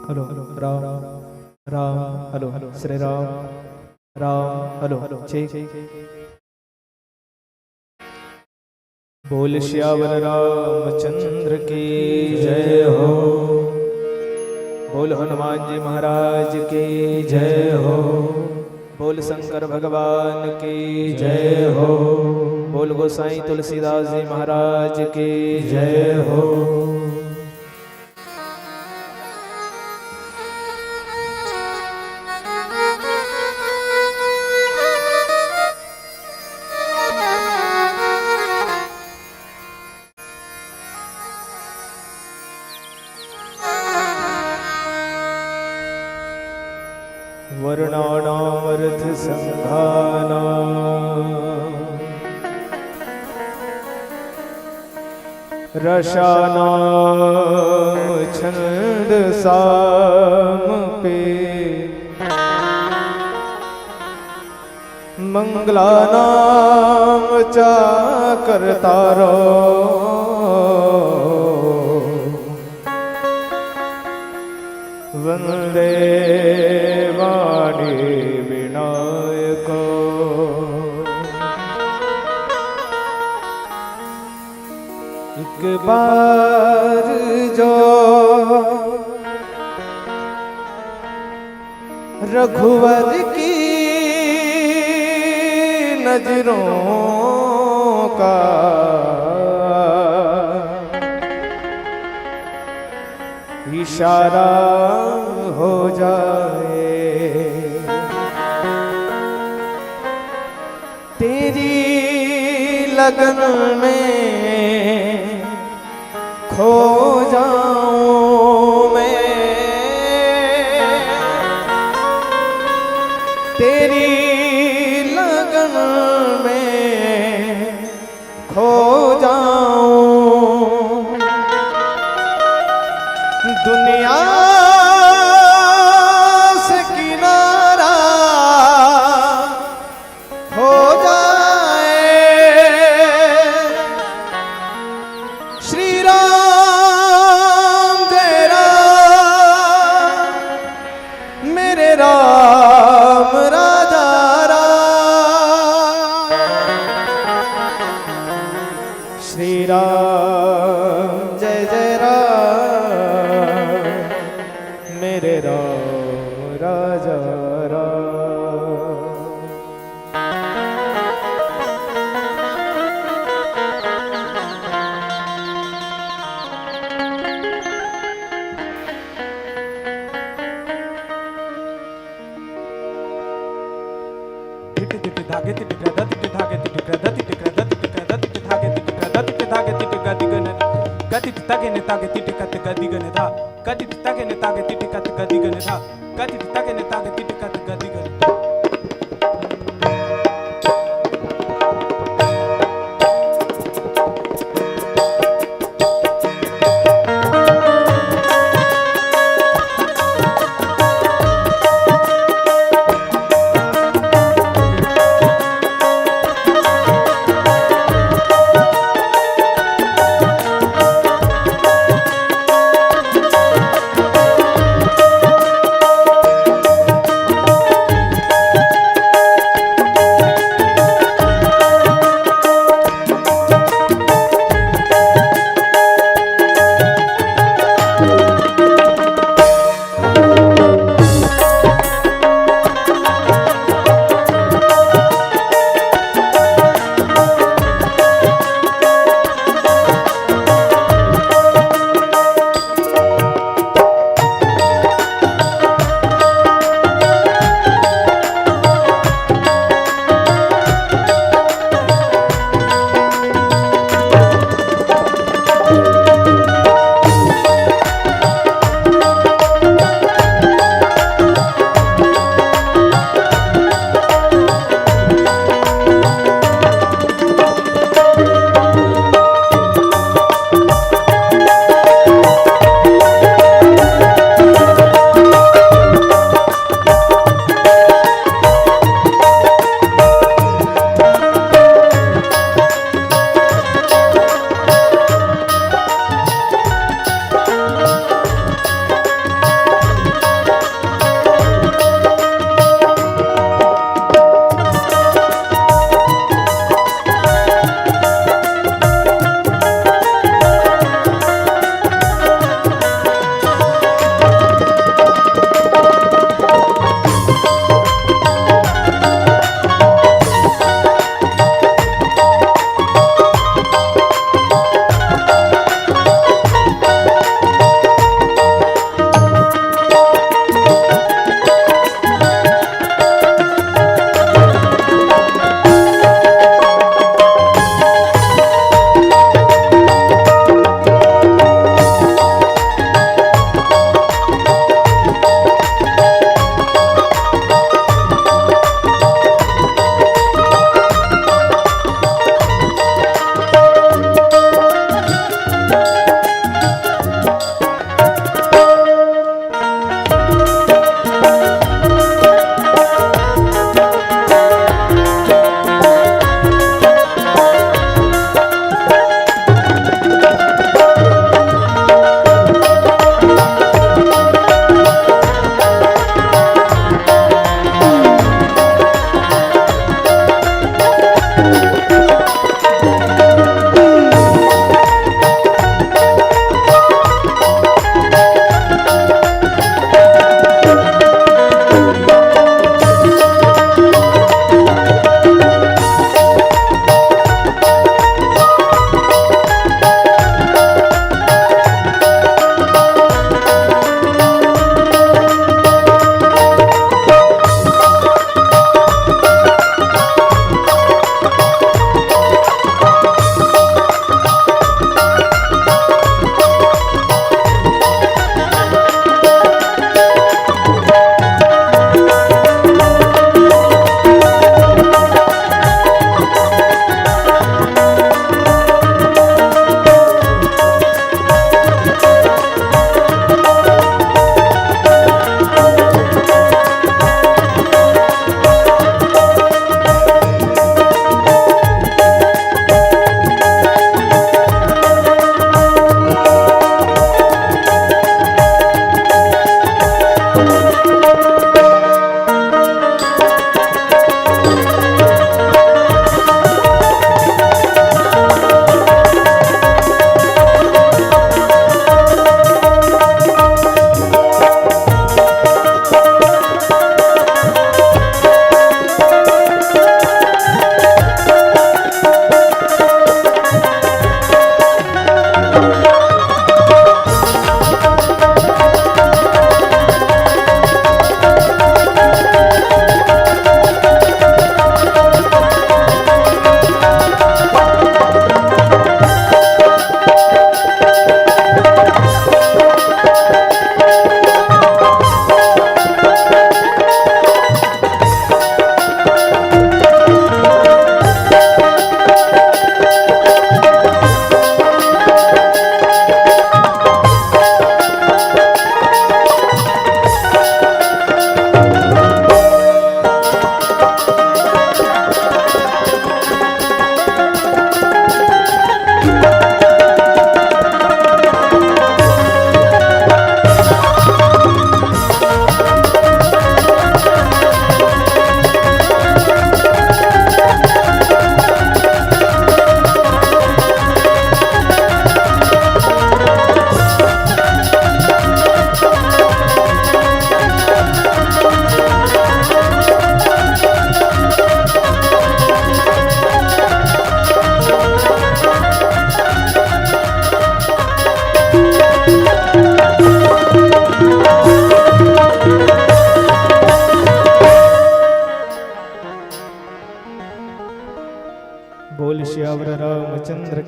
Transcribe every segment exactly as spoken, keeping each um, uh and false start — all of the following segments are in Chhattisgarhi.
Hello, Ram Ram. Hello, Shri Ram Ram. Hello, ठीक। बोल सियावर रामचंद्र की जय हो। बोल हनुमान जी महाराज की जय हो। बोल शंकर भगवान की जय हो। बोल गोसाई तुलसीदास जी महाराज की जय हो। वर्णानामर्थ संघानाम रसानाम छंद साम पे मंगलानाम चा कर्तारो। वंदे वाणी विनायको। एक बार जो रघुवर की नजरों का इशारा हो जाए, तेरी लगन में खो जाऊं मैं। तेरी लगन में खो जाऊं। दुनिया से किनारा हो जाए। श्री राम जय राम, मेरे राम राजा राम। श्री राम जय जय राम, मेरे राम राजा राम। तिट तिट धागे तिट ग्रह ध तिट धागे तिट ग्रह ध तिट ग्रह ध तिट ग्रह ध तिट धागे तिट ग्रह ध तिट धागे तिट ग दि ग न ग तिट तगे ने तागे तिट कत ग दि ग न धा ग तिट तगे ने तागे तिट कत ग दि ग न धा ग तिट तगे ने तागे तिट कत ग दि ग न धा।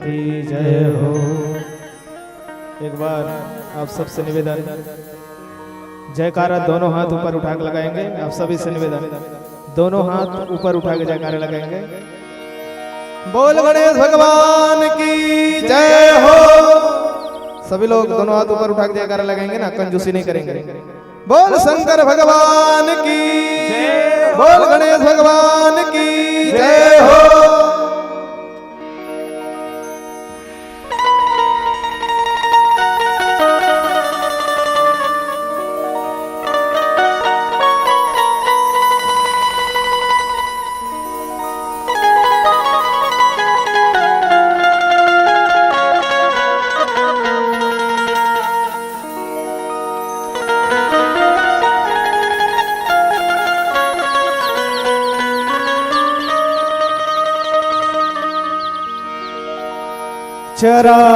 की जय हो। एक बार आप सबसे निवेदन, जयकारा दोनों हाथ ऊपर उठा के लगाएंगे। आप सभी से निवेदन, दोनों हाथ ऊपर उठा के जयकारा लगाएंगे। बोल गणेश भगवान की जय हो। सभी लोग दोनों हाथ ऊपर उठा के जयकारा लगाएंगे ना, कंजूसी नहीं करेंगे। बोल शंकर भगवान की, बोल गणेश भगवान की जय हो। चिराग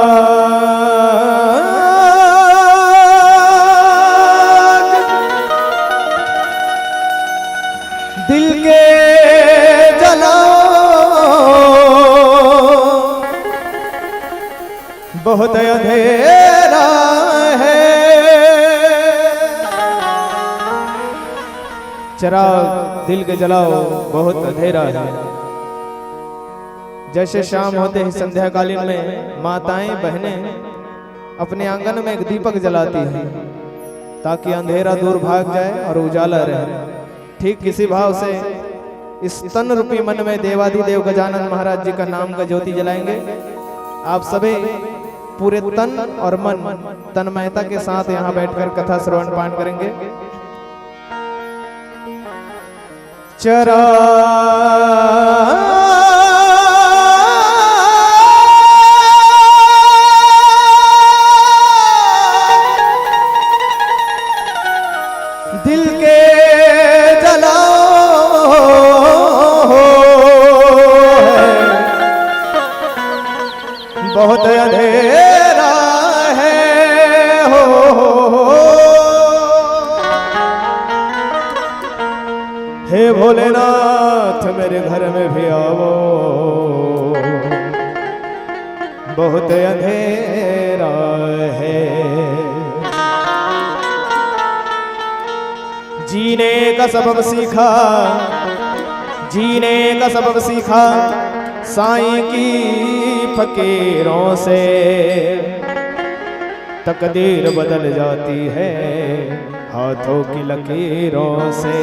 दिल के जलाओ, बहुत अंधेरा है। चिराग दिल के जलाओ, बहुत अंधेरा है। जैसे शाम होते ही संध्याकालीन में माताएं बहनें अपने आंगन में एक दीपक जलाती हैं, ताकि अंधेरा दूर भाग जाए और उजाला रहे, ठीक इसी भाव से इस तन रूपी मन में देवादिदेव गजानन महाराज जी का नाम का ज्योति जलाएंगे। आप सभी पूरे तन और मन, तन्मयता के साथ यहाँ बैठकर कथा श्रवण पाठ करेंगे। चिराग दिल के जलाओ है, बहुत अंधेरा है हो। हे भोलेनाथ, मेरे घर में भी आओ, बहुत अंधेरा है। जीने का सबक सीखा, जीने का सबक सीखा साईं की फकीरों से। तकदीर बदल जाती है हाथों की लकीरों से।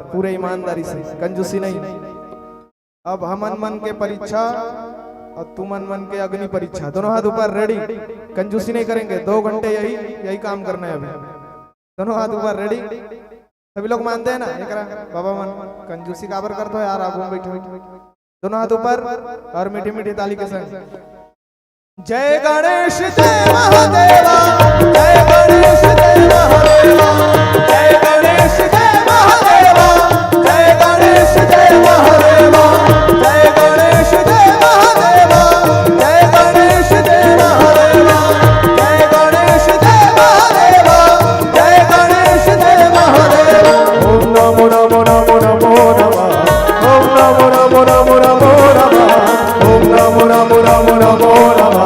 पूरे ईमानदारी से, कंजूसी नहीं। अब हमन मन के परीक्षा और तुमन मन के अग्नि परीक्षा, दोनों हाथ ऊपर, रेडी। कंजूसी नहीं करेंगे, दो घंटे यही यही काम करना है अभी। दोनों हाथ ऊपर, रेडी। सभी लोग मानते हैं ना एकरा? बाबा मन, कंजूसी काबर करते हो यार, आगू में बैठे हो। दोनों हाथ ऊपर और मीठी मीठी ताली के संग। जय गणेश जय महादेवा, जय गणेश जय महादेवा, जय गणेश जय महादेवा, जय गणेश जय महादेवा, जय गणेश जय महादेवा, जय गणेश जय महादेवा, जय गणेश जय महादेवा, जय गणेश जय महादेवा। ओम नमो नमो नमो नमो नमः। ओम नमो नमो नमो नमो नमः। ओम नमो नमो नमो नमो नमः।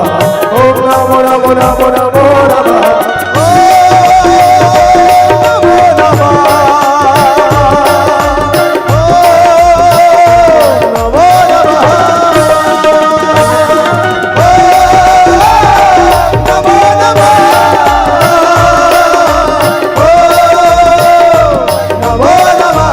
ओम नमो नमो नमो नमो नमः। ओम नमो नमः। ओम नमो नमः। ओम नमो नमः। ओम नमो नमः।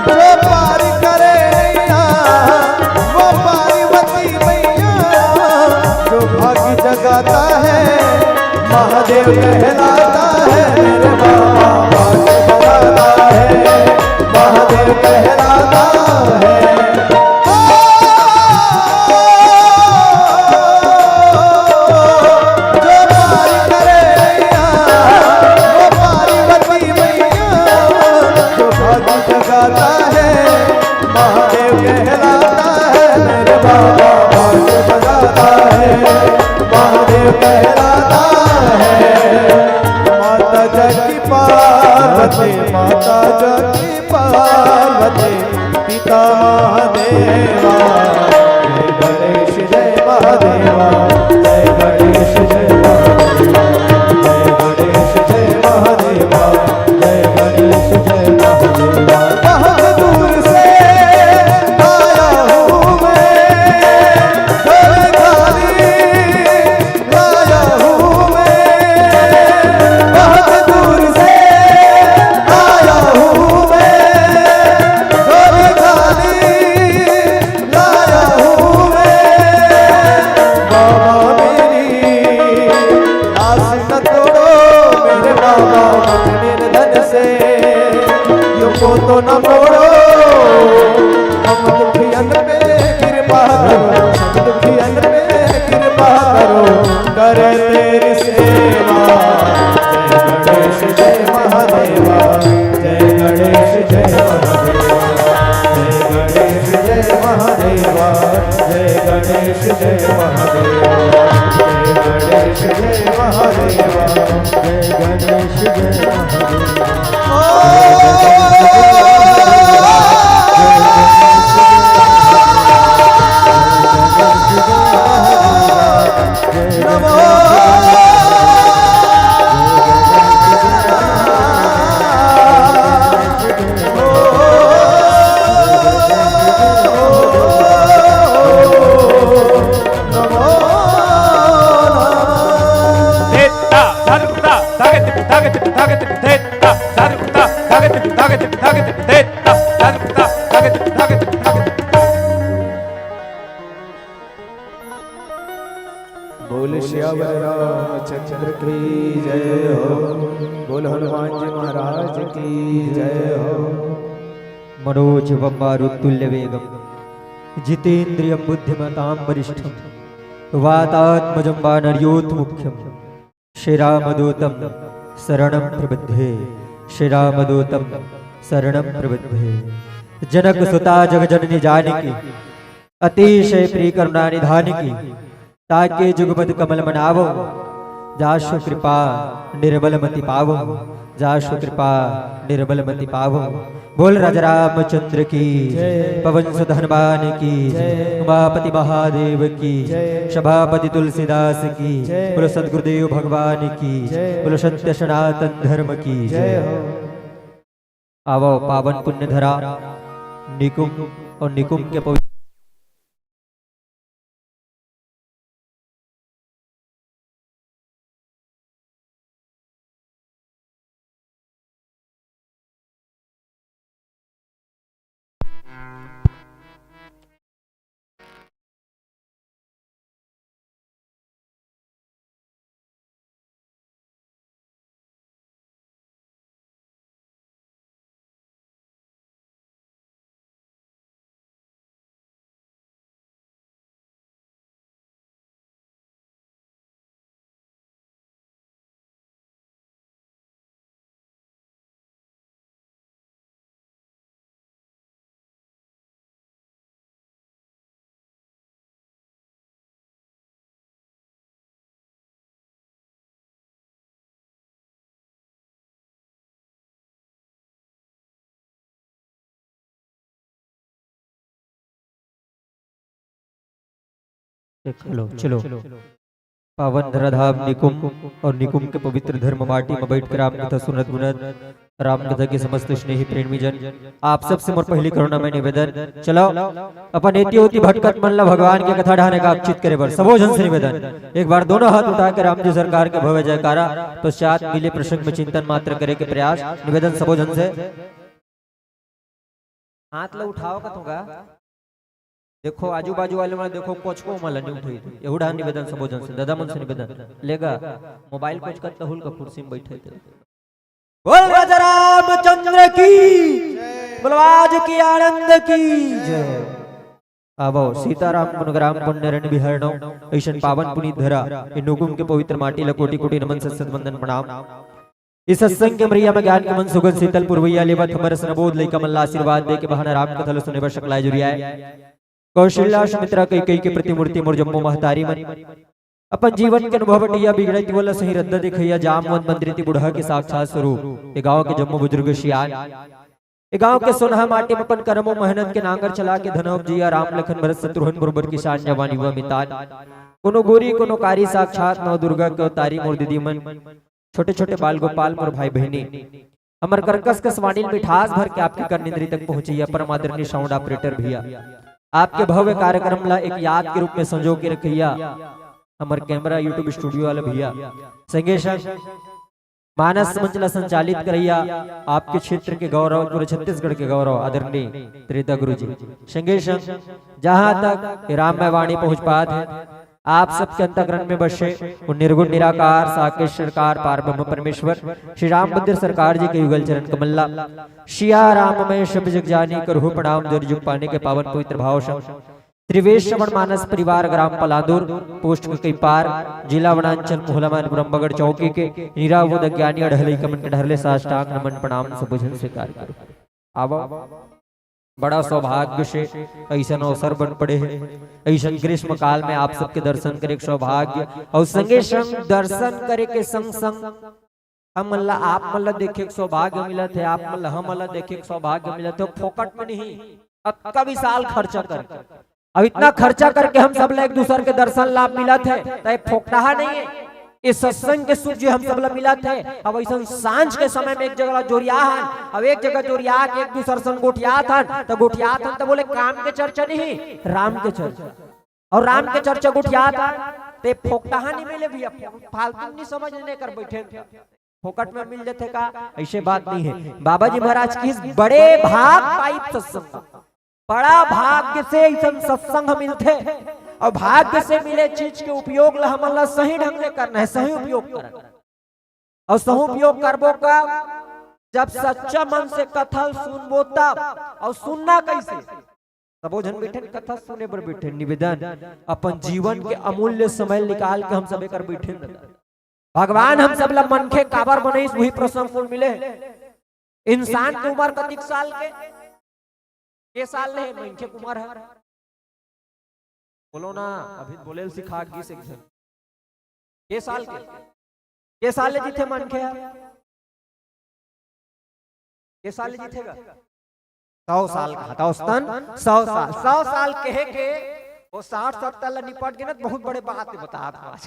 जो पारी करे नैया, वो पार्वती मैया, जो भाग्य जगाता है, महादेव कहलाता है। मेरे बाबा भाग्य जगाता है, महादेव कहलाता है। जो पारी करे नैया, वो पार्वती मैया, जो भाग्य जगाता है, महादेव कहलाता है। मेरे बाबा भाग्य जगाता है, महादेव कहलाता है। माता जग की पार्वती, माता जग की पार्वती, पिता महादेवा। जय गणेश जय महादेवा, जय गणेश जय महादेवा, जय गणेश जय महादेवा, जय गणेश जय महादेवा। बहुत दूर से आया हूँ मैं, जय काली लाया हूँ मैं, बहुत दूर से आया हूँ मैं, झोली खाली लाया हूँ मैं। बाबा मेरी आस न तोड़ो, मेरे बाबा मत निर्धन से युग को तो न मोड़ो। हम दुखियन पे कृपा करो, हम दुखियन पे कृपा करो, करे तेरी सेवा। जय गणेश जय महादेवा, जय गणेश जय महादेवा, जय गणेश जय महादेवा, जय गणेश जय महादेवा, जय गणेश जय महादेवा, जय गणेश जय महादेवा। बोल सियावर रामचंद्र की जय हो। बोल हनुमान जी महाराज की जय हो। मनोजवम मारुततुल्य वेगम जितेंद्रियम बुद्धिमताम वरिष्ठम वातात्मजम वानरयोत मुख्यम। श्री रामदूतम शरणम प्रबुद्धे, श्री रामदूतम शरणम प्रबुद्धे। जनक सुता जग जननी जानकी, अतिशय प्रिय करुणा निधान की। ताके जुगपद कमल मनावो, जासु कृपा निर्मल मति पावहु, जासु कृपा निर्मल मति पावहु। बोल राजा रामचंद्र की जय। पवन सुत हनुमान की जय। उमापति महादेव की जय। सभापति तुलसीदास की जय। बोलो सतगुरुदेव भगवान की जय। बोलो सत्य सनातन धर्म की जय। जय हो। आवो पावन पुण्य धरा निकुम और निकुम के पवित्र चलो, चलो। पावन धराधाम निकुम और निकुम के पवित्र धर्म माटी में बैठ के राम कथा सुनत गुनत राम कथा के समस्त स्नेही प्रेमी जन, आप सबसे मोर पहली करुणा में निवेदन, चलो अपन एती ओती भटकत मन ला भगवान के कथा ढाने का अक्षित करे बर सबो झन से निवेदन। एक बार दोनों हाथ उठा के राम जी सरकार के भव्य जयकारा, पश्चात मिले प्रसंग में चिंतन मात्र करे के प्रयास। निवेदन सबो झन से। हाथ ला उठाओ का तुंगा। देखो, आजू बाजू वाले मन देखो, कोचको मन ला नहीं उठाई। यहू ढान निवेदन सबो झन से, दादा मन से निवेदन। लेगा, मोबाइल कोचकत तहुल का कुर्सी में बैठे थे। बोल राजा रामचंद्र की, बोल आज की आनंद की जय। आवो सीताराम पुनग्राम पुण्य रन बिहरनो, ऐसन पावन पुनीत धरा, ए नुकुम के पवित्र माटी ला कोटि कोटि नमन सत सत वंदन प्रणाम। इस सत्संग के मरिया में ज्ञान के मन सुगंध शीतल पुरवैया लेवत हमर रसनबोध लइका मन ला आशीर्वाद दे के बहाना राम कथा ला सुने बर सकलाय जुरियाए। कौशल्या सुमित्रा कैकेयी के प्रतिमूर्ति मोर जम्मो महतारी मन, अपन जीवन के अनुभव बटैया बिगड़े तिवल ला सही रद्दा दिखैया जामवंत मंत्री ती बुढ़ा के साक्षात स्वरूप, ए गांव के जम्मो बुजुर्ग सियान, ए गांव के सोनहा माटी में अपन करमो मेहनत के नांगर चला के धन उपजैया राम लखन भरत शत्रुघ्न बरोबर किसान जवान युवा मितान, कोनो गोरी कोनो कारी साक्षात नव दुर्गा के अवतारी मोर दीदी मन, छोटे छोटे बाल गोपाल मोर भाई बहिनी, हमर करकस कस वाणी ल मिठास भर के आपके कर्नेंद्री तक पहुंचैया परम आदरणीय साउंड ऑपरेटर भैया, आपके भव्य कार्यक्रम ला एक याद के रूप में संजो के रखैया हमर कैमरा YouTube स्टूडियो वाला भैया, संगे संग मानस मंच ला संचालित करैया आपके क्षेत्र के गौरव, पूरे छत्तीसगढ़ के गौरव आदरणीय त्रेता गुरु जी, संगे संग जहां तक राममय वाणी पहुंच पात हे, आप सबके अंतःकरण में बसे वो निर्गुण निराकार साकेश्वरकार पार ब्रह्म परमेश्वर श्री राम भद्र सरकार जी के युगल चरण कमल ला सिया राममय शब्द जग जानी करहु प्रणाम जोर जुग पाने के पावन पवित्र भाव संग त्रिवेश श्रवण मानस परिवार ग्राम पलांदूर पोस्ट ककईपार जिला वनांचल मोहला मैनपुरम बगड़ चौकी के नीरा वो दज्ञानी अढ़लई कमन के ढरले साष्टांग नमन प्रणाम सबो झन स्वीकार करो। आवो। बड़ा सौभाग्य से ऐसन अवसर बन पड़े हे, ऐसन ग्रीष्म काल में आप सबके दर्शन करे के सौभाग्य और संगे संग दर्शन करे के संग संग हमन ला आप मन ला देखे के सौभाग्य मिलत हे, आप मन ला हमन ला देखे के सौभाग्य मिलत हे, फोकट में नहीं, अतका विशाल खर्चा करके। अब इतना खर्चा करके हम सब ला एक दूसर के दर्शन लाभ मिलत हे, त ये फोकटाहा नहीं हे। ये सत्संग के सुख जो हम सब ला मिलत हे, अब ऐसन सांझ के समय में एक जगह ला जोरिया हन, अब एक जगह जोरिया के एक दूसर संग गोठियात हन, त गोठियात हन त बोले काम के चर्चा नहीं, राम के चर्चा। और राम के चर्चा गोठियात हन, ते फोकटाहा नहीं मिले भैया, फालतू नहीं समझ लेने कर बैठे। फोकट में मिल जाथे का? ऐसे बात नहीं हे। बाबा जी महाराज की इस बड़े भाग पाइप सत्संग, बड़ा भाग्य से ऐसन सत्संग मिलथे। और भाग्य से मिले चीज के उपयोग ला हमन ला सही ढंग ले करना हे, सही उपयोग करना। और सही उपयोग करबो का? जब सच्चा मन से कथा सुनबो तब। और सुनना कैसे? सबो झन बैठे कथा सुने बर बैठे, निवेदन अपन जीवन के अमूल्य समय निकाल के हम सब एकर बैठे। भगवान हम सब ला मनखे काबर बनइस, वही प्रश्न कुल मिले। इंसान के उम्र कतिक साल के? के साल ले मनखे के उम्र हे? बोलो ना, अभी बोले ल सिखा गिस एक झन। के साल के? के साल ले जीथे मनखे ह? के साल ले जीथे गा? सौ साल कहा था उस तन, सौ साल। सौ साल कहे के वो साठ सत्तर ला निपट गे ना, तो बहुत बड़े बात हे, बता दो आज।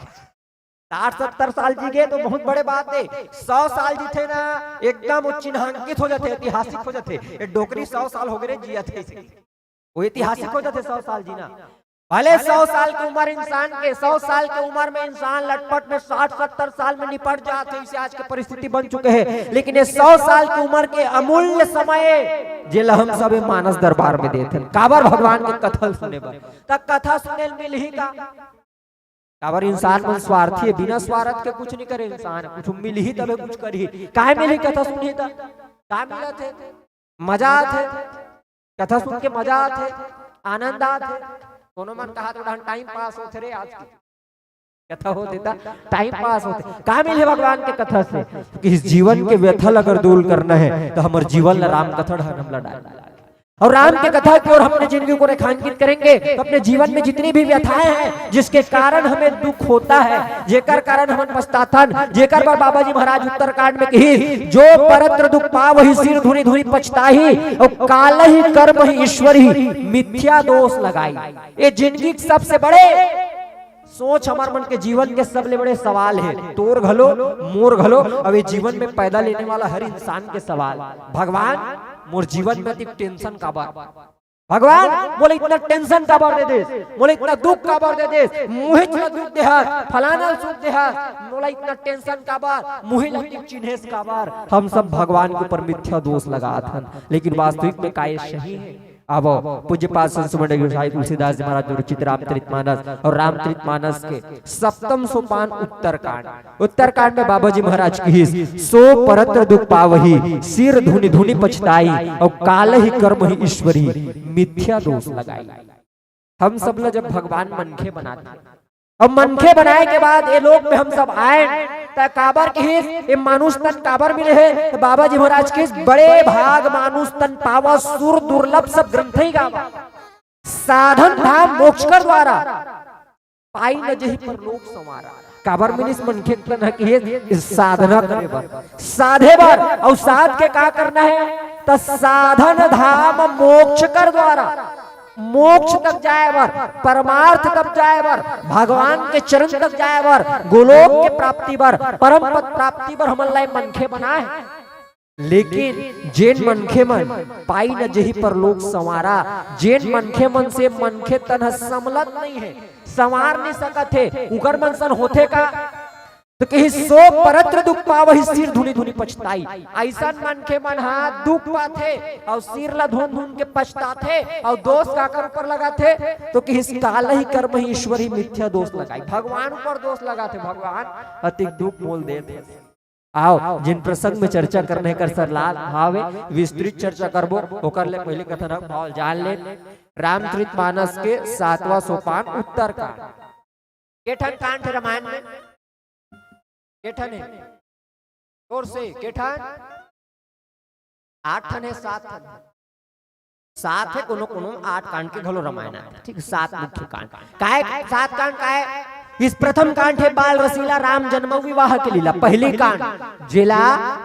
साठ सत्तर साल जी गे तो बहुत बड़े बात हे। सौ साल जीथे ना, एकदम वो चिन्हांकित हो जाथे, ऐतिहासिक हो जाथे। ये डोकरी सौ साल हो गे रे जियत हे, वो ऐतिहासिक हो जाथे सौ साल जीना। भले सौ साल के उम्र इंसान के, सौ साल के उम्र में इंसान लटपट में साठ सत्तर साल में निपट जात हे, इसे आज के परिस्थिति बन चुके हे, लेकिन ये सौ साल की उम्र के अमूल्य समय जेला हम सब मानस दरबार में देत हन, काबर? भगवान के कथा सुने बर। त कथा सुने ल मिलही का? काबर? इंसान मन स्वार्थी हे, बिना स्वार्थ के कुछ नहीं करे इंसान, कुछ मिलही तबे कुछ करही। काय मिलही? कथा सुनही त का मिलत हे? मजा आथे, कथा सुन के मजा आथे, आनंद आथे। कोनो मन कहा तो time pass होथे रे आज की कथा होथे त time pass होथे। का मिले भगवान के कथा से? क्योंकि इस जीवन के व्यथा ला अगर दूर करना है तो हमर जीवन ला राम कथा ढंग हमला डालना है। और राम के कथा की ओर हम अपने जिंदगी को रेखांकित करेंगे तो अपने जीवन में जितनी भी व्यथाएं हैं, जिसके कारण हमें दुख होता है, जेकर कारण हमन पछताथन, जेकर बर बाबा जी महाराज उत्तरकांड में कही, "जो परत्र दुख पावही सिर धुनि धुनि पछताही, और कालहि कर्महि ईश्वरहि मिथ्या दोष लगाई।" ये जिंदगी के सबसे बड़े सोच, हमर मन के जीवन के सबले बड़े सवाल हे, तोर घलो, मोर घलो, अब ये जीवन में पैदा लेने वाला हर इंसान के सवाल, "भगवान, मोर जीवन में अतिक tension काबर? भगवान, मोला इतना tension काबर दे देस? मोला इतना दुख काबर दे देस? मोहिच ला दुख देहस, फलाना ला सुख देहस, मोला इतना tension काबर? मोहिच ला अतिक चिन्हेस काबर?" हम सब भगवान के ऊपर मिथ्या दोष लगात हन, लेकिन वास्तविक में का ये सही हे? आवो, पूज्यपाद संत सुमन गोसाई तुलसीदास जी महाराज विरचित रामचरित मानस और रामचरित मानस के सप्तम सोपान उत्तरकांड। उत्तरकांड में बाबा जी महाराज कहिस, "सो परत्र दुख पावही, सिर धुनि धुनि पछताई, और कालहि कर्महि ईश्वरहि, मिथ्या दोष लगाई।" हम सब ला जब भगवान मनखे बनाथे, अब मनखे बनाए के बाद ये लोक में हम सब आए, त काबर कहिस, ये मानुष तन काबर मिले हे? त बाबा जी महाराज कहिस, "बड़े भाग मानुष तन पावा, सुर दुर्लभ सब ग्रंथहि गावा। साधन धाम मोक्ष कर द्वारा, पाई न जेहि परलोक संवारा।" काबर मिलिस मनखे तन ह कहिस, साधना करे बर, साधे बर, अउ साध के का करना हे? त साधन धाम मोक्ष कर द्वारा, मोक्ष तक जाए बर, परमार्थ तक जाए बर, भगवान के चरण तक जाए बर, गोलोक के प्राप्ति बर, परम पद प्राप्ति बर हमन ला ये मनखे बनाए। लेकिन जेन मनखे मन पाई न जेहि परलोक संवारा, जेन मनखे मन से मनखे तन ह समलत नहीं हे, संवार नहीं सकत हे, उकर मन सन होथे का? त कहिस, "सो परत्र दुख पावही सिर धुनि धुनि पछताई।" अइसन मनखे मन ह दुख पाथे अउ सिर ला धुन धुन के पछताथे अउ दोष काकर ऊपर लगाथे? त कहिस, "कालहि कर्महि ईश्वरहि मिथ्या दोष लगाई।" भगवान ऊपर दोष लगाथे, "भगवान अतिक दुख मोल देत हे।" आओ, जिन प्रसंग में चर्चा करने कर सर लाल हावे, विस्तृत चर्चा करबो, ओकर ले पहले कथन भाव जान ले। रामचरित मानस के सातवां सोपान उत्तरकांड। के ठन कांड हे रामायण में? के ठन हे? जोर से, के ठन? आठ ठन हे, सात ठन हे? सात हे, कोनो कोनो आठ कांड के घलो रामायण आथे, ठीक, सात मुख्य कांड। काय सात कांड काय? इस प्रथम कांड हे बाल रसीला राम जन्म विवाह के लीला, पहली कांड, जेला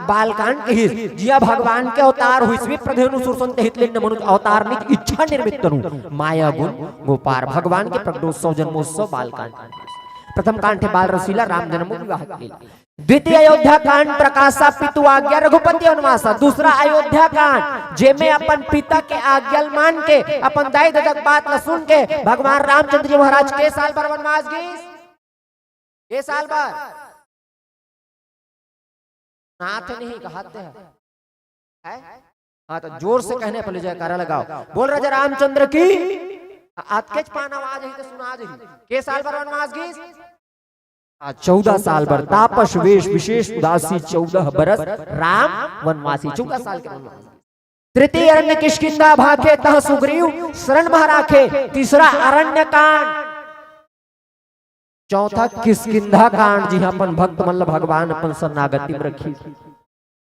बाल कांड कहिस। जिया भगवान के अवतार हुई, विप्रधेनु सुरसंत हित लिंग मनुज अवतार निज इच्छा निर्मित तनु, माया गुण गोपार। भगवान के प्रकटोत्सव जन्मोत्सव बाल कांड। प्रथम कांड हे बाल रसीला राम जन्म विवाह के लीला। द्वितीय अयोध्या कांड प्रकाशा पितु आज्ञा रघुपति वनवासा। दूसरा अयोध्या कांड, जेमे अपन पिता के आज्ञा ल मान के, अपन दाई ददा के बात ल सुन के भगवान रामचंद्र जी महाराज के साल बर वनवास गिस? के साल बर? नाथ नहीं कहते हैं। है? हाँ, तो जोर से कहने पर जयकारा लगाओ। बोल राजा रामचंद्र की। अतकेच पान आवाज हे त सुना दे। के साल बर वनवास गिस? हाँ, चौदह साल बर। तापस वेश विशेष उदासी चौदह बरस राम वनवासी, चौदह साल के वनवास। तृतीय अरण्य किष्किंधा भाखे तह सुग्रीव शरण मह राखे। तीसरा अरण्य कांड, चौथा किष्किंधा कांड, जिहां अपन भक्त मन ल भगवान अपन शरणागति में रखिस।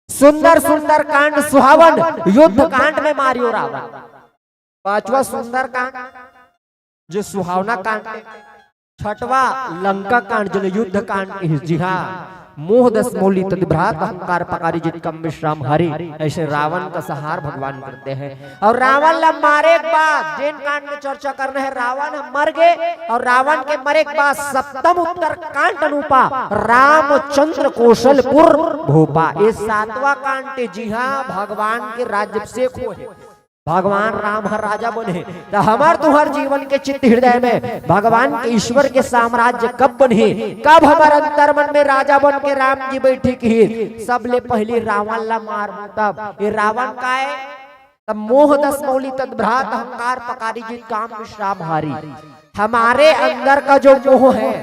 सुंदर सुंदर कांड सुहावन युद्ध कांड में मारियो रावण। पांचवा सुंदर कांड, जो सुहावना कांड हे। छठवा लंका कांड, जो युद्ध कांड कहिस। जी हाँ, मोह दस मौलि तद्भ्रात अहंकार पकारि जित कम विश्राम हरि। ऐसे रावण का संहार भगवान करते हैं। और रावण ला मारे के बाद जेन कांड में चर्चा करना है, रावण ह मर गे और रावण के मरे के बाद सप्तम उत्तर कांड अनुपा रामचंद्र कौशलपुर भूपा। ये सातवां कांड हे, जिहां भगवान के राज्याभिषेक होय हे, भगवान राम ह राजा बने हे। त हमर तुंहर जीवन के चित्त हृदय में भगवान के, ईश्वर के साम्राज्य कब बनही, कब हमर अंतर मन में राजा बन के राम जी बइठही, सबले पहिली रावण ला मारबो। तब ये रावण काय? तब मोह दस मौलि तद्भ्रात अहंकार पकारि जित काम विश्राम हारी। हमारे अंदर का जो मोह है,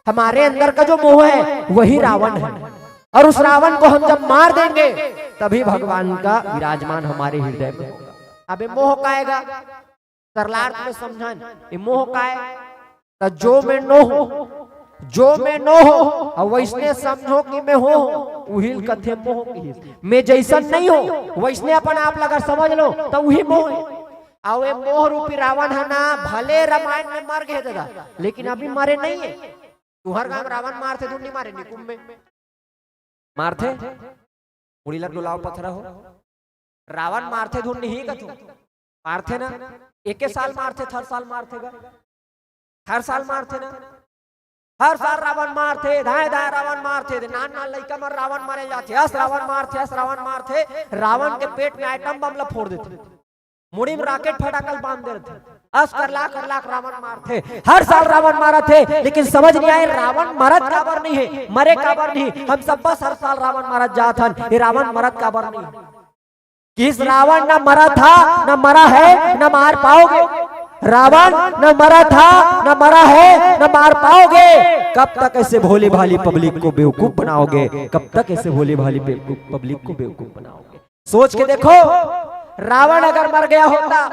हमारे अंदर का जो मोह है, वही रावण है। और उस रावण को हम जब मार देंगे, तभी भगवान का विराजमान हमारे हृदय में होगा। अब ये मोह काय गा? सरलार्थ में समझन, ये मोह काय? त जो में नोहूं, जो में नोहूं, अउ वइसने समझो कि में हों, उही ल कथे मोह किहिस। में जइसन नइ हों, वइसने अपन आप ला अगर समझ लो, त उही मोह हे। अउ ये मोह रूपी रावण ह ना, भले रामायण में मर गे ददा, लेकिन अभी मरे नइ हे। तुंहर गांव रावण मारथे धुन नइ मारे, निकुंभ में मारथे? मुड़ी ला डोलाव पथरा हो। रावण मारथे धुन नहीं कथो। मारथे ना? एके साल मारथे, हर साल मारथे गा? हर साल मारथे ना? हर साल रावण मारथे, धाय धाय रावण मारथे। नान नान लइका मन रावण मारे जाथे, अस रावण मारथे, अस रावण मारथे। रावण के पेट में एटम बम ला फोड़ देथे, मुड़ी में रॉकेट फटाका ल बांध देथे। अस कर लाख कर लाख रावण मारथे, हर साल रावण मारत हे, लेकिन समझ नइ आय रावण मरत काबर नइ हे, मरे काबर नइ हे। हम सब बस हर साल रावण मारत जात हन, ये रावण मरत काबर नइ हे? किस रावण ना मरा था, ना मरा है, ना मार पाओगे। रावण ना मरा था, ना मरा है, ना मार पाओगे। कब तक ऐसे भोली भाली पब्लिक को बेवकूफ बनाओगे? कब तक ऐसे भोली भाली बेवकूफ, पब्लिक को बेवकूफ बनाओगे? सोच के देखो, रावण अगर मर गया होता,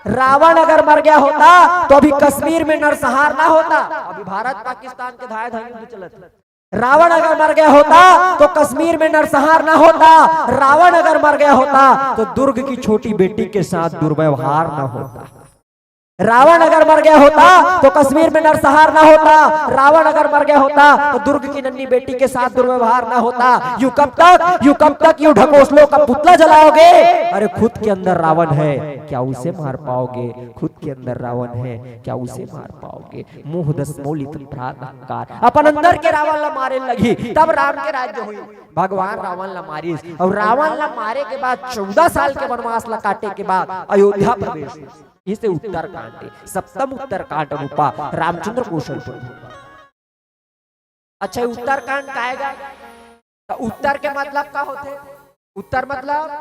रावण अगर मर गया होता, तो अभी कश्मीर में नरसंहार ना होता, अभी भारत पाकिस्तान के धाय धाय युद्ध चलत। रावण अगर मर गया होता, तो कश्मीर में नरसंहार ना होता। रावण अगर मर गया होता, तो दुर्ग की छोटी बेटी के साथ दुर्व्यवहार ना होता। रावण अगर मर गया होता, तो कश्मीर में नरसंहार ना होता। रावण अगर मर गया होता, तो दुर्ग की नन्ही बेटी के साथ दुर्व्यवहार ना होता। यूं कब तक, यूं कब तक यूं ढकोसलों का पुतला जलाओगे? अरे, खुद के अंदर रावण है, क्या उसे मार पाओगे? खुद के अंदर रावण है, क्या उसे मार पाओगे? मोह दस मौलि तद्भ्रात अहंकार। अपन अंदर के रावण ला मारे लगही, तब राम के राज्य होही। भगवान रावण ला मारिस, अउ रावण ला मारे के बाद चौदह साल के वनवास ला काटे के बाद अयोध्या प्रवेश होइस। इसे उत्तरकांड हे, सप्तम उत्तरकांड अनुपा रामचंद्र कौशलपुर। अच्छा, उत्तरकांड काय गा? त उत्तर के मतलब का होथे? उत्तर मतलब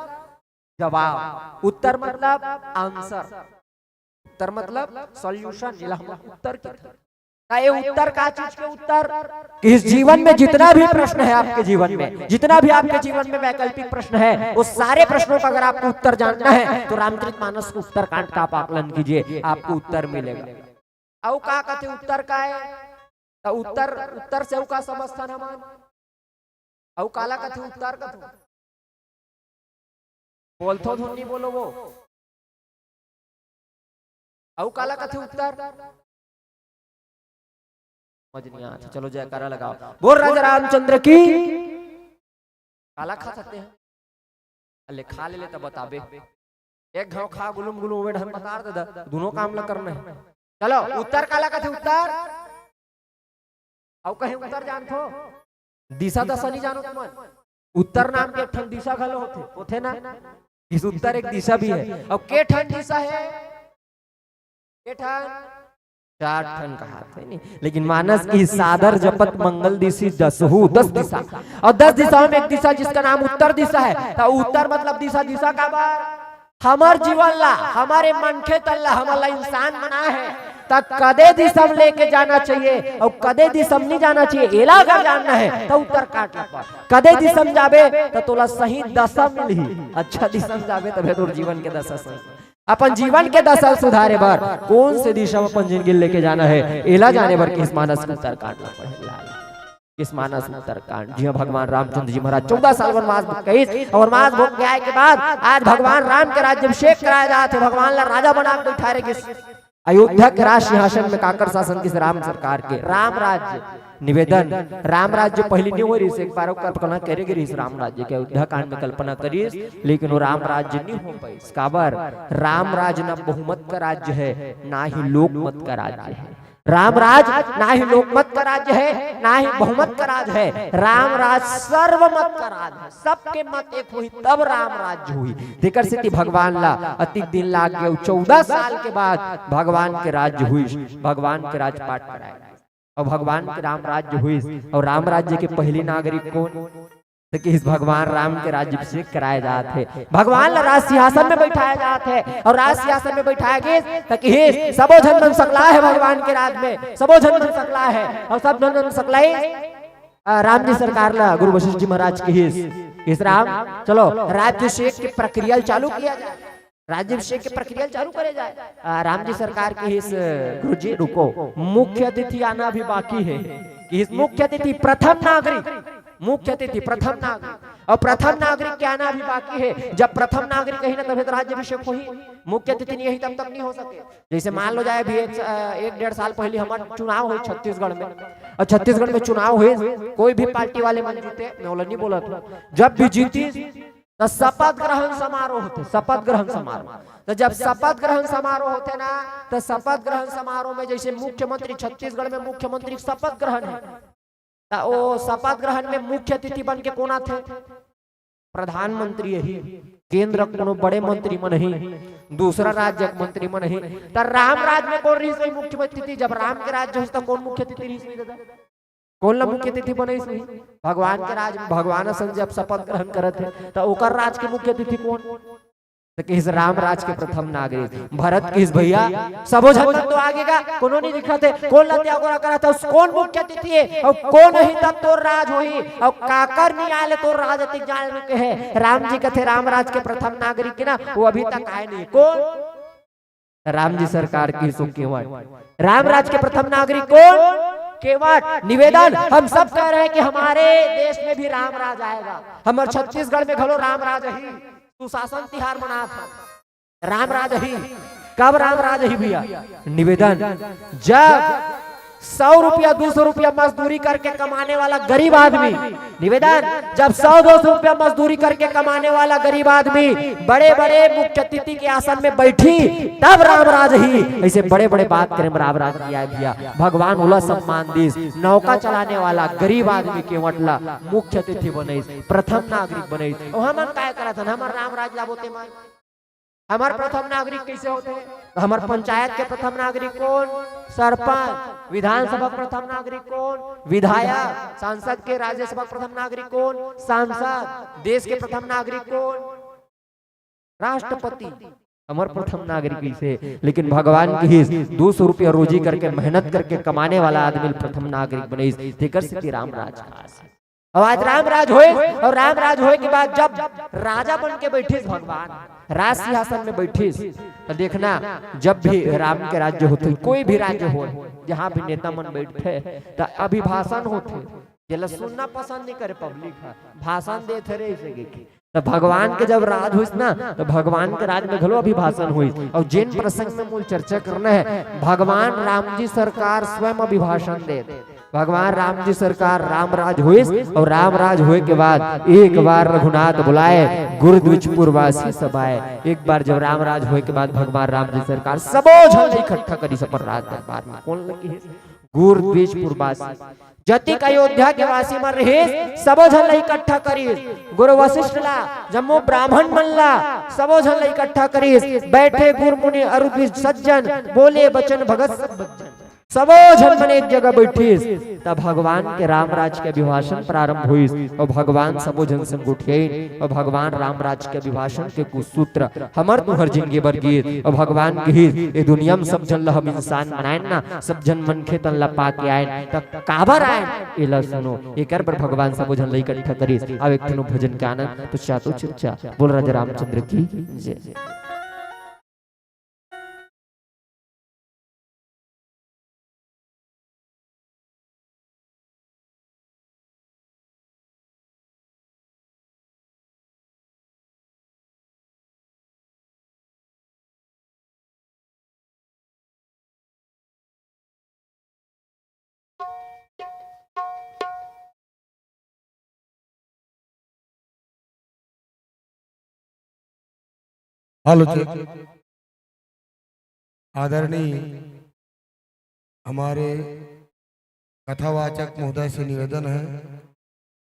जवाब, उत्तर मतलब आंसर, उत्तर मतलब सॉल्यूशन, जेला हम उत्तर कहिथन। त ये उत्तर का चीज के उत्तर? कि इस जीवन में जितना भी प्रश्न है आपके जीवन में, जितना भी आपके जीवन में वैकल्पिक प्रश्न है, उस सारे प्रश्नों का अगर आपको उत्तर जानना है, तो रामचरित मानस के उत्तरकांड का आप आकलन कीजिए, आपको उत्तर मिलेगा। अउ का कथे उत्तर काय? त उत्तर, उत्तर से अउ का समझथन हमन? अउ काला कथे उत्तर कथो? बोलथो धुन नइ बोलो वो। अउ काला कथे उत्तर? समझ नइ आत हे। चलो जयकारा लगाओ। बोल राजा रामचंद्र की। काला खा सकते हैं? अले खा ले ले त बताबे। एक घाव खा गुलुम गुलुम ओमे ढन पतार दे द, दुनो काम ला करना हे। चलो, उत्तर काला कथे उत्तर? अउ कहीं उत्तर जानथो? दिशा दशा नइ जानो तुमन? उत्तर नाम के एक ठन दिशा घलो होथे, होथे ना? इस उत्तर एक दिशा भी है। अउ के ठन दिशा हे? के ठन? चार ठन कहाथे नहीं, लेकिन मानस की सादर जपत मंगल दिशि दसहू, दस दिशा, अउ दस दिशाओं में एक दिशा जिसका नाम उत्तर दिशा है। त उत्तर मतलब दिशा, दिशा काबर? हमर जीवन ला, हमरे मनखे तन ला, हमन ला इंसान बनाए हे, त कदे दिशा में लेके जाना चाहिए अउ कदे दिशा में नइ जाना चाहिए, एला अगर जानना हे त उत्तरकांड ला पढ़। कदे दिशा में जाबे त तोला सही दशा मिलही, अच्छा दिशा में जाबे तभे तोर जीवन के दशा सही। अपन जीवन के दशा सुधारे बर कोन से दिशा में अपन जिंदगी लेके जाना हे, एला जाने बर किस मानस के उत्तरकांड ला पढ़े ला। किस मानस उत्तरकांड, जिहां भगवान रामचंद्र जी महाराज चौदह साल वनवास भोग कहिस, अउ वनवास भोग के आए के बाद आज भगवान राम के राज्याभिषेक कराए जात हे, भगवान ला राजा बना के बैठारे गिस। अयोध्या के राज सिंहासन में काकर शासन किस? राम सरकार के, राम राज्य। निवेदन, राम राज्य पहिली नहीं हो रहिस, एक बार कल्पना करे गे रहिस राम राज्य के, अयोध्या कांड में कल्पना करिस, लेकिन वो राम राज्य नहीं हो पाइस। काबर? राम राज्य ना बहुमत का राज्य है, ना ही लोकमत का राज्य है। राम राज ना ही लोकमत का राज्य है, ना ही बहुमत का राज है। राम राज सर्वमत का राज है, सबके मत एक होही तब राम राज्य होही। तेकर सेती भगवान ला अतिक दिन लाग गए, चौदह साल के बाद भगवान के राज्य होइस, भगवान के राजपाट कराए। अउ भगवान के राम राज्य होइस, अउ राम राज्य के पहिली नागरिक कोन? त किहिस भगवान राम के राज्याभिषेक कराए जात हे, भगवान ला राज सिंहासन में बैठाए जात हे, अउ राज सिंहासन में बैठाए गिस त किहिस सबो झन मन सकलाय हे भगवान के राज में, सबो झन मन सकलाय हे, अउ सब झन मन सकलाय। आ, राम जी सरकार ला गुरु वशिष्ठ जी महाराज किहिस, किहिस राम, चलो राज्याभिषेक की प्रक्रिया चालू किया जाए। राज्याभिषेक के प्रक्रिया चालू करे जाए। आ, राम जी सरकार किहिस, गुरुजी रुको, मुख्य अतिथि आना अभी बाकी है। किहिस मुख्य अतिथि प्रथम नागरिक, मुख्य अतिथि प्रथम नागरिक, अउ प्रथम नागरिक के आना अभी बाकी है। जब प्रथम नागरिक आही ना तभे तो राज्याभिषेक होही, मुख्य अतिथि नहीं आही तब तक नहीं हो सके। जैसे मान लो जाए अभी एक, अ, एक डेढ़ साल पहिली हमर चुनाव होइस छत्तीसगढ़ में, अउ छत्तीसगढ़ में चुनाव होइस, कोई भी पार्टी वाले मन जीते, मैं ओला नहीं बोलत हूँ, जब भी जीतिस त शपथ ग्रहण समारोह होथे, शपथ ग्रहण समारोह। त जब शपथ ग्रहण समारोह होथे ना, त शपथ ग्रहण समारोह में जैसे मुख्यमंत्री, छत्तीसगढ़ में मुख्यमंत्री शपथ ग्रहण है, त ओ शपथ ग्रहण में मुख्य अतिथि बन के कोन आथे? प्रधानमंत्री आही, केंद्र के कोनो बड़े मंत्री मन आही, दूसरा राज्य के मंत्री मन आही। त राम राज में कोन रहिस होही मुख्य अतिथि? जब राम के राज्य होइस त कोन मुख्य अतिथि रहिस होही दादा? कोन ला मुख्य अतिथि बनाइस होही? भगवान के राज में भगवान असन जब शपथ ग्रहण करत हे, त ओकर राज के मुख्य अतिथि कोन? त किहिस राम राज के प्रथम नागरिक। भरत किहिस भैया, सबो झन मन तो आगे गा, कोनो नहीं दिखत हे, कोन ला त्यागोरा करत हे, कोन मुख्य अतिथि हे, अउ कोन आही तब तोर राज होही, अउ काकर नहीं आले तोर राज अतिक जान के हे। राम जी कथे राम राज के प्रथम नागरिक के ना, वो अभी तक आए नहीं। कोन? राम जी सरकार किहिस केवट। राम राज के प्रथम नागरिक कोन? केवट। निवेदन, हम सब कह रहे हैं कि हमारे देश में भी राम राज आएगा, हमर छत्तीसगढ़ में घलो राम राज आही। सुशासन तिहार मनात हे, राम राज आही। कब राम राज आही भैया? निवेदन, जब सौ रुपया, दो सौ रुपया मजदूरी करके कमाने वाला गरीब आदमी, निवेदन, जब सौ दो सौ रुपया मजदूरी करके कमाने वाला गरीब आदमी बड़े-बड़े मुख्य अतिथि के आसन में बैठी, तब राम राज आही। ऐसे बड़े-बड़े बात करे में राम राज नहीं आए भैया। भगवान ओला सम्मान दिस, नौका चलाने वाला गरीब आदमी केवट ला मुख्य अतिथि बनइस, प्रथम नागरिक बनइस। अउ हमन काय करत हन? हमर राम राज लाबो ते मन। हमर प्रथम नागरिक कैसे होथे? हमर पंचायत के प्रथम नागरिक कोन? सरपंच। विधानसभा के प्रथम नागरिक कोन? विधायक। संसद के, राज्यसभा के प्रथम नागरिक कोन? सांसद। देश के प्रथम नागरिक कोन? राष्ट्रपति। हमर प्रथम नागरिक इसे, लेकिन भगवान किहिस, दो सौ रुपया रोजी करके, मेहनत करके कमाने वाला आदमी प्रथम नागरिक बनइस, तेकर सेती राम राज खास। अउ आज राम राज होइस, अउ राम राज होए के बाद जब राजा बन के बैठिस भगवान, राज सिंहासन में बैठिस, त देखना, जब भी राम के राज्य होथे, कोई भी राज्य होय, जहाँ भी नेता मन बैठथे, त अभिभाषण होथे। जेला सुनना पसंद नहीं करे पब्लिक ह, भाषण देथे रे ऐसे के। त भगवान के जब राज होइस ना, त भगवान के राज में घलो अभिभाषण होइस। अउ जेन प्रसंग में मोला चर्चा करना हे, भगवान राम जी सरकार स्वयं अभिभाषण देत। भगवान राम जी सरकार राम राज होइस, अउ राम राज होए के बाद एक बार रघुनाथ बुलाए, गुरु द्विजपुरवासी सब आए। एक बार जब राम राज होए के बाद भगवान राम जी सरकार सबो झन ला इकट्ठा करिस अपन राज दरबार में। कोन ला किहिस? गुरु द्विजपुरवासी। जतिक अयोध्या के वासी मन रहिस, सबो झन ला इकट्ठा करिस। गुरु वशिष्ठ ला, जम्मो ब्राह्मण मन ला, सबो झन ला इकट्ठा करिस। बैठे गुरु मुनि अरु द्विज सज्जन, बोले बचन भगत सब बच्चन। सबो झन मन एक जगह बैठिस, तब भगवान के राम राज के अभिभाषण प्रारंभ होइस, अउ भगवान सबो झन संग गोठियाइन, अउ भगवान राम राज के अभिभाषण के कुछ सूत्र हमर तुंहर जिनगी बर गीत, अउ भगवान किहिस, ए दुनिया में सब झन ल हम इंसान बनाएन ना, सब झन मनखे तन ल पाके आएन, त काबर आएन? एला सुनो, एकर बर भगवान सबो झन ल इकट्ठा करिस। अब एक ठन भजन के आनंद, पश्चात चर्चा। बोल राजा रामचंद्र की जय। हेलो जी। आदरणीय हमारे कथावाचक महोदय से निवेदन है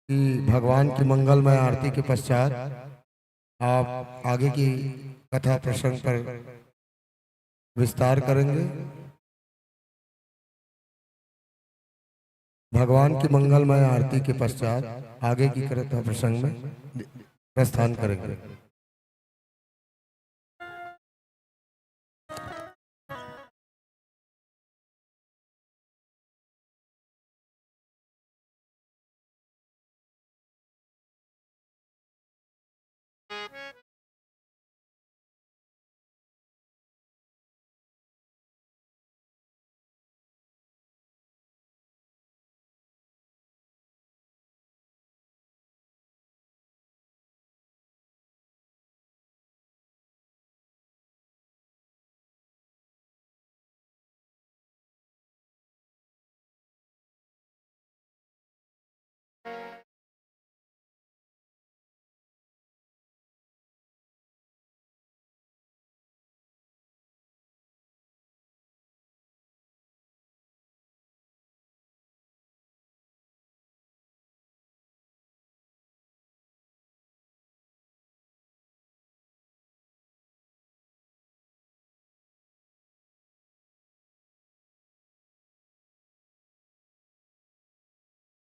कि भगवान की मंगलमय आरती के पश्चात आप आगे की कथा प्रसंग पर विस्तार करेंगे। भगवान की मंगलमय आरती के पश्चात आगे की कथा प्रसंग में प्रस्थान करेंगे।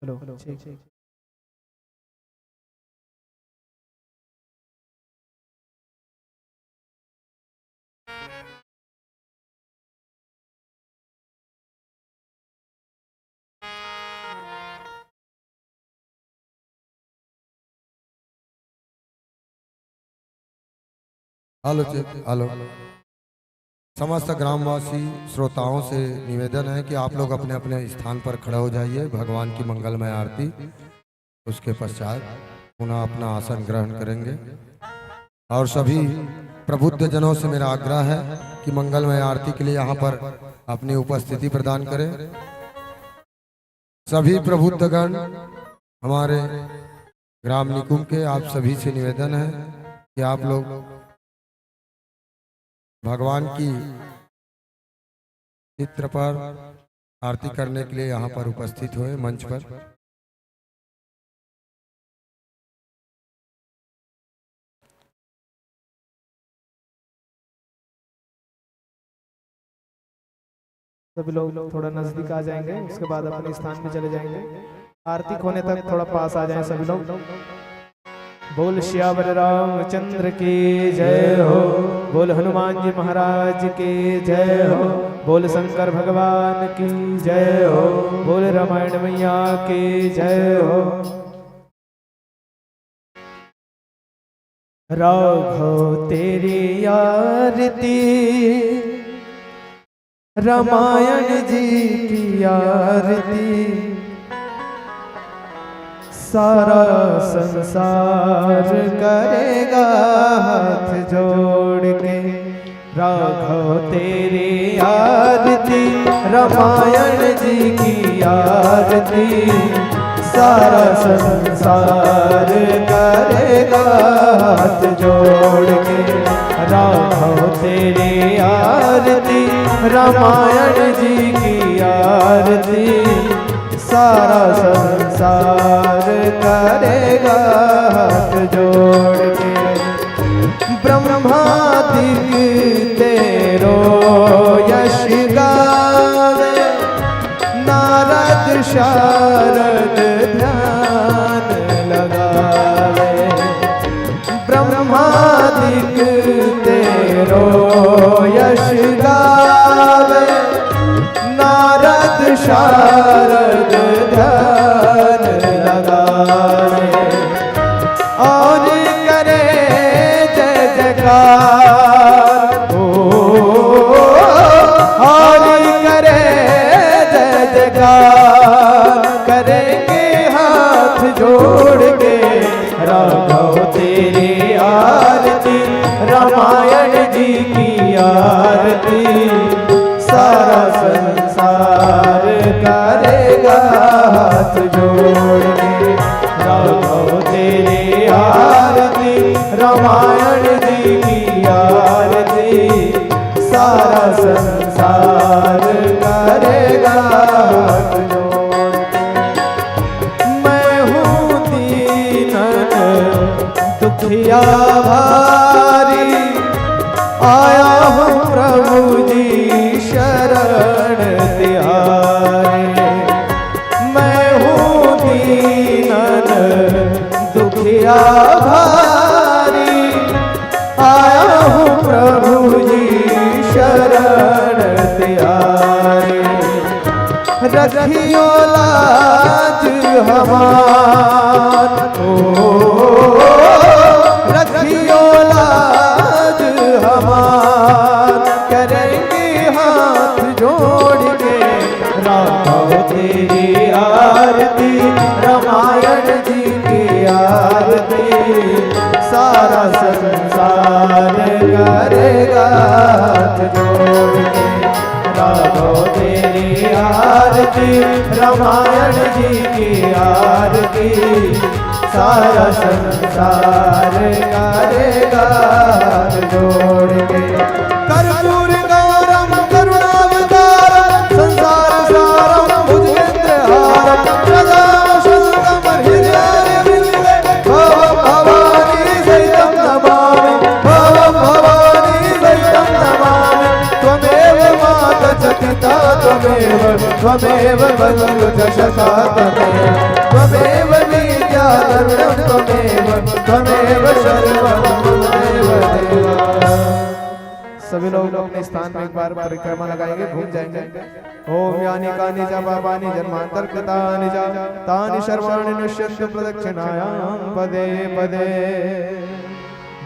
हेलो, ठीक। Hello check, hello. समस्त ग्रामवासी श्रोताओं से निवेदन है कि आप लोग अपने अपने स्थान पर खड़े हो जाइए। भगवान की मंगलमय आरती, उसके पश्चात पुनः अपना आसन ग्रहण करेंगे। और सभी प्रबुद्ध जनों से मेरा आग्रह है कि मंगलमय आरती के लिए यहाँ पर अपनी उपस्थिति प्रदान करें। सभी प्रबुद्धगण, हमारे ग्राम निकुम के, आप सभी से निवेदन है कि आप लोग भगवान की चित्र पर आरती करने के लिए यहाँ पर उपस्थित हुए मंच पर। सभी लोग थोड़ा नजदीक आ जाएंगे, उसके बाद अपने स्थान पे चले जाएंगे। आरती होने तक थोड़ा पास आ जाएं सभी लोग। बोल सियावर रामचंद्र की जय हो। बोल हनुमान जी महाराज की जय हो। बोल शंकर भगवान की जय हो। बोल रामायण मैया की जय हो। राघव तेरी आरती, रामायण जी की आरती, सारा संसार करेगा हाथ जोड़ के। राघव तेरी आरती, रामायण जी की आरती, सारा संसार करेगा हाथ जोड़ के। राघव तेरी आरती, रामायण जी की आरती, सारा संसार करेगा हाथ जोड़ के। ब्रह्मादिक तेरो यश गावे, नारद शारद ध्यान लगावे। ब्रह्मादिक तेरो यश गावे, नारद शारद ध्यान लगावे। और करे जय जयकार, ओ, और करे जय जयकार, करेंगे हाथ जोड़ के। राघव तेरी आरती, रामायण जी की आरती, सारा संसार करेगा हाथ जोड़ के। राघव तेरी आरती, रामायण जी की आरती, सारा संसार करेगा हाथ जोड़। मैं हूँ दीनन दुखिया भारी, आया हूँ प्रभु जी शरण तिहारी। मैं हूँ दीनन दुखिया भारी, आया हूँ प्रभु जी शरण तिहारी। रखियो लाज हमार, ओ, रखियो लाज हमार, करेंगे हाथ जोड़ के। राघव तेरी आरती, रामायण जी की आरती, सारा संसार करेगा हाथ जोड़ के। राघव तेरी आरती, रामायण जी की आरती, सारा संसार करेगा हाथ जोड़ के। कर्पूर गौरम करुणावतारम संसार सारम भुजगेंद्र हारम सदा वसंतम हृदय भव भवानी सहितं नमामि, भव भवानी सहितं नमामि। त्वमेव माता च पिता त्वमेव, त्वमेव बन्धु च सखा त्वमेव, त्वमेव विद्या द्रविणं त्वमेव, त्वमेव सर्वं मम देव देवा। सभी लोग अपने स्थान में एक बार परिक्रमा लगाएंगे, घूम जाएंगे। ओम यानि कानि च पापानि जन्मांतर कृतानि च तानि सर्वाणि नश्यंतु प्रदक्षिणायां पदे पदे।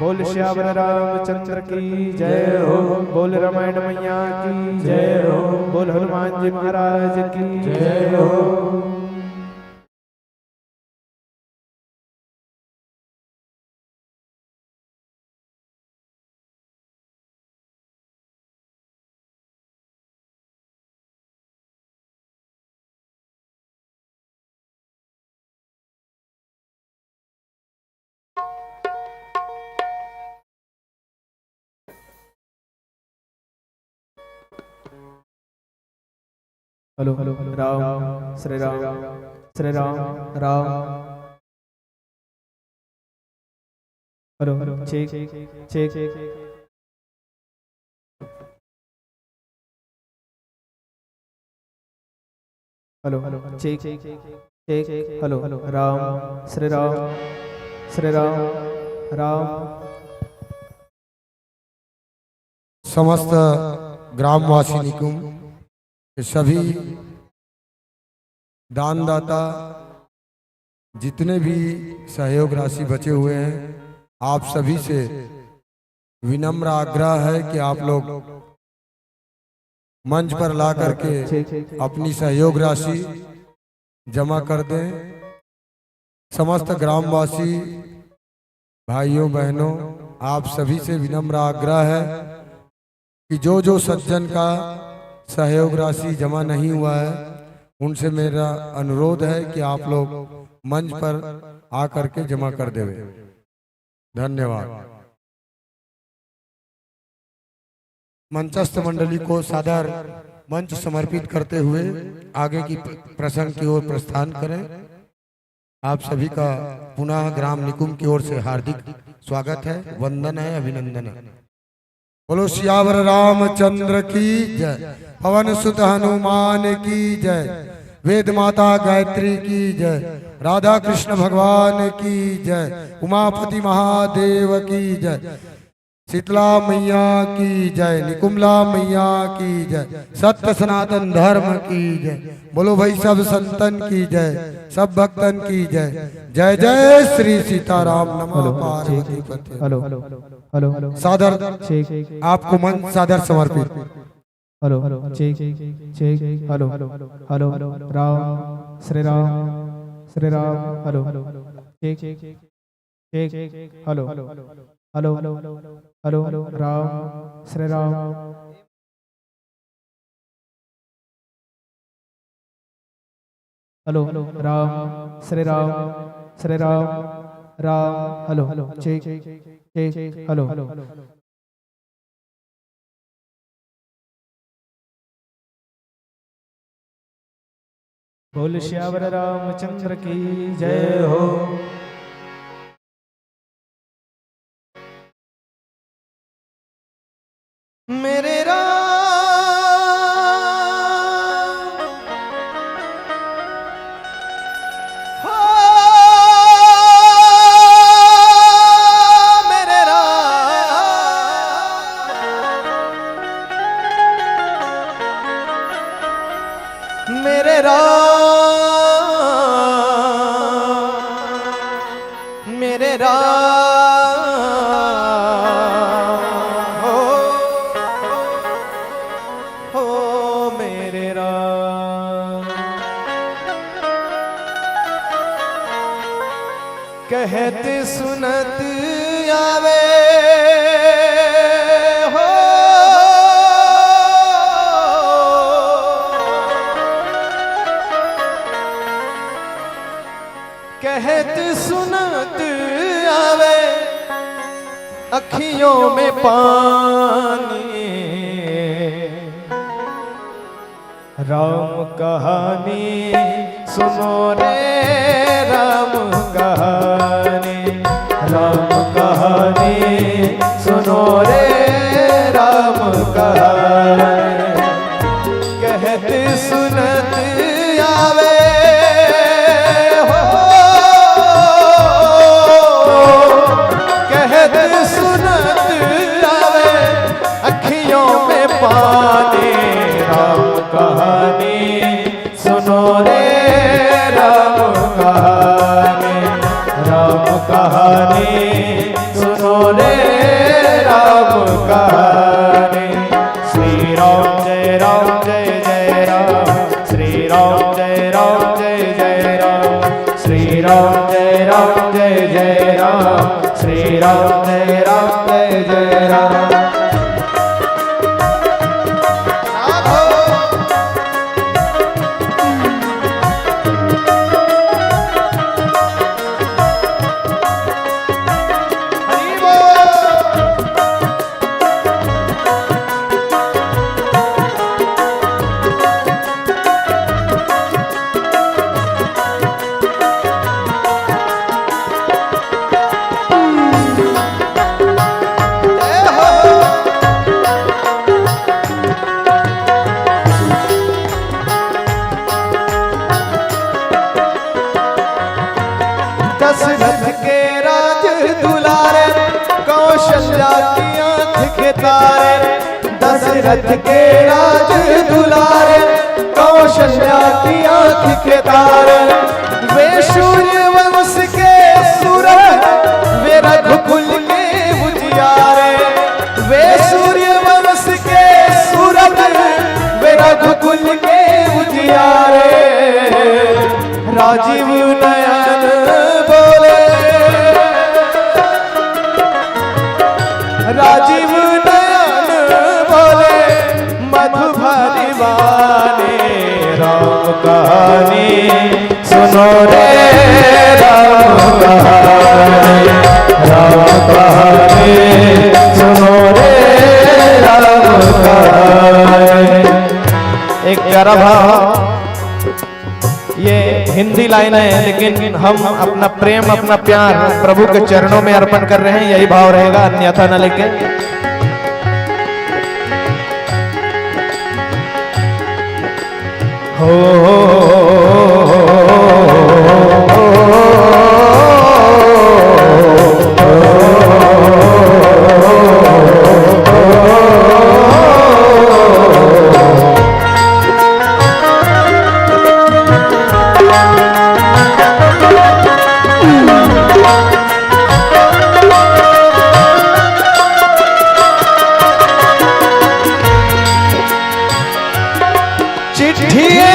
बोल सियावर रामचंद्र की जय हो। बोल रामायण मैया की जय हो। बोल हनुमान जी महाराज की जय हो। Hello, Ram, Shri Ram, Shri Ram, Ram. Hello, check, check. Hello, check, check. Hello, Ram, Shri Ram, Shri Ram, Ram. समस्त ग्रामवासी निकुम के सभी दानदाता, जितने भी सहयोग राशि बचे हुए हैं, आप सभी से विनम्र आग्रह है कि आप लोग मंच पर ला करके अपनी सहयोग राशि जमा कर दें। समस्त ग्रामवासी भाइयों बहनों, आप सभी से विनम्र आग्रह है कि जो जो सज्जन का सहयोग राशि जमा नहीं हुआ है, उनसे मेरा अनुरोध है कि आप लोग मंच पर आ करके जमा कर देवे। धन्यवाद। मंचस्थ मंडली को सादर मंच समर्पित करते हुए आगे की प्रसंग की ओर प्रस्थान करें। आप सभी का पुनः ग्राम निकुम की ओर से हार्दिक स्वागत है, वंदन है, अभिनंदन है। बोलो सियावर रामचंद्र की जय, पवन सुत हनुमान की जय, वेद माता गायत्री की जय, राधा कृष्ण भगवान की जय, उमापति महादेव की जय, शीतला मैया की जय, निकुमला मैया की जय, सत्य सनातन धर्म की जय। बोलो भाई सब संतन की जय, सब भक्तन की जय। जय जय श्री सीताराम। नमः हेलो, हेलो, पार्वती चेक, पते। हेलो, हेलो, हेलो, सादर चेक। आपको मंच सादर समर्पित। Hello, check, check. Hello, hello, Ram, Shri Ram, Shri Ram. Hello, check, check. Hello, hello, hello, Ram, Shri Ram. Hello, Ram, Shri Ram, Shri Ram. Ram, hello, check, check, hello. बोल सियावर रामचंद्र की जय हो। मेरे राम, हो मेरे राम, मेरे राम, मेरे राम, हो, हो मेरे राम। कहत सुनत आवे हो, कहत सुनत आवे अखियों में पानी। राम कहानी सुनो रे, राम कहानी, राम कहानी सुनो रे, राम कहानी। कहत सुनत आवे हो, कहत सुनत आवे अखियों में पानी। राम कहानी सुनो रे, राम कहानी, राम कहानी सुनो रे, राम कहानी। श्री राम जय राम जय जय राम, श्री राम जय राम जय जय राम, श्री राम जय राम जय जय राम, श्री राम जय राम जय जय राम। दशरथ के राज दुलारे, कौशल्या की आंख के तारे। दशरथ के राज दुलारे, कौशल्या की आंख के तारे। वे सूर्यवंश के सूरज, वे रघुकुल के उजियारे। वे सूर्यवंश के सूरज, वे रघुकुल के उजियारे। राजीव नयन बोले, राजीव नयन बोले, मधुबन वाले। राम कहानी सुनो रे, राम कहानी, राम कहानी सुनो रे, राम कहानी। एक प्यारा भाव, ये हिंदी लाइन है, लेकिन हम अपना प्रेम, अपना प्यार प्रभु के चरणों में अर्पण कर रहे हैं, यही भाव रहेगा, अन्यथा न लेके। हो, चिट्ठिए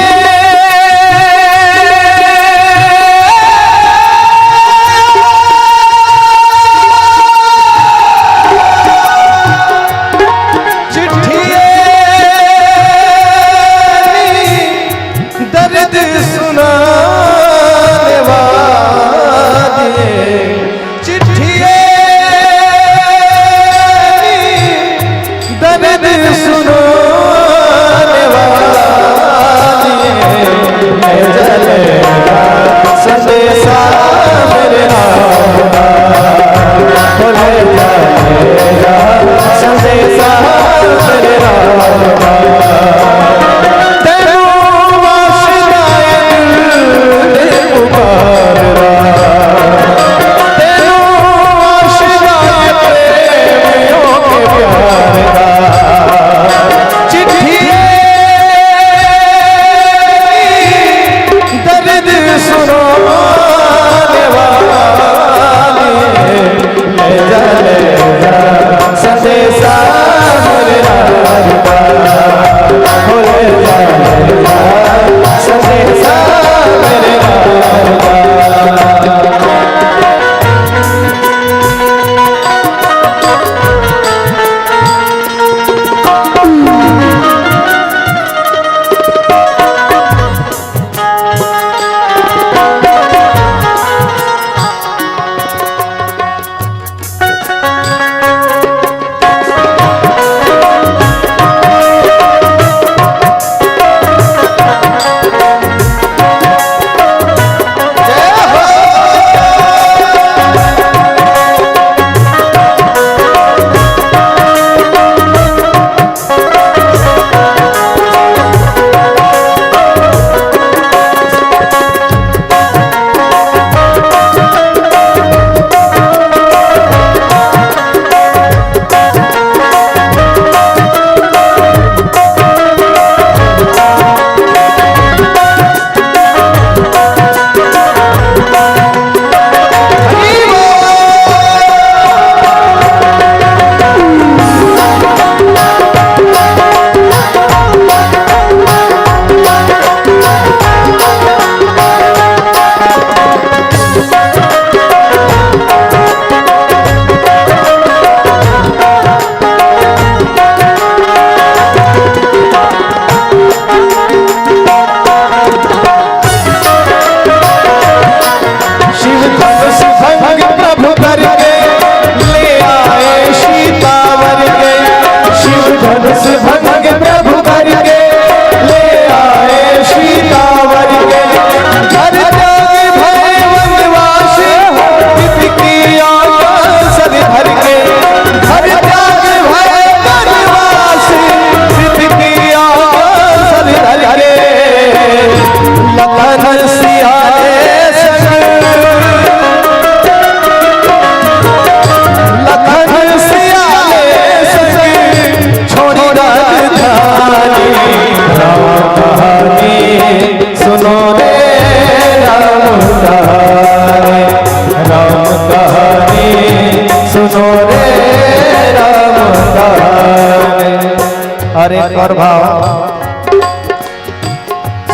अरे और भाव,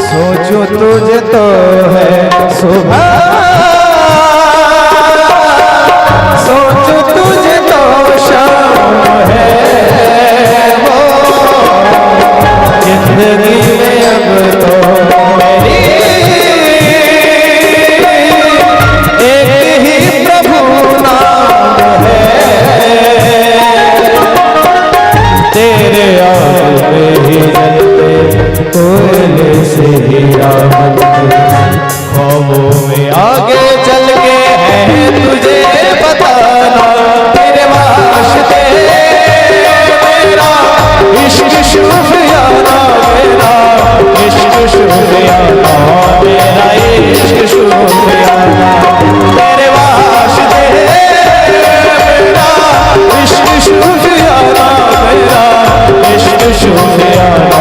सोचूं तुझे तो है सुबह, सोचूं तुझे तो शाम है वो, जिंदगी में अब तो मेरी एक ही प्रभु नाम है। तेरे आगे में ही जलते कोयले से हीरा बनते। ख्वाबों में आगे चल के है तुझे बताना, तेरे वास्ते मेरा इश्क सूफियाना, मेरा इश्क सूफियाना, मेरा इश्क सूफियाना, तेरे वास्ते मेरा इश्क सूफियाना, मेरा इश्क सूफियाना,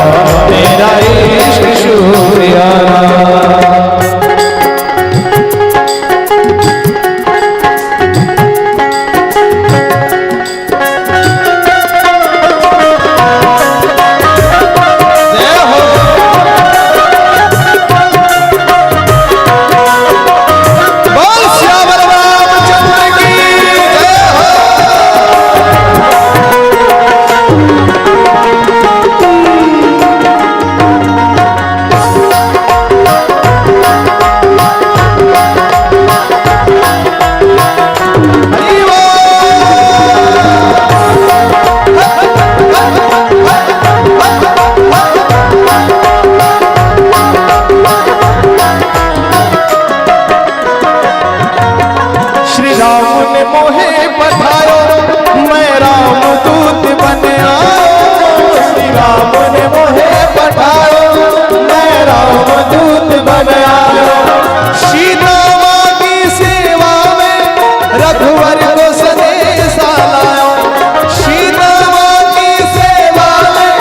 मेरा इश्क सूफियाना। श्री राम ने मोहे पठायो, मैं राम दूत बन आयो। श्री राम ने मोहे पठायो, मैं राम दूत बन आयो। सीता माँ की सेवा में रघुवर को संदेशा लायो। सीता माँ की सेवा में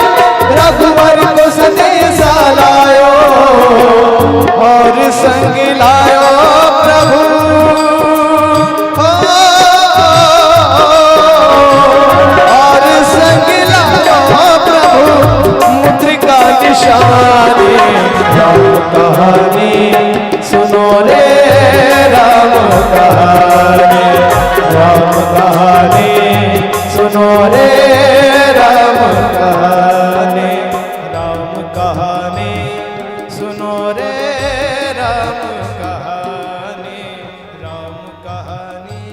रघुवर को संदेशा लायो। और संग लायो प्रभु, और संग लायो प्रभु मुद्रिका निशानी। राम कहानी सुनो रे, राम कहानी, राम कहानी सुनो रे, राम कहानी, राम कहानी सुनो रे, राम कहानी, राम कहानी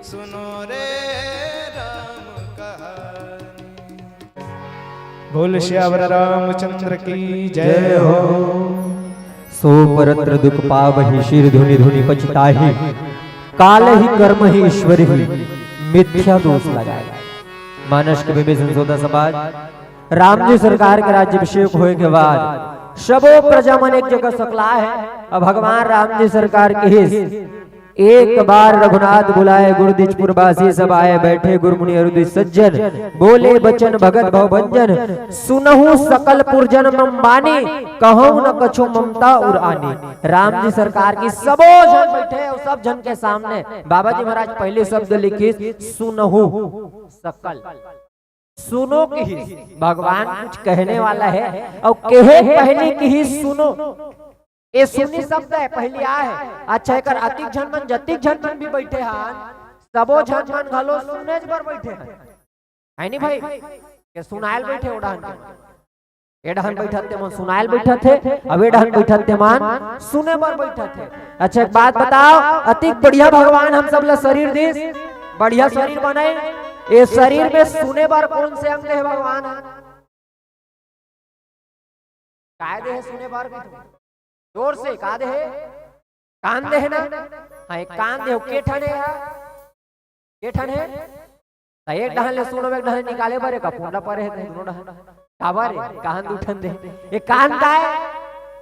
सुनो रे, राम कहानी। बोल सियावर रामचंद्र की जय हो। सो परत्र दुख पावहि, सिर धुनि धुनि पछताहि। कालहि कर्महि ईश्वरहि, मिथ्या दोष लगाए। मानस के बिंबे संशोधा समाज, राम जी सरकार के राज्याभिषेक होय के बाद सबो प्रजा मन एक जगह सकला हे। अब भगवान राम जी सरकार किहिस, एक बार रघुनाथ बुलाए, गुरु दिजपुर बासी सब आए, बैठे गुरु मुनि अरु द्विज सज्जन, बोले बचन भगत भव भंजन, सुनहु सकल पुरजन मम बानी, कहूं न कछु ममता उर आनी। राम जी सरकार किहिस सबो झन बैठे अउ सब झन के सामने बाबा जी महाराज पहले शब्द लिखिस, सुनहु सकल। सुनो किहिस, भगवान कुछ कहने वाला हे, अउ केहे पहली किहिस सुनो। ए सुनी शब्द हे, पहली आ हे। अच्छा, एकर अतिक झन मन, जतिक झन मन भी बैठे हन, सबो झन मन घलो सुनेच बर बैठे हन, हे नी भाई? के सुनायल बैठे ओ डहन के, ए डहन बैठत ते मन सुनायल बैठत हे, अब ए डहन बैठत ते मन सुने बर बैठत हे। अच्छा, एक बात बताओ, अतिक बढ़िया भगवान हम सब ला शरीर दिस, बढ़िया शरीर बनाए, ए शरीर में सुने बर कौन से अंग हे भगवान? काय दे हे सुने बर भी? जोर से, का दे हे? कान दे हे ना? हाँ, एक कान दे हे, के ठन हे यार? के ठन हे? त एक डहन ले सुनो, एक डहन ले निकाले बर, एक फूंदा परे हे, दोनों डहन। काबर हे? कान दू ठन दे। ये कान काय हे?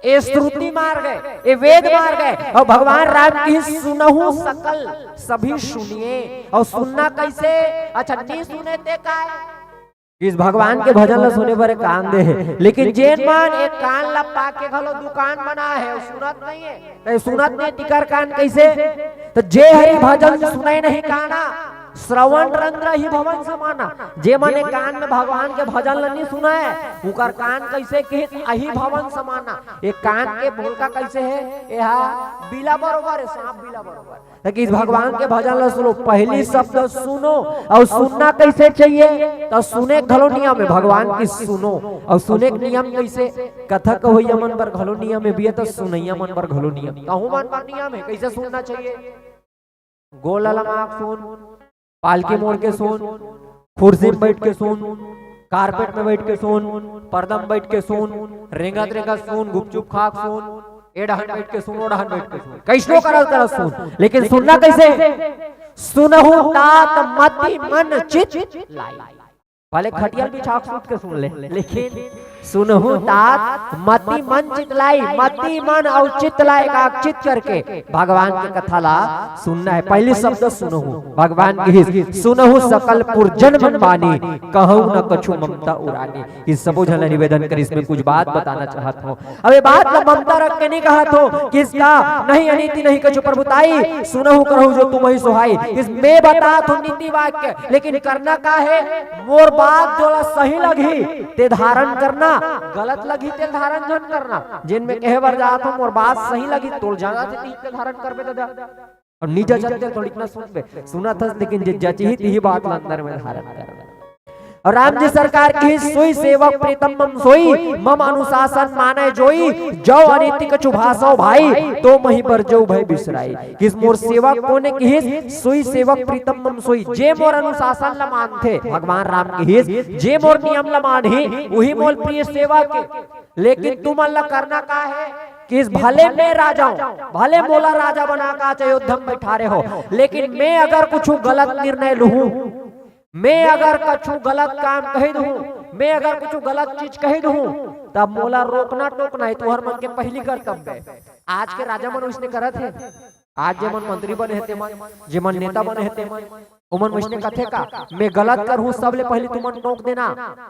ये श्रुति मार्ग हे, ये वेद मार्ग हे। अउ भगवान राम किहिस सुनहु सकल, सभी सुनिए। अउ सुनना कैसे? अच्छा, नी सुने ते काय? किहिस भगवान के भजन ल सुने बर एक कान दे हे, लेकिन जेन मन एक कान ल पाके घलो दुकान बनाए हे, अउ सुनत नहीं हे, त सुनत नहीं, तिकर कान कैसे? त जे हरि भजन सुनय नहीं काना, श्रवण रंध्र ही भवन समाना। जे मन एक कान में भगवान के भजन ल नी सुनय, उकर कान कइसे किहिस, अही भवन समाना। एक कान के भोलका कइसे हे, एहा बिला बरोबर हे, सांप बिला बरोबर। त किहिस भगवान के भजन ल सुनो, पहली शब्द सुनो। अउ सुनना कइसे चाहिए, त सुने घलो नियम हे भगवान कि सुनो। अउ सुने के नियम कइसे, कथा कहोइया मन बर घलो नियम हे भैया, त सुनइया मन बर घलो नियम, तहू मन बर नियम हे कइसे सुनना चाहिए। गोला लमाक सुन, पालकी मोड़ के सुन, कुर्सी में बैठ के सुन, कारपेट में बैठ के सुन, पर्दा में बैठ के सुन, रेंगत रेंगत सुन, गुपचुप खाक सुन, ए डहन बैठ के सुन, ओ डहन बैठ के सुन, कइसनो करत करत सुन, लेकिन सुनना कइसे? सुनहु तात मति मन चित लाई। भले खटिया ल बिछा के सूत के सुन ले, लेकिन सुनहु तात मति मन चित लाई, मति मन अउ चित ला एकाग्रचित करके भगवान के कथा ला सुनना हे। पहली शब्द सुनहु, भगवान किहिस सुनहु सकल पुरजन मन बानी, कहूँ न कछु ममता उरानी। कि सबो झन ला निवेदन करिस, मैं कुछ बात बताना चाहत हूँ। अब ये बात ला ममता रख के नहीं कहत हूँ कि इसका नहीं अनीति नहीं कछु प्रभुताई, सुनहु करहु जो तुमहि सोहाई। इस मैं बतात हूँ नीति वाक्य, लेकिन करना का हे? मोर बात जोला सही लगही, ते धारण करना, गलत लगही, ते धारण झन करना। जेन मैं कहे बर जात हूँ, मोर बात सही लगही, तोला जचथे ते धारण करबे दादा। अउ नी जचत ते थोड़ी ना सुनबे, सुनत हस, लेकिन जे जचही तिही बात ला अंदर में धारण करना। अउ राम जी सरकार किहिस, सोई सेवक प्रीतम मम सोई, मम अनुशासन मानय जोई, जौ अनीति कछु भाषौ भाई, तो मही बरजौ भय बिसराई। किहिस मोर सेवक कोन हे किहिस, सोई सेवक प्रीतम मम सोई, जे मोर अनुशासन ला मानथे, भगवान राम किहिस, जे मोर नियम ला मानही, उही मोर प्रिय सेवक हे। लेकिन तुमन ला करना का हे? किहिस भले मैं राजा हूँ, भले मोला राजा बना के आज अयोध्या में बैठारे हो, लेकिन मैं अगर कुछ गलत निर्णय लूहूँ, मैं अगर कछु गलत काम कहि दूहूँ, मैं अगर कुछ गलत चीज कहि दूहूँ, तब मोला रोकना टोकना हे तुहर मन के पहली कर्तव्य हे। आज के राजा मन वइसने करत हे, आज जे मन मंत्री बने हे ते मन, जे मन नेता बने हे ते मन, ओमन वइसने कथे का, मैं गलत करहूँ, सबले पहली तुमन टोक देना,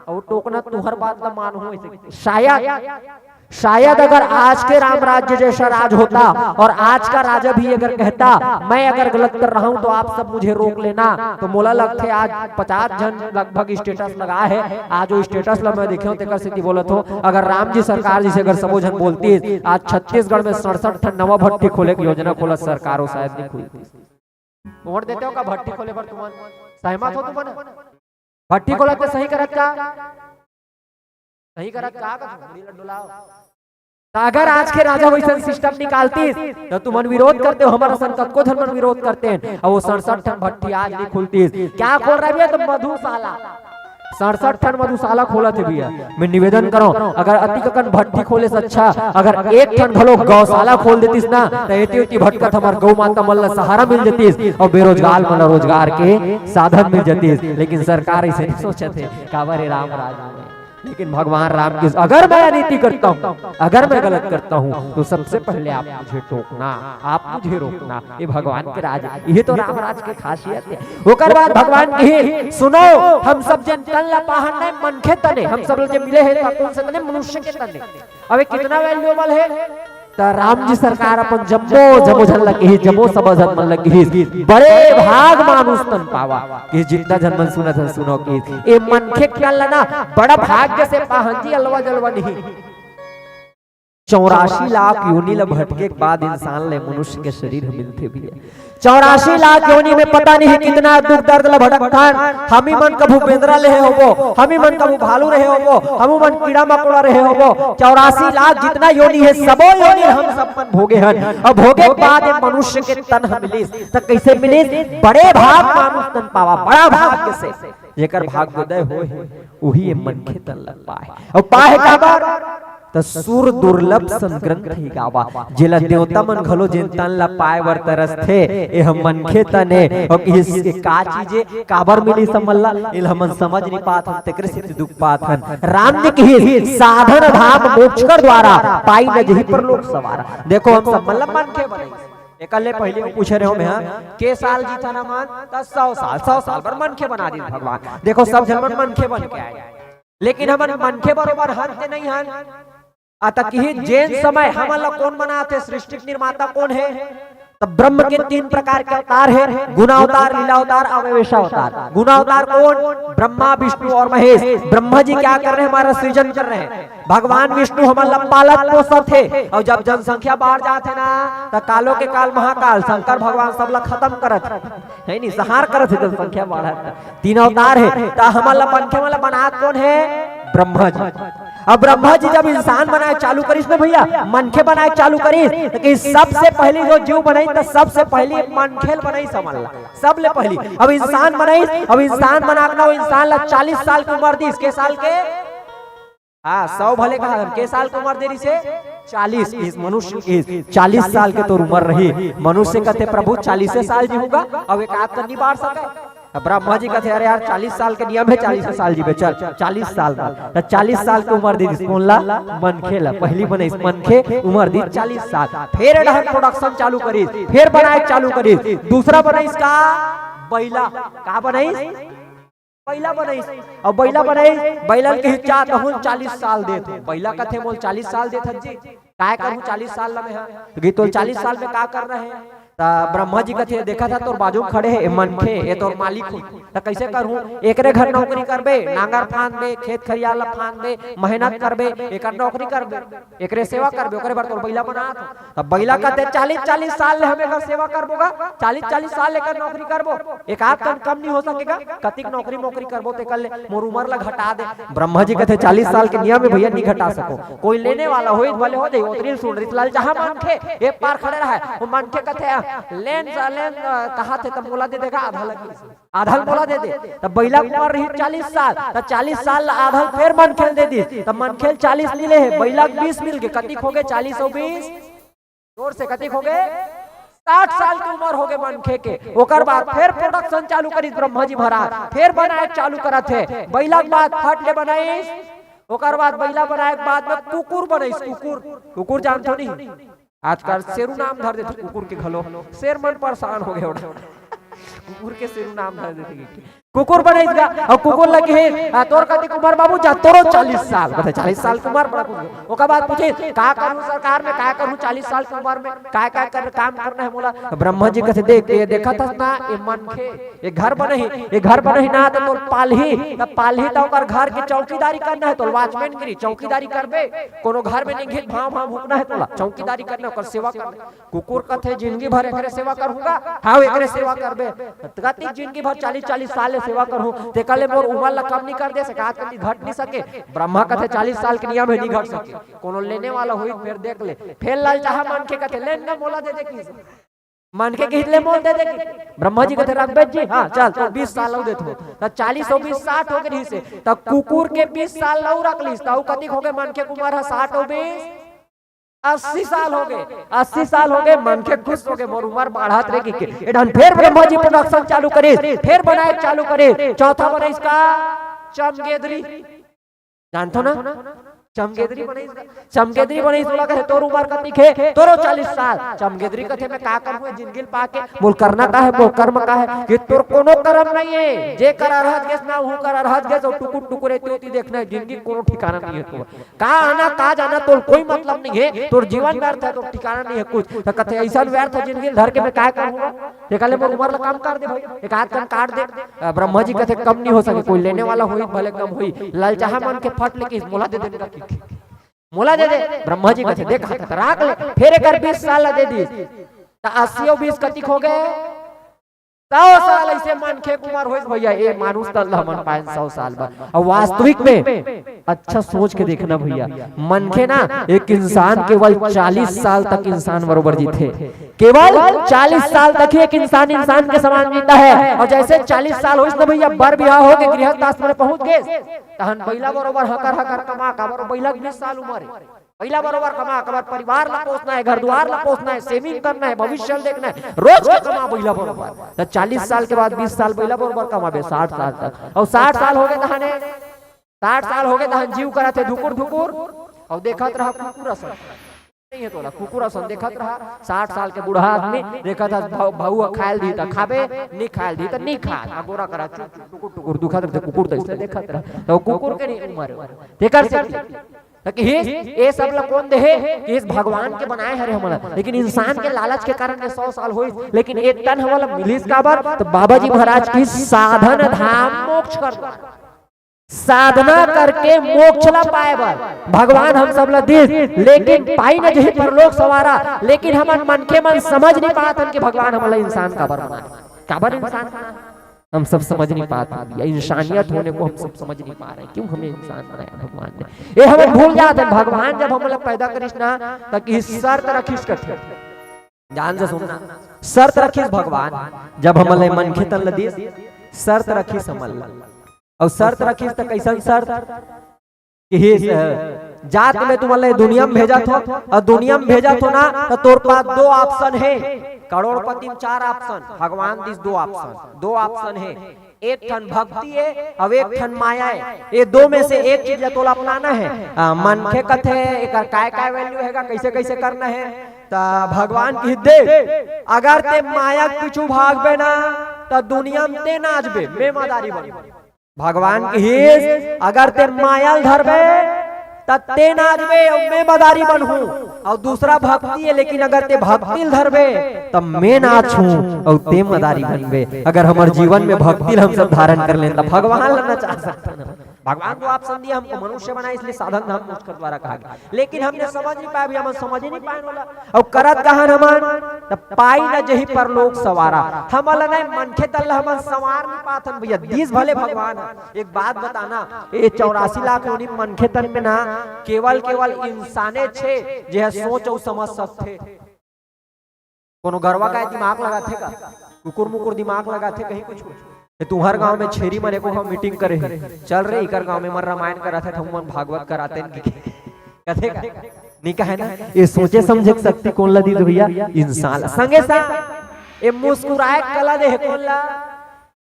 अउ टोकना तुहर बात ला मानहूँ अइसे। शायद शायद अगर आज के राम राज्य जैसा राज होता और आज का राजा भी अगर कहता, मैं अगर गलत कर रहा हूं तो आप सब मुझे रोक लेना, तो मोला लगथे आज पचास झन लगभग स्टेटस लगा हे। आज वो स्टेटस ला मैं देखे हूं, तेकर सेती बोलत हूं, अगर राम जी सरकार जैसे अगर सबो झन बोलतीस, आज छत्तीसगढ़ में सड़सठ ठन नवा भट्टी खोले के योजना खोलत सरकार, वो शायद नहीं खुलतीस। वोट देते हो का भट्टी खोले बर तुमन? सहमत हो तुमन? भट्टी खोलत ते सही करत का? सही करत का? का मुड़ी ल डोलाओ। त अगर आज के राजा वइसन सिस्टम निकालतीस, त तुमन विरोध करते हो, हमर असन कतको झन मन विरोध करते हैं। अउ वो सड़सठ ठन भट्टी आज नहीं खुलतीस। क्या खोल रहा है भैया? तो मधुशाला। सड़सठ ठन मधुशाला खोलत हे भैया। मैं निवेदन करौं, अगर अतिक अकन भट्टी खोले से अच्छा अगर एक ठन घलो गौशाला खोल देतीस ना, त एती ओती भटकत हमर गौ माता मन ला सहारा मिल जतीस अउ बेरोजगार मन ला रोजगार के साधन मिल जतीस। लेकिन सरकार अइसे नहीं सोचत हे, काबर हे राम राज में। लेकिन भगवान राम के, अगर मैं अनीति करता हूँ, अगर मैं गलत करता हूँ, तो सबसे पहले आप मुझे टोकना, आप मुझे रोकना। ये भगवान के राज, ये तो राम राज के खासियत हे। ओकर बाद भगवान किहिस, सुनो, हम सब झन तन ला पाहन नहीं, मनखे तन ए, हम सब ला जे मिले हे, त कोन से तन ए? मनुष्य के तन ए। अबे कितना वैल्यूएबल हे? त राम जी सरकार अपन जम्मो, जम्मो झन ला किहिस, जम्मो सब झन मन ला किहिस, बड़े भाग मानुष तन पावा। किहिस जितना झन मन सुनत हन सुनो, किहिस ए मनखे के तन ला ना बड़ा भाग्य से पाहन जी, अलवा जलवा नहीं। चौरासी लाख योनि ला भटके के बाद इंसान ले मनुष्य के शरीर ह मिलथे भैया। चौरासी लाख योनि में पता नहीं कितना दुख दर्द ला भटकथन। हमी मन कभू बेंदरा रहे होबो, हमी मन कभू भालू रहे होबो, हमू मन कीड़ा मकोड़ा रहे होबो। चौरासी लाख जितना योनि हे, सबो योनि हम सब मन भोगे हन। अब भोगे के बाद ये मनुष्य के तन ह मिलिस, त कइसे मिलिस? बड़े भाग मानुष तन पावा, बड़ा भाग्य से। जेकर भाग्योदय होय हे, उही ये मनखे तन ला पाए। अउ पाए काबर? त सुर दुर्लभ सन ग्रंथ ही गावा, जेला देवता मन घलो जेन तन ला पाए बर तरसथे, एह मनखे तन ए। अउ इस, ए का चीज ए, काबर मिलिस हमन ला, एला हमन समझ नहीं पात हन, तेकरे सेती दुख पात हन। राम जी किहिस, साधन धाम मोक्ष कर द्वारा, पाई न जही परलोक संवारा। देखो, हम सब मन ला मनखे बनाइस। एकर ले पहिली पूछे रहे हो मैं, के साल जीथन हमन? त सौ साल, सौ साल बर मनखे बना दीस भगवान। देखो, सब झन मन मनखे बन के आए, लेकिन हमन मनखे बरोबर हन ते नहीं हन? अत किहिस जेन समय हमन ला कोन बनाथे, सृष्टि के निर्माता कोन हे? तब ब्रह्म के तीन प्रकार के अवतार है, गुणावतार, लीलावतार, अवयवेशावतार। गुणावतार कौन? ब्रह्मा, विष्णु और महेश। ब्रह्मा जी क्या कर रहे हैं? हमारा सृजन कर रहे हैं। भगवान विष्णु हमन ला पालत पोसत हे, और जब जनसंख्या बाढ़ जात हे ना, त कालो के काल महाकाल शंकर भगवान सब ला खत्म करत हे, है नी, संहार करत हे, जनसंख्या बाढ़त हे। तीन अवतार हे, त हमन ला मनखे मन ला बनात कौन हे? ब्रह्मा जी। अब ब्रह्मा जी जब इंसान बनाए चालू करिस ना भैया, मनखे बनाए चालू करिस, त कि सबसे पहली जो जीव बनाई, त सबसे पहली मनखे ल बनाई, समझ ला, सबले पहली। अब इंसान बनाई, अब इंसान बना के ना वो इंसान ला चालीस साल की उम्र दी, इसके साल के, हाँ, सौ भले कहा, के साल की उम्र दे रही से? चालीस। इस मनुष्य, इस चालीस साल के तोर उम्र रही। मनुष्य कहते, "प्रभु, चालीसे साल जीऊंगा, अब एक आध तो नहीं बाढ़ सके।" अब ब्रह्मा जी कहते, "अरे यार, चालीस साल के नियम है, चालीस साल जीबे, चल, चालीस साल बाद।" त चालीस साल के उम्र दे दिस, कौन ला? मनखे ला। पहली बनाइस मनखे, उम्र दी चालीस साल। फिर एडहन प्रोडक्शन चालू करिस, फिर बनाए चालू करिस। दूसरा बनाइस का? बैला। का बनाइस? बैला बनाइस। और बैला बनाइस, बैला के हिस्सा तहुन चालीस साल देत हो। बैला कथे, "मोल चालीस साल देत हस जी, काय करूं चालीस साल ल मैं ह?" तो कि, "तोल चालीस साल में का करना है?" त ब्रह्मा जी कथे, "देखत हस तोर बाजू में खड़े हे, ए मनखे, ए तोर मालिक हो। त कैसे करहूं? एकरे घर नौकरी करबे, नांगर फांदबे, खेत खरियार ल फांदबे, मेहनत करबे, एकर नौकरी करबे, एकरे सेवा करबे, ओकरे बर तोर बैला बनात हो।" त बैला कथे, "चालीस, चालीस साल ले हम एकर सेवा करबो गा, चालीस, चालीस साल ले एकर नौकरी करबो, एक आध कन कम नहीं हो सकेगा, कतिक नौकरी मोकरी करबो, तेकर ले मोर उम्र ल घटा दे।" ब्रह्मा जी कथे, "चालीस साल के नियम है भैया, नहीं घटा सको। कोई लेने वाला होई, भले हो जाई, ओतरी सुन रही, ललचाहा मनखे, ए पार खड़े रहा है, वो मनखे कथे, 'लेन, लेन, कहा थे तब मोला दे देगा, आधा लगी।'" आधा ल मोला दे दे। त बैला के उम्र रही चालीस साल, त चालीस साल ल आधा ल फेर मनखे ल दे दिस, त मनखे ल चालीस मिले हे, बैला के बीस मिल गे, कतिक हो गे? चालीस अउ बीस, जोर से कतिक हो गे? साठ साल की उम्र हो गे मनखे के। ओकर बाद फेर प्रोडक्शन चालू करिस ब्रह्मा जी महाराज, फेर बनाए चालू करत हे। बैला के बाद फट ले बनाइस, ओकर बाद बैला बनाए के बाद में कुकुर बनाइस, कुकुर। कुकुर जानथो नहीं? आजकल शेरू नाम धर देथे कुकुर के घलो, शेर मन परेशान हो गे ओढ़ा। कुकुर के शेरू नाम धर देथे। कुकुर बनाइस गा, अउ कुकुर ल कहे, "आ, तोर कतिक उम्र बाबू?" "जा, तोरो चालीस साल।" बता, चालीस साल की उम्र बड़ा कुकुर। ओकर बाद पूछे, "का करूं सरकार में, का करूं चालीस साल की उम्र में, काय काय कर, काम करना है मोला?" ब्रह्मा जी कथे, "देख, ये देखत हस ना, ये मनखे, ये घर बनही, ये घर बनही ना, त तोर पालही, त पालही त ओकर घर के चौकीदारी करना है, तोर वॉचमैन गिरी, चौकीदारी करबे, कोनो घर में नहीं घिस, भांव भांव भूकना है तोला, चौकीदारी करना है, ओकर सेवा करना है।" कुकुर कथे, "जिंदगी भर एकरे सेवा करहूंगा।" "हां, एकरे सेवा करबे।" "कतिक जिंदगी भर?" "चालीस, चालीस साल ले सेवा करहूं।" "तेकर ले मोर उम्र ला कम नहीं कर दे सके, आज कल घट नहीं सके।" ब्रह्मा कथे, "चालीस साल के नियम है, नहीं घट सके।" कोनो लेने वाला होई, फेर देख ले। फेर ललचाहा मनखे कथे, "लेन ना, मोला दे दे।" कि मनखे के हित ले मोल दे दे कि ब्रह्मा जी कथे, "रखबे जी, हां, चल, तो बीस साल अउ देथों।" त चालीस अउ बीस साठ हो गे रहिसे, त कुकुर के बीस साल अउ रख लिस, त अउ कतिक हो गे? मनखे के उम्र ह साठ अउ बीस, अस्सी साल हो गे, अस्सी साल हो गे, मनखे खुश हो गे, "मोर उम्र बाढ़त रे" कि के। एडहन फेर ब्रह्मा जी प्रोडक्शन चालू करे, फेर बनाए चालू करे। चौथा बनाइस का? चमगेदरी। जानथो ना? चमगेदरी बनाइस, चमगेदरी बनाइस, ओला कथे, "तोर उम्र कतिक हे?" "तोरो चालीस साल।" चमगेदरी कथे, "मैं का करहूं जिंदगी ल पाके? मोल करना का है? मोर कर्म का है?" कि तोर कोनो कर्म नहीं है, जे कर अरहत गेस ना, उहू कर अरहत गेस, अउ टुकुर टुकुर एती ओती देखना है, जिंदगी कोनो ठिकाना नहीं है तोर। का आना, का जाना, तोर कोई मतलब नहीं है, तोर जीवन व्यर्थ है, तोर ठिकाना नहीं है कुछ। त कथे, "अइसन व्यर्थ जिंदगी ल धर के मैं काय करहूं?" तेकर ले मोर उम्र ला कम कर दे भाई, एक आध कन काट दे। अ, ब्रह्मा जी कथे, "कम नहीं हो सके, कोई लेने वाला होई, भले कम होई।" ललचाहा मनखे फट ले कहिस, "मोला दे दे।" मोला दे दे। ब्रह्मा जी कथे, "देख, हाथ राख ले।" फेर एकर बीस साल ला दे दिस, त अस्सी अउ बीस कतिक हो गे? सौ साल। अइसे मनखे के उम्र होइस भैया, ए मानुष तन ला हमन पाएन सौ साल बर। अउ वास्तविक में अच्छा सोच के देखना भैया, मनखे ना, एक इंसान केवल चालीस साल तक इंसान बरोबर जीथे। केवल चालीस साल तक ही एक इंसान इंसान के समान जीता है। अउ जैसे चालीस साल होइस ना भैया, बर बिहाव हो के गृहस्थ आश्रम में पहुंच गे, तहन बइला बरोबर हकर हकर कमा, काबर बइला के बीस साल उम्र है। बइला बरोबर कमा, काबर परिवार ला पोसना है, घर दुआर ला पोसना है, सेविंग करना है, भविष्य ल देखना है, रोज के कमा बइला बरोबर। त चालीस साल के बाद बीस साल बइला बरोबर कमाबे, साठ साल तक। अउ साठ साल हो गे तहने, साठ साल हो गे तहन जीव करत हे धुकुर धुकुर, अउ देखत रहा कुकुर असन। नहीं है तोला, कुकुर असन देखत रहा। साठ साल के बूढ़ा आदमी देखत हस, भाऊ, भाऊ ह खायल दी त खाबे, नी खायल दी त नी खा। अगोरा करा चुप चुप, टुकुर टुकुर दुखत रहिथे, कुकुर तइसे देखत रहा। त कुकुर के नहीं उम्र, तेकर से त किहिस, ए सब ला कोन देहे? किहिस, भगवान के बनाए हरे हमला। लेकिन इंसान के लालच के कारण ये सौ साल होइस, लेकिन ए तन हमला मिलिस काबर? त बाबा जी महाराज किहिस, साधन धाम मोक्ष कर द्वार। साधना करके मोक्ष ला पाए बर भगवान हम सब ला दिस, लेकिन पाई न जही परलोक संवारा। लेकिन हमन मनखे मन समझ नहीं पात हन कि भगवान हमला इंसान काबर बनाए, काबर इंसान बनाए। हम सब समझ नहीं पाते हैं भैया, इंसानियत होने को हम सब समझ नहीं पा रहे हैं। क्यों हमें इंसान बनाया भगवान ने? ये हम भूल जाते हैं। भगवान जब हमला पैदा करिस ना, त किहिस, शर्त रखिस कथे। ध्यान से सुनना, शर्त रखिस भगवान। जब हमला मनखे तन ल दिस, शर्त रखिस हमला। अउ शर्त रखिस त कैसन शर्त? किहिस, जात में तुमन ला दुनिया में भेजत हों, अउ दुनिया में भेजत हों ना, त तोर पास दो option हे। करोड़पति में चार option, भगवान दिस दो option, दो option हे। एक ठन भक्ति हे, अउ एक ठन माया हे। ये दो में से एक चीज ला तोला अपनाना हे। आ, मनखे कथे, एकर काय काय value हे, कैसे कैसे करना हे? त भगवान किहिस, देख, अगर ते माया के पीछू भागबे ना, त दुनिया में ते नाचबे, मैं मदारी बनबे। भगवान किहिस, अगर ते माया ल धरबे, त ते नाचबे अउ मैं मदारी बनहूं। अउ दूसरा भक्ति हे, लेकिन अगर ते भक्ति ल धरबे, त मैं नाचहूं अउ ते मदारी बनबे। अगर हमर जीवन में भक्ति ल हम सब धारण कर लेन, त भगवान ल नचा सकथन। भगवान को option दिया हमको, मनुष्य बनाए, इसलिए साधन धाम मोक्ष कर द्वारा कहा गया। लेकिन हमने समझ नहीं पाए भैया, हमन समझ ही नहीं पाए वाला। अउ करत कहन हमन, त पाई न जही परलोक संवारा। हमन ल नहीं, मनखे तन ल हमन संवार नहीं पाथन भैया। दिस भले भगवान ह। एक बात बताना, ये चौरासी लाख योनि मनखे तन में ना, केवल, केवल इंसाने छे, जे ह सोच अउ समझ सकथे। कोनो गरवा गाय दिमाग लगाथे का? कुकुर मुकुर दिमाग लगाथे कहीं कुछ? ए, तुम्हर गांव में छेरी मन एको ह meeting करे हे, चल रे, इकर गांव में मन रामायण कराथे, त हमन भागवत कराते हैं कि कथे का? नहीं कहे ना। ये सोचे समझे के शक्ति कोन ला दी भैया? इंसान ला। संगे संग ये मुस्कुराए कला दे हे कोन ला?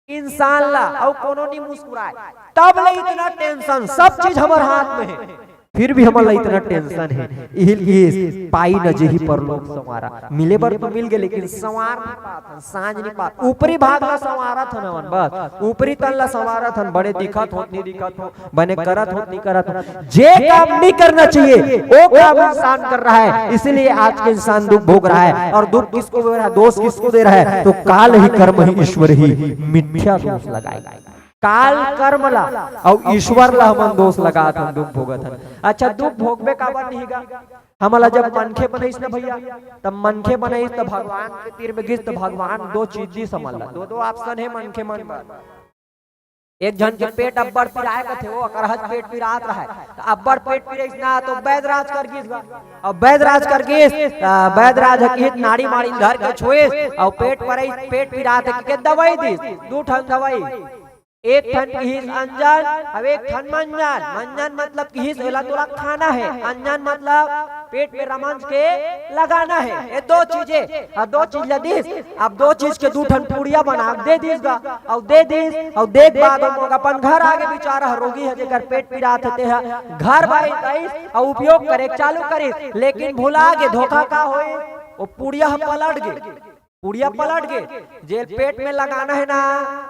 इंसान ला। अउ कोनो नहीं मुस्कुराए। तब ले इतना tension, सब चीज हमर हाथ में हे, फिर भी हमन ला इतना tension हे। इहिल किहिस, पाई न जही परलोक संवारा। मिले बर तो मिल गे, लेकिन संवार नहीं पात हन, सांझ नहीं पात। ऊपरी भाग ला संवारत हन हमन, बस ऊपरी तन ला संवारत हन। बने दिखत हों, नहीं दिखत हों, बने करत हों, नहीं करत हों। जे काम नहीं करना चाहिए, वो काम इंसान कर रहा है, इसीलिए आज के इंसान दुख भोग रहा है। और दुख किसको दे रहा है, दोष किसको दे रहा है? तो काल ही कर्म ही ईश्वर ही, मिथ्या दोष लगाए। काल कर्म ला अउ ईश्वर ला हमन दोष लगात हन, दुख भोगत हन। अच्छा, दुख भोगबे काबर नहीं गा? हमला जब मनखे बनाइस ना भैया, तब मनखे बनाइस, तब भगवान के तीर में गिस, तब भगवान दो चीज दिस हमला, दो, दो option हे मनखे मन बर। एक झन के पेट अब्बड़ पिराए कथे, वो अकरहच पेट पिरात रहय, त अब्बड़ पेट पिराइस ना, तो बैदराज कर गिस गा। अउ बैदराज कर गिस, त बैदराज ह किहिस, नाड़ी माड़ी धर के छुइस, अउ पेट परइस, पेट पिरात हे के दवाई दिस, दू ठन दवाई। एक ठन किहिस अंजन, अउ एक ठन मंजन। मंजन मतलब किहिस एला तोला खाना हे, अंजन मतलब पेट में रमंज के लगाना हे। ये दो चीजें, अउ दो चीज ला दिस। अब दो चीज के दू ठन पुड़िया बना के दे दिस गा, अउ दे दिस, अउ दे के बाद वो अपन घर आगे, बेचारा ह रोगी हे, जेकर पेट पिरात हे, ते ह घर भाई गइस अउ उपयोग करे चालू करिस, लेकिन भुला गे। धोखा का होइस? वो पुड़िया ह पलट गे। पुड़िया पलट गे, जेल पेट में लगाना हे ना,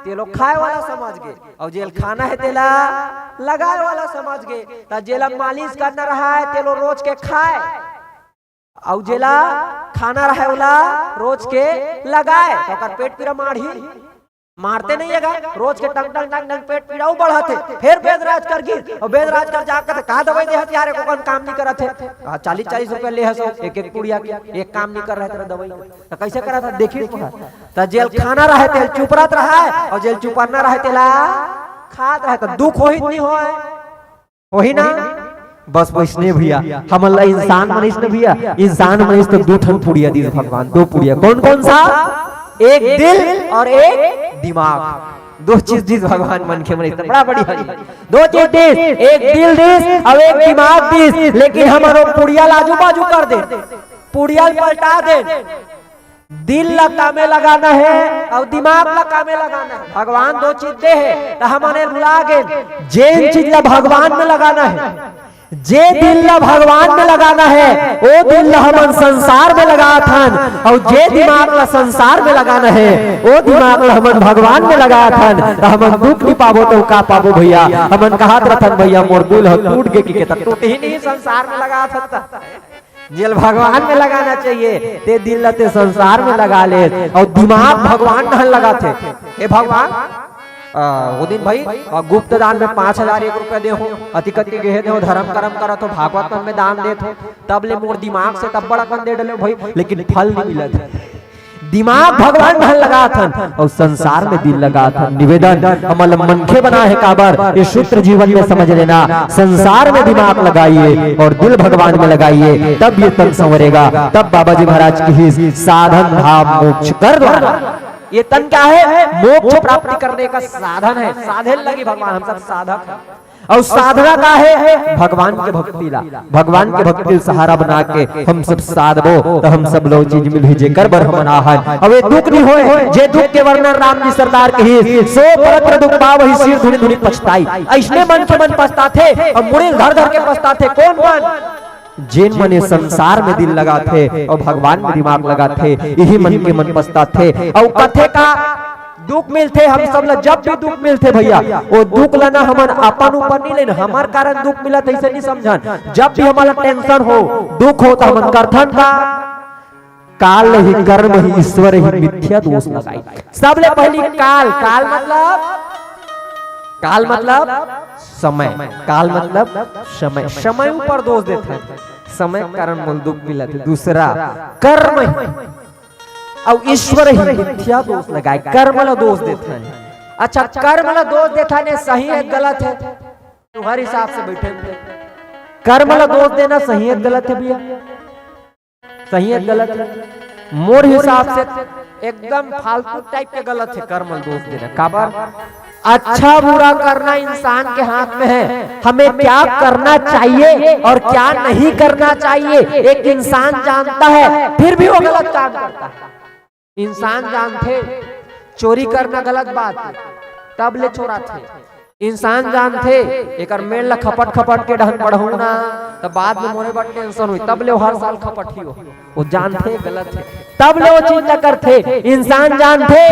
तेलो खाए वाला समझ गे, अउ जेल खाना हे तेला लगाए वाला समझ गे। त जेला मालिश करना रहय, तेलो रोज के खाए, अउ जेला खाना रहय, ओला रोज के लगाए, त ओकर पेट पीरा माढ़ी, माढ़ते नहीं हे गा। रोज के टंग टंग टंग टंग पेट पीरा अउ बढ़त हे, फेर बैदराज कर गिस, अउ बैदराज कर जाके कथे, "का दवाई देहस यार, एको कन काम नहीं करत हे।" आ, चालीस चालीस रुपया ले हस, एक एक पुड़िया के, एक काम नहीं कर रहा हे तेरा दवाई। त कइसे करत हे, देखिस तुहर। त जेल खाना रहय, तेल चुपरत रहय, अउ जेल चुपरना रहय, तेला खात रहय। त दुख होही नहीं होय? होही ना? बस वइसने भैया, हमन ला इंसान बनाइस ना भैया, इंसान बनाइस त दू ठन पुड़िया दिस भगवान, दो पुड़िया। कौन कौन सा? एक दिल अउ एक दिमाग। दो चीज दिस भगवान मनखे बनाइस, त बड़ा बढ़िया। दो चीज दिस, एक दिल दिस अउ एक दिमाग दिस, लेकिन हमन वो पुड़िया ला आजू बाजू कर देन, पुड़िया ला पलटा देन। दिल ला कामे लगाना हे अउ दिमाग ला कामे लगाना हे। भगवान दो चीज दे हे, त हमन ए भुला गेन। जेन चीज ला भगवान में लगाना हे, जे दिल ला भगवान में लगाना हे, ओ दिल ला हमन संसार में लगात हन, अउ जे दिमाग ला संसार में लगाना हे, ओ दिमाग ला हमन भगवान में लगात हन, त हमन दुख नइ पाबो त का पाबो भइया? हमन कहत रथन, "भइया, मोर दिल ह टूट गे," कहिके, त टूटही नहीं, संसार में लगात हन त। जेला भगवान में लगाना चाहिए, ते दिल ला ते संसार में लगा ले, अउ दिमाग भगवान डहन लगाथे। हे भगवान, अ, ओ दिन भाई, अ, गुप्त दान में पाँच हजार एक रुपया दे हो, अति कति गेहे दे हो, धर्म कर्म करत हो, भागवत मन में दान देत हो, तब ले मोर दिमाग से तब बड़ा कन दे डले हो भाई, लेकिन फल नहीं मिलत। दिमाग भगवान डहन लगात हन अउ संसार में दिल लगात हन। निवेदन, हमन ला मनखे बना हे काबर, ये सूत्र जीवन में समझ लेना। संसार में दिमाग लगाइए और दिल भगवान में लगाइए, तब ये तन संवरेगा। तब बाबा जी महाराज कहिस, "साधन धाम मोक्ष कर द्वारा।" ये तन क्या है? मोक्ष प्राप्ति करने का साधन है। साधन लगी भगवान, हम सब साधक हैं। अउ साधना का है? भगवान के भक्ति ला, भगवान के भक्ति ला सहारा बना के हम सब साधबो, त हम सब ला ओ चीज मिलही, जेकर बर हमन आहन। अउ ये दुख नहीं होय, जे दुख के वर्णन राम जी सरदार कहिस, "सो परत्र दुख पावही, सिर धुनि धुनि पछताई।" अइसने मन के मन पछताथे, अउ मुड़ी धर धर के पछताथे। कोन मन? जेन मन ये संसार में दिल लगाथे अउ भगवान में दिमाग लगाथे, इही मन के मन पछताथे। अउ कथे का दुख मिलथे, हम सब ला जब भी दुख मिलथे भइया, ओ दुख ला ना हमन अपन ऊपर नहीं लेन, हमर कारण दुख मिलत अइसे नहीं समझन। जब भी हमन ला tension हो, दुख हो, त हमन करथन का? काल ही कर्म ही ईश्वर ही मिथ्या दोष लगाई। सबले पहली काल, काल मतलब, काल मतलब समय, काल मतलब समय, समय ऊपर दोष देथन, समय कारण मोला दुख मिलत हे। दूसरा कर्म ही, अउ ईश्वर ही मिथ्या दोष लगाए, कर्म ला दोष देथन। अच्छा, कर्म ला दोष देथन, ये सही है गलत है? तुम्हारे हिसाब से बैठे हुए। कर्म ला दोष देना सही है गलत है भइया? सही है गलत है? मोर हिसाब से एकदम फालतू type के गलत है कर्म ला दोष देना। काबर? अच्छा बुरा करना इंसान के हाथ में है। हमें क्या करना चाहिए और क्या नहीं करना चाहिए, एक इंसान जानता है, फिर भी वो गलत काम करता है। इंसान जानथे चोरी करना गलत बात, तब ले चोराथे। इंसान जानथे एकर मेड़ ला खपट खपट के डहन बढ़हूं ना, त बाद में मोरे बर tension होही, तब ले वो हर साल खपटही हो। वो जानथे गलत है, तब ले वो चीज ला करथे। इंसान जानथे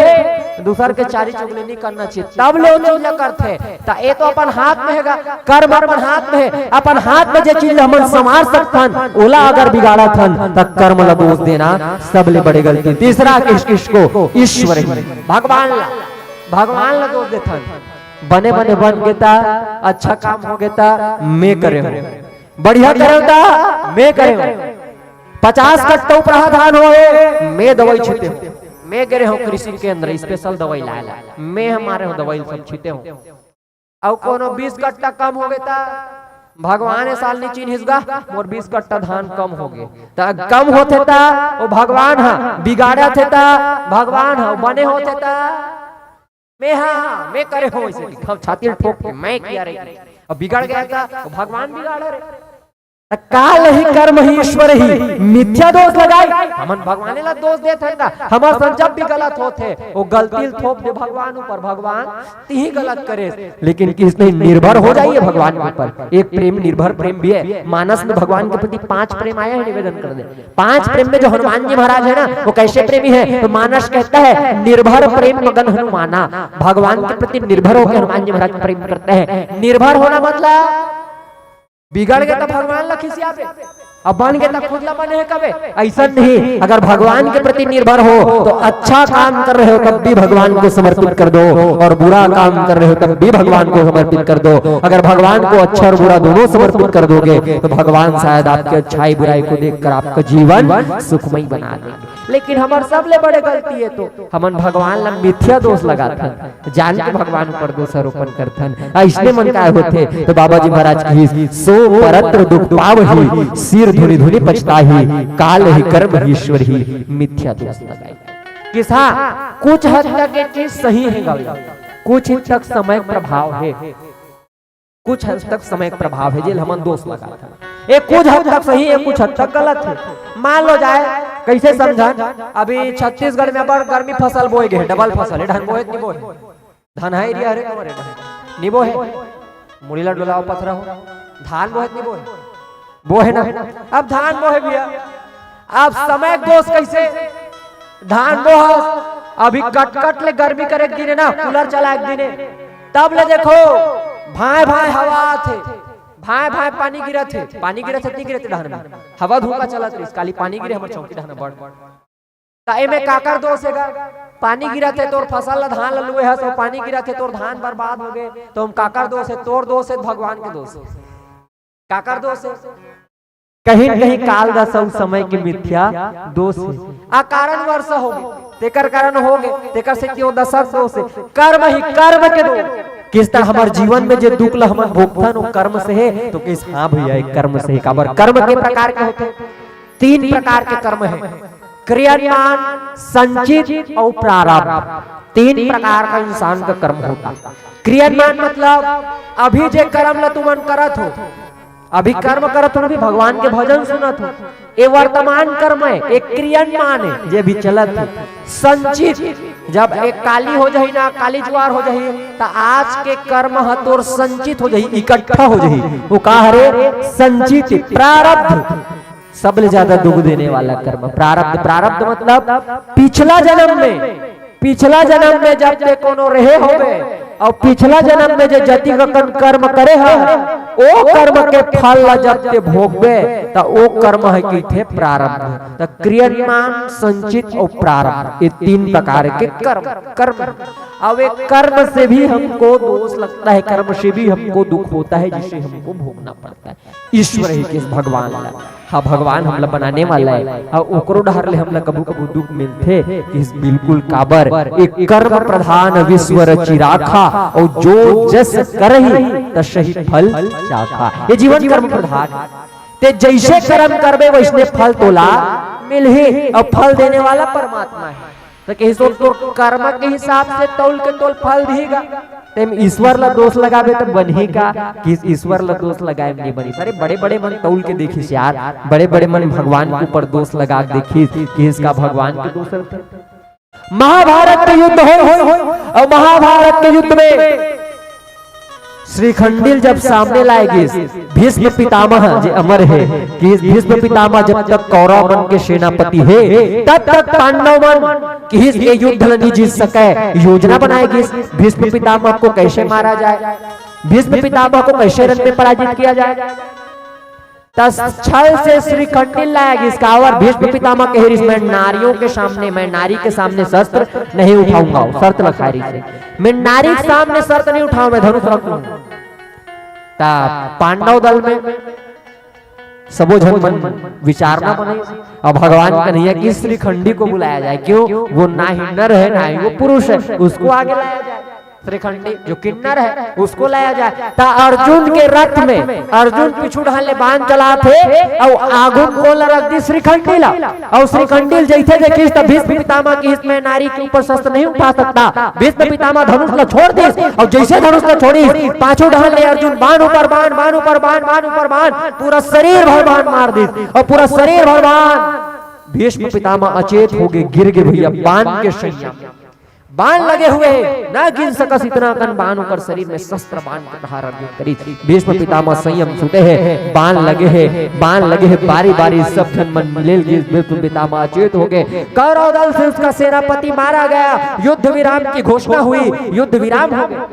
दूसर के चारी चुगली नहीं करना चाहिए, तब ले वो चीज ला करथे। त ये तो अपन हाथ में हेगा, कर्म अपन हाथ में है। अपन हाथ में जे चीज ला हमन संवार सकथन, ओला अगर बिगाड़त हन, त कर्म ला दोष देना सबले बड़े गलती। तीसरा किस, किसको? ईश्वर ही, भगवान ला, भगवान ला दोष देथन। बने बने बन गे ता, अच्छा काम हो गे ता, मैं करे हूँ। बढ़िया करे ता, मैं करे हूँ। पचास कट्टा उपराहा धान होए, मैं दवाई छिटे हूँ। मैं गे रहे हूँ कृषि केंद्र, special दवाई लाए ला। मैं हमारे हूँ दवाई सब छिटे हूँ। अउ कोनो बीस कट्टा कम हो गे ता, भगवान ए साल नी चिन्हिस गा, मोर बीस कट्टा धान कम हो गे। त कम होथे ता, ओ भगवान हा, बिगाड़थे ता, भगवान हा, बने होथे ता। मैं हा, मैं करे हूँ ऐसे, हम छाती ठोक के, मैं किया रे। अब बिगड़ गया ता, ओ भगवान बिगाड़े रे। त काल ही कर्म ही ईश्वर ही, मिथ्या दोष लगाई। हमन भगवान ला दोष देत हन का? हमर संग जब भी गलत होथे, वो गलती ल थोप दे भगवान ऊपर, भगवान तिही गलत करे। लेकिन किस नहीं, निर्भर हो जाइए भगवान के ऊपर। एक प्रेम, निर्भर प्रेम भी है। मानस में भगवान के प्रति पांच प्रेम आया है, निवेदन कर दे। पांच प्रेम में जो हनुमान जी महाराज है ना, वो कैसे प्रेमी है? तो मानस कहता है, "निर्भर प्रेम मगन हनुमाना।" भगवान के प्रति निर्भर होकर हनुमान जी महाराज प्रेम करते हैं। निर्भर होना मतलब बिगड़ गे त भगवान ला खिसियाबे, अब बन गे त खुद ला बने हे कबे। ऐसा नहीं, अगर भगवान के प्रति निर्भर हो तो अच्छा काम कर रहे हो तब भी भगवान को समर्पित कर दो, और बुरा काम कर रहे हो तब भी भगवान को समर्पित कर दो। अगर भगवान को अच्छा और बुरा दोनों समर्पित कर दोगे तो भगवान शायद आपकी अच्छाई बुराई को देखकर आपका जीवन सुखमय बना देंगे। लेकिन हमर सबले बड़े गलती है तो हमन भगवान ला मिथ्या दोष लगाथन, जान के भगवान ऊपर दोषारोपण करथन। अइसने मन काय होथे? तो बाबा जी महाराज कहिस, "सो परत्र दुख पावही, सिर धुनि धुनि पछताही, काल ही कर्म ही ईश्वर ही, मिथ्या दोष लगाई।" किस, हाँ, कुछ हद तक ये चीज सही है गौरी, कुछ हद तक समय प्रभाव है, कुछ हद तक समय के प्रभाव है, जेल हमन दोष लगाथन। ये कुछ हद तक सही है, कुछ हद तक गलत है। मान लो जाए, कैसे समझन, अभी छत्तीसगढ़ में अब्बड़ गर्मी फसल बोए गे हे, डबल फसल, ए ढंग बोए कि नहीं बोए? धनहा area हरे कमरे ढंग, नहीं बोए? मुड़ी ला डोलाओ पथरा हो, धान बोहे कि नहीं बोहे? बोहे ना। अब धान बोहे भैया, अब समय के दोष कैसे? धान बोहस, अभी कटकट ले गर्मी करे के दिन हे ना, कूलर चला एक दिन हे, तब ले देखो, भांय भांय हवा आथे, भांय भांय पानी गिरत हे, पानी गिरत हे, नहीं गिरत हे डहन में, हवा धूका चलत रहिस, काली पानी गिरे हमर चौकी डहन बड़। त एमे काकर दोष हे गा? पानी गिरत हे तोर फसल ला, धान ला लुए हस, अउ पानी गिरत हे तोर धान बर्बाद हो गे, त ओम काकर दोष हे? तोर दोष हे, भगवान के दोष हे। काकर दोष हे? कहीं न कहीं काल दशा अउ समय के मिथ्या दोष हे। अकारण वर्षा हो गे, तेकर कारण हो गे, तेकर सेती ओ दशा के दोष हे। कर्म ही कर्म के दोष। किस तरह हमर जीवन में जे दुख ला हमन भोगथन, ओ कर्म से हे, तो किस, हाँ भैया, एक कर्म से हे। काबर? कर्म के प्रकार के होथे, तीन प्रकार के कर्म हे, क्रियमाण, संचित अउ प्रारब्ध। तीन प्रकार का इंसान का कर्म होता। क्रियमाण मतलब अभी जे कर्म ला तुमन करत हो, अभी कर्म करत हो, अभी भगवान के भजन सुनत हो, ये वर्तमान कर्म हे, एक क्रियमाण हे, जे अभी चलत हे। संचित, जब एक काली हो जाही ना, काली जुआर हो जाही, त आज के कर्म ह तोर संचित हो जाही, इकट्ठा हो जाही। वो का हरे? संचित, प्रारब्ध। सबले ज्यादा दुख देने वाला कर्म प्रारब्ध। प्रारब्ध मतलब पिछला जन्म में, पिछला जन्म में जब ते कोनो रहे होबे अउ पिछला जन्म में जे जतिक अकन कर्म करे ह, ओ कर्म के फल ला जब ते भोगबे, त ओ कर्म ह कहिथे प्रारब्ध। त क्रियमाण, संचित अउ प्रारब्ध, ये तीन प्रकार के कर्म, कर्म। अब एक कर्म से भी हमको दोष लगता है, कर्म से भी हमको दुख होता है, जिसे हमको भोगना पड़ता है। ईश्वर ही किस भगवान ला, हाँ, भगवान हमला बनाने वाला हे, हाँ, ओकरो डहर ले हमला कभू कभू दुख मिलथे। किस बिल्कुल काबर, एक कर्म प्रधान विश्व रचि राखा, अउ जो जस करही तसही फल चाखा। ये जीवन कर्म प्रधान, ते जइसे कर्म करबे वइसने फल तोला मिलही, अउ फल देने वाला परमात्मा हे। त कहिस, "तोर कर्म के हिसाब से तौल के तोल फल दीही गा।" तेम ईश्वर ला दोष लगाबे त बनही का? किस ईश्वर ला दोष लगाए में नहीं बनी। अरे बड़े बड़े मन तौल के देखिस यार, बड़े बड़े मन भगवान के ऊपर दोष लगा के देखिस कि इसका भगवान के दोष लगथे। महाभारत के युद्ध हो, हो, हो, अउ महाभारत के युद्ध में श्रीखंडिल जब सामने लाए गिस, भीष्म पितामह जे अमर हे, कि भीष्म पितामह जब तक कौरव मन के सेनापति हे, तब तक पांडव मन किहिस ये युद्ध ल नहीं जीत सके, योजना बनाए गिस, भीष्म पितामह को कैसे मारा जाए, भीष्म पितामह को कैसे रण में पराजित किया जाए। त छल से श्रीखंडिल लाया गिस, काबर भीष्म पितामह कहे रिहिस, "मैं नारियों के सामने, मैं नारी के सामने शस्त्र नहीं उठाऊंगा," शर्त रखा रिहिस, "मैं नारी के सामने शर्त नहीं उठाऊं, मैं धनुष रख लूं।" त पांडव दल में सबो झन मन विचारना बने, अब भगवान कन्हैया किस श्रीखंडी को बुलाया जाए, क्यों? वो ना ही नर है, ना ही वो पुरुष है, उसको आगे लाया जाए। श्रीखंडी जो किन्नर है, उसको लाया जाए। त अर्जुन के रथ में अर्जुन पीछू डहर ले बाण चलाथे, अउ आगू कोन ला रख दिस? श्रीखंडी ला। अउ श्रीखंडी ल जइसे देखिस त भीष्म पितामह किहिस, "मैं नारी के ऊपर शस्त्र नहीं उठा सकता।" भीष्म पितामह धनुष ला छोड़ दिस, अउ जइसे धनुष ला छोड़िस, पाछू डहर ले अर्जुन बाण ऊपर बाण, बाण ऊपर बाण, बाण ऊपर बाण, पूरा शरीर भर बाण मार दिस, अउ पूरा शरीर भर बाण। भीष्म पितामह अचेत होगे, गिर गे भैया, बाण के सैया। बाण लगे हुए हे, ना गिन सकस इतना अकन बाण ओकर शरीर में, शस्त्र बाण के प्रहार अर्जुन करिस। भीष्म पितामह संयम सुते हे, बाण लगे हे, बाण लगे हे, बारी बारी सब झन मन मिलेल गिस। भीष्म पितामह अचेत हो गए। कौरव दल से उसका सेनापति मारा गया। युद्ध विराम की घोषणा हुई, युद्ध विराम हो गया।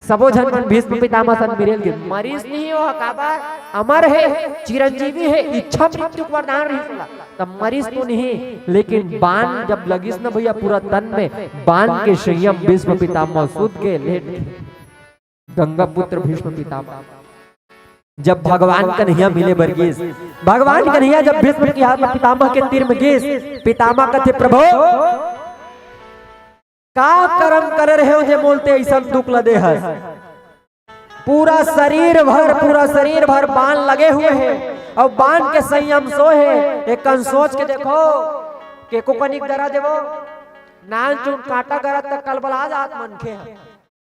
सबो झन मन भीष्म पितामह सन मिलेल गिस। मरिस नहीं हो, काबर अमर हे, चिरंजीवी हे, इच्छा मृत्यु के वरदान रहिस ओला। तब मरिस तो नहीं, लेकिन बाण जब लगिस न भैया पूरा तन में, बाण के संयम भीष्म पितामह सुत के लेट गे। गंगा पुत्र भीष्म पितामह जब भगवान कन्हैया मिले बर गिस, भगवान कन्हैया जब भीष्म के हाथ पितामह के तीर में गिस, पितामह कथे, "प्रभु, का करम करे रहे हो जे मोल ते अइसन दुख ल दे हस?" पूरा शरीर भर, पूरा शरीर भर बाण लगे हुए हे, अउ बाण के संयम सो हे। एक कन सोच के देखो, के को कनिक दरा देवो, नान चुन कांटा गरत तक कलबला जात मनखे ह।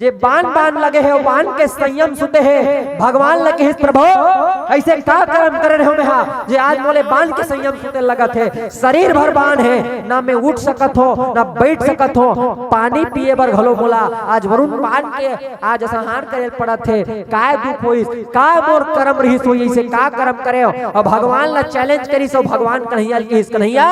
ये बान बान लगे हे, बान के संयम सुते हे। भगवान ल किहिस, "प्रभु, ऐसे का करम करे रहे हो मैं हा, जे आज मोले बान के संयम सुते लगत हे? शरीर भर बान हे, ना मैं उठ सकत हो, ना बैठ सकत हो, पानी पिए बर घलो मोला आज वरुण बान के आज असहान करे पड़त हे। काय दुख होइस, का मोर करम रहिस होई, ऐसे का करम करे हो?" अउ भगवान ल चैलेंज करिस, अउ भगवान कन्हैया ल किहिस, "कन्हैया,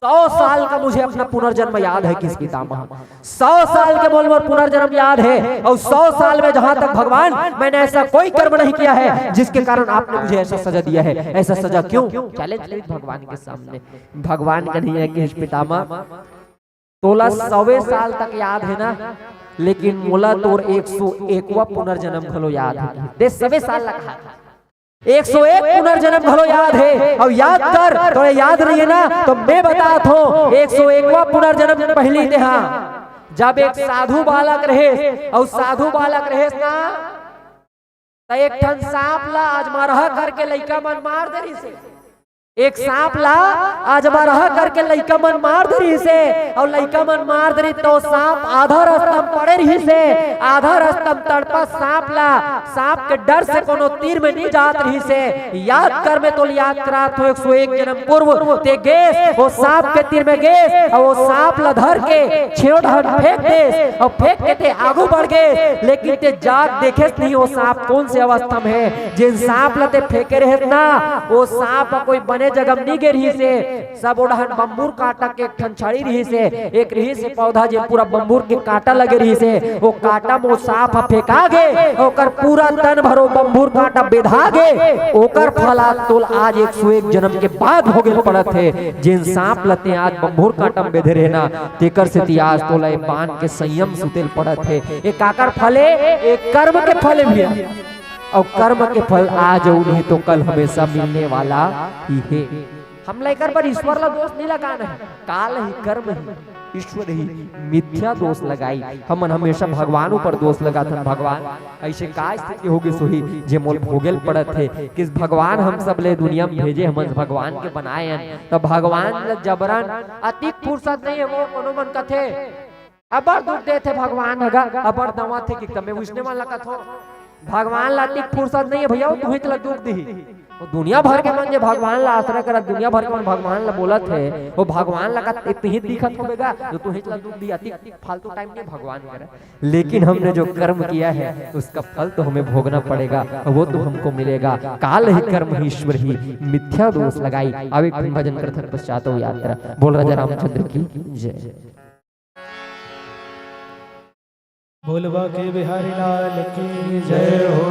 सौ साल का मुझे अपना पुनर्जन्म याद है किहिस पितामह। सौ साल के मोल मोर पुनर्जन्म याद है, और सौ साल में जहां तक भगवान, मैंने ऐसा कोई कर्म नहीं किया है जिसके कारण आपने मुझे ऐसा सजा दिया है। ऐसा सजा क्यों?" चैलेंज करिस भगवान के सामने। भगवान कन्हैया किहिस, "पितामह, तोला सौवे साल तक याद है ना, लेकिन मोला तोर एक सौ एकवा पुनर्जन्म घलो याद है।" ते सौवे साल ला कहा, एक सौ एक पुनर्जन्म घलो याद है। अउ याद कर, तोला याद नहीं है ना, तो मैं बतात हों, एक सौ एकवा पुनर्जन्म पहिली तेहा, जब एक साधु बालक रहेस, अउ साधु बालक रहेस ना, त एक ठन सांप ला आजमरहा करके लइका मन मार दे रहिस हे। एक सांप ला आजमरहा करके लइका मन मार दे रहिस हे, अउ लइका मन मार दे रहिस, त ओ सांप आधा रस्ता म पड़े रहिस हे, आधा रस्ता म तड़पत सांप ला, सांप के डर से कोनो तीर में नइ जात रहिस हे। याद कर, मैं तोला याद करात हों, एक सौ एक जन्म पूर्व ते गेस, ओ सांप के तीर में गेस, अउ ओ सांप ला धर के छेव डहन फेंक देस, अउ फेंक के ते आगू बढ़ गेस, लेकिन ते जाके देखेस नहीं, ओ सांप कोन से अवस्था में हे। जेन सांप ला ते फेंके रहेस ना, ओ सांप ह कोई बने जगह म नइ गे रहिस हे, सब ओ डहन बम्बूर कांटा के एक ठन छड़ी रहिस हे, एक रहिस हे पौधा, जेन पूरा बम्बूर के कांटा लगे रहिस हे, ओ कांटा म ओ सांप ह फेंका गे, ओकर पूरा तन भर ओ बम्बूर कांटा बेधा गे, ओकर फल आज तोला आज एक सौ एक जन्म के बाद भोगे ल पड़त हे। जेन सांप ल ते आज बम्बूर कांटा म बेधे रहे ना, तेकर सेती आज तोला ए बान के संयम सुते ल पड़त हे। ए काकर फल ए? ए कर्म के फल ए भैया। अउ कर्म के फल आज अउ नहीं तो कल हमेशा मिलने वाला ही हे। हमला एकर बर ईश्वर ला दोष नहीं लगाना हे। काल ही कर्म ही, ईश्वर ही मिथ्या दोष लगाई। हमन हमेशा भगवान ऊपर दोष लगाथन, "भगवान, ऐसे का स्थिति हो गिस होही जे मोल भोगे ल पड़त हे?" किस भगवान हम सब ले दुनिया म भेजे, हमन भगवान के बनाए हन, त भगवान ल जबरन अतिक फुर्सत नहीं हे। वो कोनो मन कथे, "अबड़ दुख देथे भगवान ह गा, अबड़ दंवत हे," कि तमे वइसने मन ला कथो। भगवान ला अतिक फुर्सत नहीं हे भैया, वो तुहिच ला दुख दिही। वो दुनिया भर के मन जे भगवान ला आसरा करत, दुनिया भर के मन भगवान ला बोलत हे, वो भगवान ला का तुहिच दिखत होबे गा, जो तुहिच ला दुख दिही। अतिक फालतू टाइम नहीं भगवान करे। लेकिन हमने जो कर्म किया है, उसका फल तो हमें भोगना पड़ेगा, वो तो हमको मिलेगा। काल ही कर्म ही ईश्वर ही, मिथ्या दोष लगाई। अब एक भजन करथन पश्चात यात्रा। बोल राजा रामचंद्र की जय। बोल बांके बिहारी लाल की जय हो।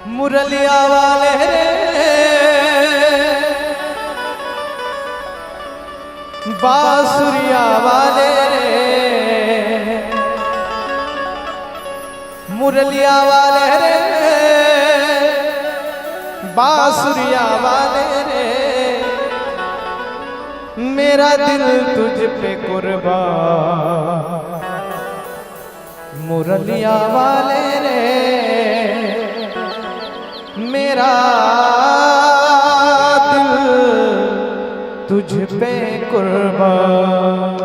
मुरलिया वाले रे, बांसुरिया वाले रे, मुरलिया वाले रे, बांसुरिया वाले रे, मेरा दिल तुझ पे कुर्बान। मुरलिया वाले रे, मेरा दिल तुझ पे कुर्बान।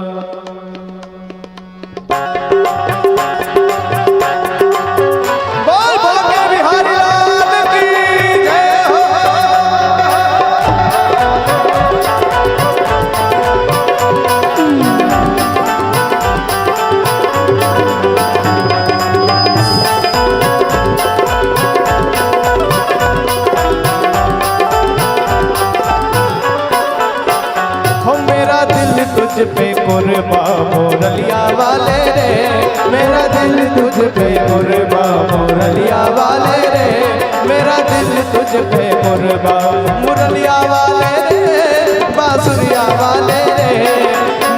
बोल बांके बिहारी लाल की जय हो। हो मेरा दिल तुझ पे कुर्बा मुरलिया वाले रे, मेरा दिल तुझ पे कुर्बा मुरलिया वाले रे, मेरा दिल तुझ पे कुर्बा मुरलिया वाले रे, बांसुरिया वाले रे,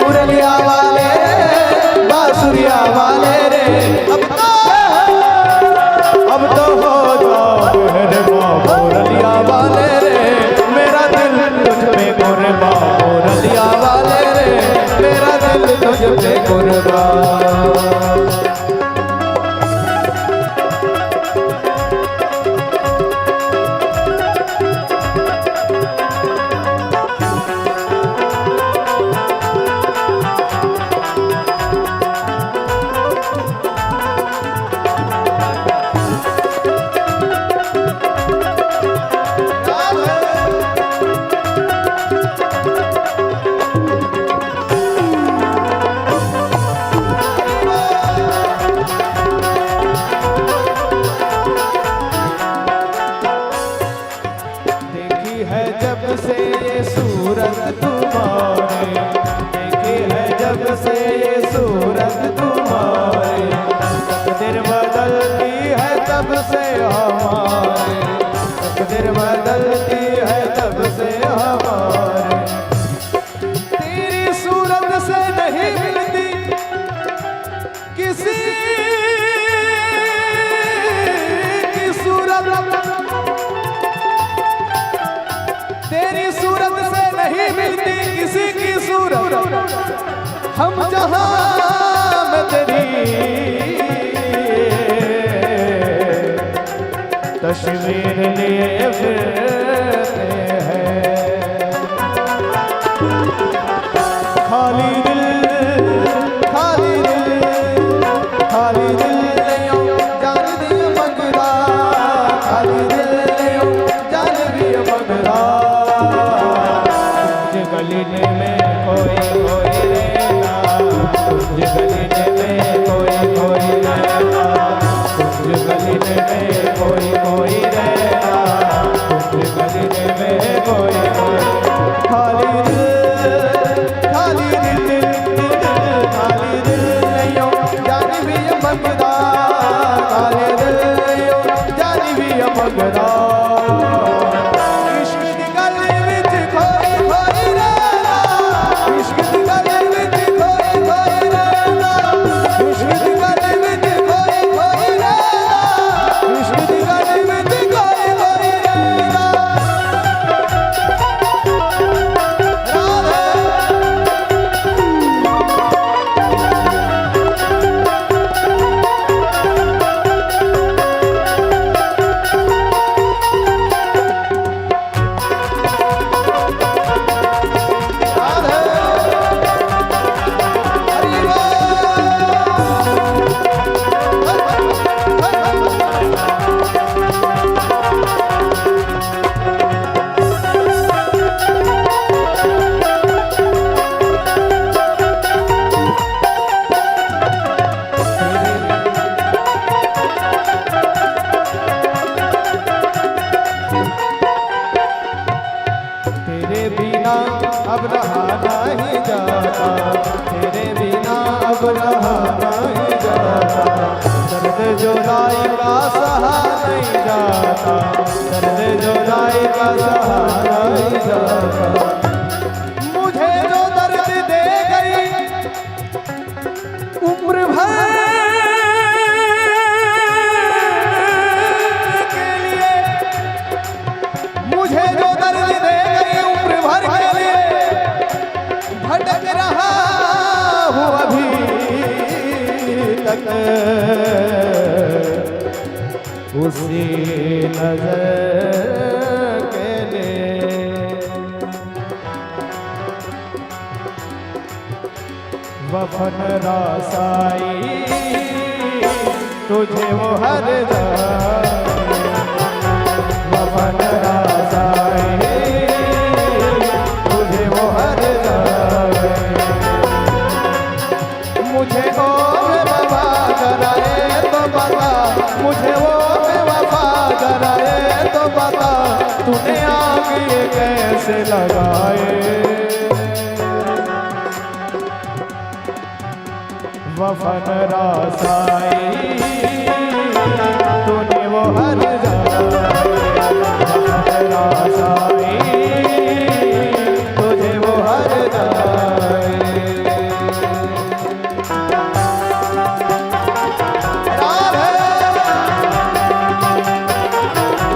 मुरलिया वाले रे, बांसुरिया वाले रे। अब तो, अब तो हो जाओ मेहरबा मुरलिया वाले रे, मेरा दिल तुझ पे कुर्बा मुरलिया वाले तुझे कुर्बान। देखी है जब से ये सूरत तुम्हारी, देखी है जब से ये सूरत तुम्हारी, तकदीर बदलती है तब से हमारी, तकदीर बदलती है तब से हमारी। तेरी सूरत से नहीं मिलती किसी की सूरत, तेरी सूरत से नहीं मिलती किसी की सूरत। हम जहां में तेरी तस्वीर लिए फिरते हैं। खाली दिल, खाली दिल, खाली दिल लियो जान भी मंगदा, खाली दिल लियो जान भी मंगदा। कुछ गली में कोई कोई रहता, कुछ गली में कोई कोई रहता, कुछ गली में कोई कोई रहता, कुछ गली में कोई कोई। खाली दिल, खाली दिल, खाली दिल नहीं हो, जान भी ये मंगदा, खाली दिल नहीं हो, जान भी ये मंगदा। इश्क दी गली विच खोई खोई रहना, इश्क दी गली विच खोई खोई रहना, इश्क दी गली विच खोई खोई रहना, इश्क दी गली विच खोई खोई रहना। राधे। तेरे बिना अब रहा नहीं जाता, तेरे बिना अब रहा नहीं जाता। दर्द जुदाई का सहा नहीं जाता, दर्द जुदाई का सहा नहीं जाता। मुझे जो दर्द दे गई उम्र भर के लिए, मुझे जो दर्द दे गई उम्र भर के लिए, भटक रहा हूँ अभी तक उसी नजर के लिए। वफन रासाई तुझे वो हर जाए, वफन रासाई तुझे वो हर जाए। मुझे ओ बेवफा जरा ये तो बता, मुझे ओ बेवफा जरा ये तो बता, तूने आग ये कैसे लगाए? वफन रासाई तूने वो हर जाए, वफन रासाई तुझे वो हर जाए। राधे।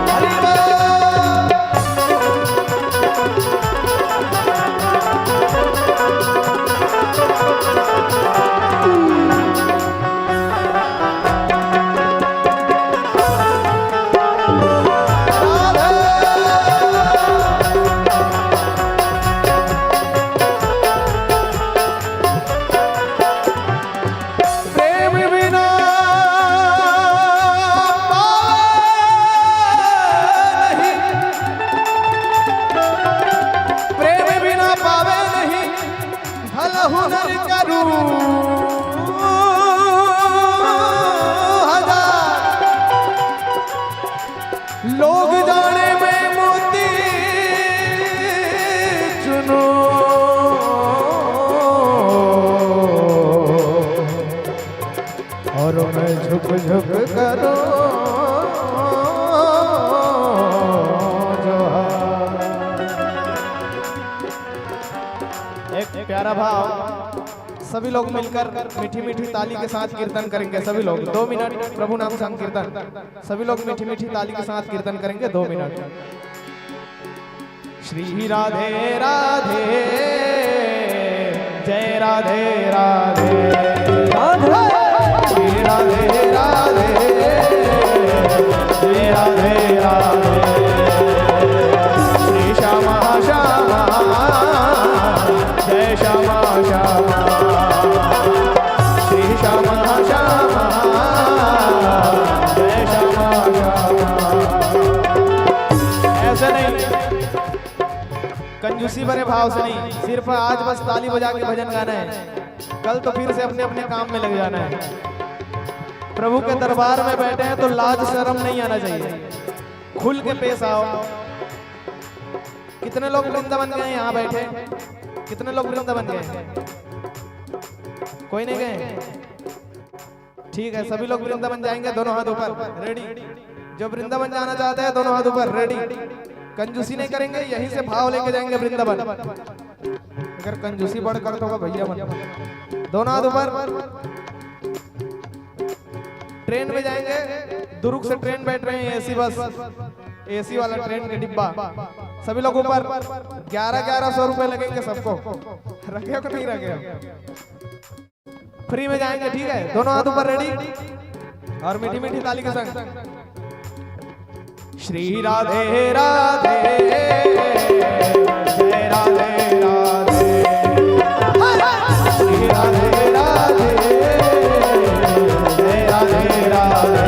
हरि बोल। अल हुनर करूं हजार, लोग जाने मैं मोती चुनूं। और मैं झुक झुक करूं जोहार। एक प्यारा भाव, सभी लोग मिलकर मीठी मीठी ताली के साथ कीर्तन करेंगे। सभी लोग दो मिनट प्रभु नाम संकीर्तन, सभी लोग मीठी मीठी ताली के साथ कीर्तन करेंगे दो मिनट। श्री राधे राधे, जय राधे राधे, राधे। श्री राधे राधे, जय राधे राधे। श्री श्यामा श्यामा, जय श्यामा श्यामा। श्री श्यामा श्यामा, जय श्यामा श्यामा। ऐसे नहीं, कंजूसी भरे भाव से नहीं, सिर्फ आज बस ताली बजा के भजन गाना है, कल तो फिर से अपने अपने काम में लग जाना है। प्रभु के दरबार में बैठे हैं तो लाज शर्म नहीं आना चाहिए, खुल के पेश आओ। कितने लोग वृंदावन गए हैं यहाँ बैठे? कितने लोग वृंदावन गए हैं? कोई नहीं गए? ठीक है, सभी लोग वृंदावन जाएंगे, दोनों हाथ ऊपर, रेडी। जो वृंदावन जाना चाहते हैं, दोनों हाथ ऊपर, रेडी। कंजूसी नहीं करेंगे, यहीं से भाव लेके जाएंगे वृंदावन। अगर कंजूसी बढ़कर तो होगा भैया मन। दोनों हाथ ऊपर। ट्रेन में जाएंगे, दुरुग से ट्रेन बैठ रहे हैं, एसी बस, एसी वाला ट्रेन का डिब्बा। सभी लोग ऊपर, ग्यारह ग्यारह सौ रुपए लगेंगे सबको। रखे हो कि नहीं रखे हो? फ्री में जाएंगे, ठीक है? दोनों हाथ ऊपर, रेडी, और मीठी मीठी ताली के संग। श्री राधे राधे, जय राधे राधे। श्री राधे राधे, जय राधे राधे।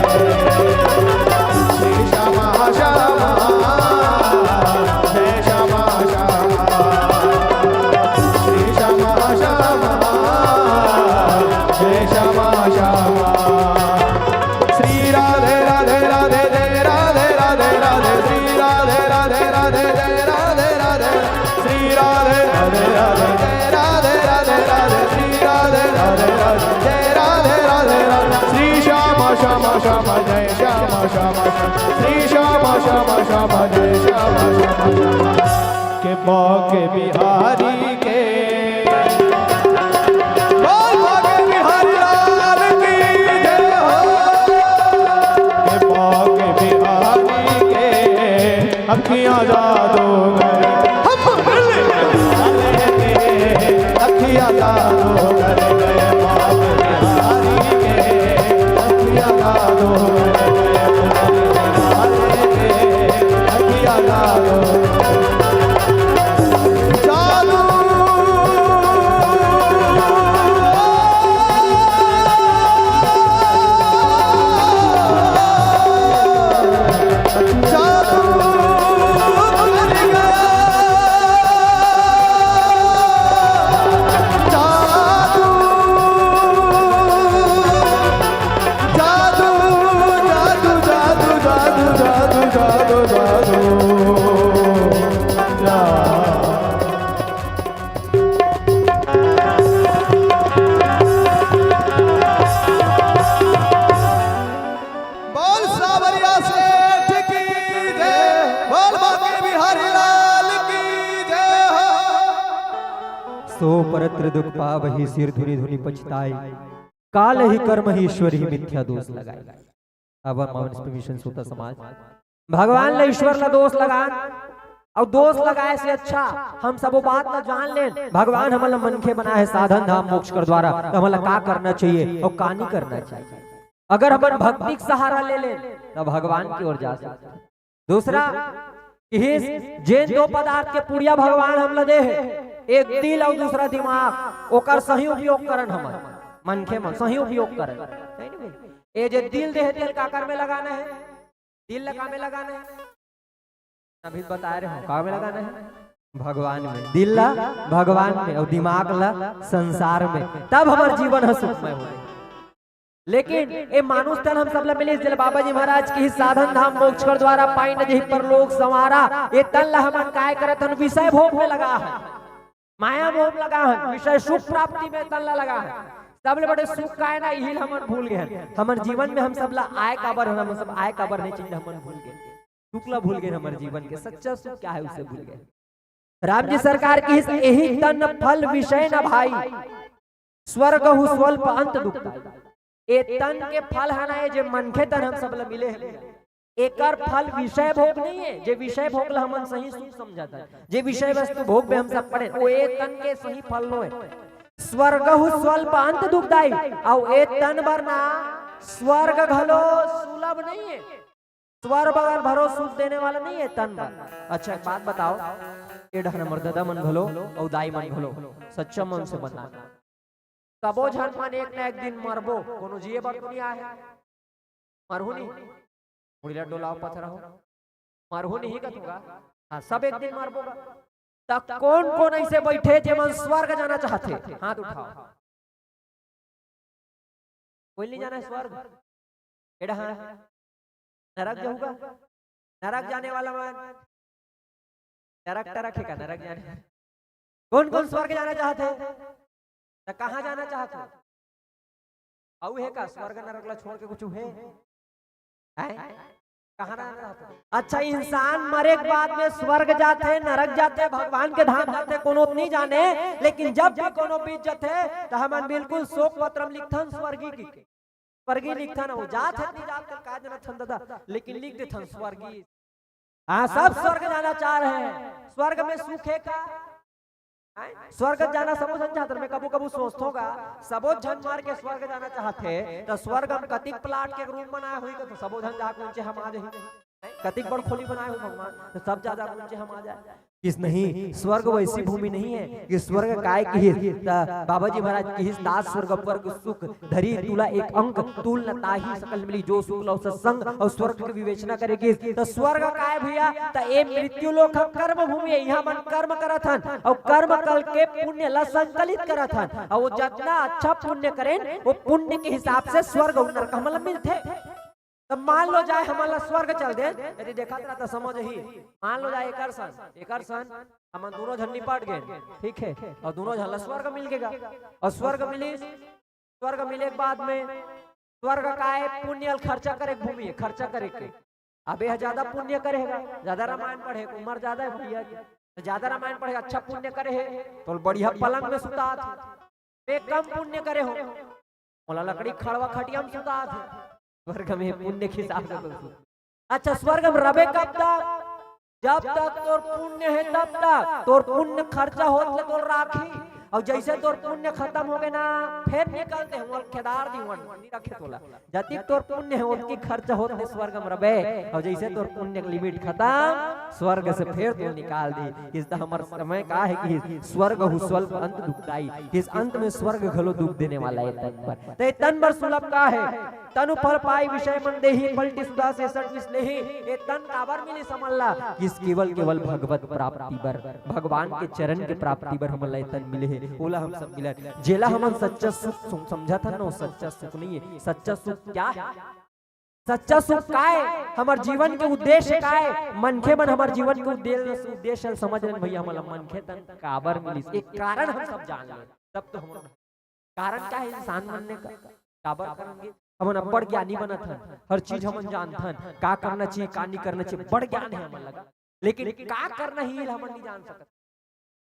श्री श्यामा श्यामा, जय श्यामा श्यामा। श्री श्यामा श्यामा, जय श्यामा श्यामा। श्री राधे राधे राधे, जय राधे राधे राधे। श्री राधे राधे राधे, जय राधे राधे। श्री राधे राधे राधे, जय राधे राधे राधे। श्री राधे राधे राधे, जय राधे राधे राधे। श्री श्यामा श्यामा श्यामा, जय श्यामा श्यामा श्यामा। श्री श्यामा श्यामा श्यामा, जय श्यामा श्यामा श्यामा। के बाके बिहारी के, बोल बाके बिहारी लाल की जय हो। के बाके बिहारी के, अखियां जादू कर, हम मिल, अखियां जादू कर, के बाके बिहारी के, अखियां जादू कर। जादू, जादू, जादू, जादू, जादू, जादू, जादू, जादू। बोल सावरिया सेठ की जय, बोल बांके बिहारी लाल की जय हो। सो परत्र दुख पावहि सिर धुनि धुनि पछताई, काल ही कर्म ही ईश्वर ही मिथ्या दोष लगाई। अब माउंट मिशन श्रोता समाज, भगवान ला ईश्वर ला दोष लगान, अउ दोष लगाए से अच्छा हम सबो बात ला जान लेन। भगवान हमन ला मनखे बनाए हे साधन धाम मोक्ष कर द्वारा, त हमन ला का करना चाहिए अउ का नहीं करना चाहिए। अगर हमन भक्ति के सहारा ले लेन, त भगवान की ओर जा सकथन। दूसरा, इही जेन दो पदार्थ के पुड़िया भगवान हमला दे हे, एक दिल अउ दूसरा दिमाग, ओकर सही उपयोग करन हमन, मनखे मन सही उपयोग करन। सही नहीं भाई? ये जे दिल दे हे, तेल काकर में लगाना हे? दिल ला का में लगाना हे? अभी बता रहे हो, का में लगाना हे? भगवान में, दिल ला भगवान में अउ दिमाग ला संसार में, तब हमर जीवन ह सुखमय होही। लेकिन ए मानुष तन हम सब ला मिलिस, जेला बाबा जी महाराज किहिस साधन धाम मोक्ष कर द्वारा, पाइन जही परलोक संवारा। ए तन ला हमन काय करत हन? विषय भोग में लगा हन, माया मोह में लगा हन, विषय सुख प्राप्ति में तन ला लगा हन। सबले बड़े सुख काय ना, इही ला हमन भूल गे हन। हमर जीवन में हम सब ला आय काबर हन, हम सब आय काबर नहीं चीज हमन भूल गे। सुख ला भूल गे हमर जीवन के, सच्चा सुख क्या है उसे भूल गे। राम जी सरकार किहिस, एही तन फल विषय न भाई, स्वर्ग हु स्वल्प अंत दुखदाई। ए तन के फल ह ना, ए जे मनखे तन हम सब ला मिले हे, एकर फल विषय भोग नहीं है। जे विषय भोग ला हमन सही सुख समझत हन, जे विषय वस्तु भोग में हम सब पड़े, वो ए तन के सही फल नो है। स्वर्ग हु स्वल्प अंत दुखदाई, अउ ए तन बर ना स्वर्ग घलो सुलभ नहीं है। स्वर्ग बर भरो सुख देने वाला नहीं है तन बर। अच्छा, एक बात बताओ, ए डहर हमर ददा मन घलो अउ दाई मन घलो सच्चा मन से बता, सबो झन मन एक ना एक दिन मरबो, कोनो जिए बर तो नहीं आए हे। मरहू नहीं, मुड़ी ला डोलाओ पथरा हो, मरहू नहीं कथूंगा। हाँ, सब एक दिन मरबो गा। त कौन कौन ऐसे बैठे जेमन स्वर्ग जाना चाहथे? हाथ उठाओ। कोई नहीं जाना है स्वर्ग? एड़ा हाँ, नरक जाहू गा? नरक जाने वाला मन, नरक टरक हे का नरक जाने? कौन कौन स्वर्ग जाना चाहथे? त कहाँ जाना चाहथे? अउ हे का स्वर्ग नरक ला छोड़ के कुछ हे? हैं? कहाँ रहना चाहथे? अच्छा, इंसान मरे के बाद में स्वर्ग जाथे, नरक जाथे, भगवान के धाम जाथे, कोनो तो नहीं जाने, लेकिन जब भी कोनो बीत जाथे, त हमन बिल्कुल शोक पत्र में लिखथन स्वर्गी की। स्वर्गी लिखथन, वो जात हे, नहीं जात हे, का जानत हन ददा, लेकिन लिख देथन स्वर्गी। हाँ, सब स्वर्ग जाना चाह रहे हैं। स्वर्ग में सुख है का? हैं? स्वर्ग जाना सबो झन चाहत हे। मैं कभू कभू सोचथों गा, सबो झन मर के स्वर्ग जाना चाहत हे, त स्वर्ग में कतिक प्लाट के रूम बनाए होही, तो सबो झन जाके ऊंचे हम आ जाही। हैं? कतिक बड़ खोली बनाए हो भगवान, तो सब ज्यादा ऊंचे हम आ जाए। किस नहीं, स्वर्ग वैसी भूमि नहीं है कि स्वर्ग काय किहिस, त बाबा जी महाराज किहिस, "दास स्वर्ग अपवर्ग सुख धरी तुला एक अंक, तूल न ताहि सकल मिली जो सुख लव सत्संग।" अउ स्वर्ग के विवेचना करे किहिस, त स्वर्ग काय भैया, त ए मृत्यु लोक ह कर्म भूमि है, इहाँ मन कर्म करत हन, अउ कर्म कल के पुण्य ला संकलित करत हन, अउ वो जतना अच्छा पुण्य करेन, वो पुण्य के हिसाब से स्वर्ग अउ नरक हमन ला मिलथे। तब मान लो जाए हमन ला स्वर्ग चल दे, यदि देखत रहा त समझ ही। मान लो जाए एकर सन, एकर सन, हमन दोनों झन निपट गए, ठीक है, अउ दोनों झन ला स्वर्ग मिल गेगा, अउ स्वर्ग मिलिस, स्वर्ग मिले के बाद में स्वर्ग काय पुण्य ल खर्चा करे के भूमि है, खर्चा करे के। अब यह ज्यादा पुण्य करेगा, ज्यादा रामायण पढ़े, उम्र ज्यादा है भैया की, तो ज्यादा रामायण पढ़े, अच्छा पुण्य करे है, तो बढ़िया पलंग में सुतात है। मैं कम पुण्य करे हो, मोला लकड़ी खड़वा खटिया में सुतात है। स्वर्ग में पुण्य के हिसाब से तो सुत। अच्छा, स्वर्ग में रबे कब तक? जब तक तोर पुण्य है तब तक। तोर पुण्य खर्चा होत ले तोर राखी, अउ जैसे तोर पुण्य खतम होगे ना, फेर निकल दे, हमर खेदार दी, वन नहीं रखे तोला। जतिक तोर पुण्य है, ओतकी खर्चा होत ले स्वर्ग में रबे, अउ जैसे तोर पुण्य के limit खतम, स्वर्ग से फेर तोला निकाल दी। किस त हमर समय का है कि स्वर्ग हु स्वल्प अंत दुखदाई, किस अंत में स्वर्ग घलो दुख देने वाला है तन पर। ते तन बर सुलभ का है? तनु फल पाई विषय मन देही, पलटी सुधा से सट विष लेही। ए तन काबर मिलिस हमन ला? किस केवल, केवल भगवत प्राप्ति बर, भगवान के चरण के प्राप्ति बर हमन ला ए तन मिले हे, ओला हम सब मिलन। जेला हमन सच्चा सुख सम-, समझत हन ना, वो सच्चा सुख नहीं है। सच्चा सुख क्या है? सच्चा सुख काय? हमर जीवन के उद्देश्य काय? मनखे मन हमर जीवन के उद्देश्य, उद्देश्य ल समझ लेन भैया, हमन ला मनखे तन काबर मिलिस, एक कारण हम सब जान लेन, तब तो हम कारण का है इंसान बनने का? काबर करेंगे? हमन अब्बड़ ज्ञानी बनत हन, हर चीज हमन जानथन, का करना चाहिए, का नहीं करना चाहिए, बड़ ज्ञान है हमन लगा, लेकिन का करना ही हमन नहीं जान सकत।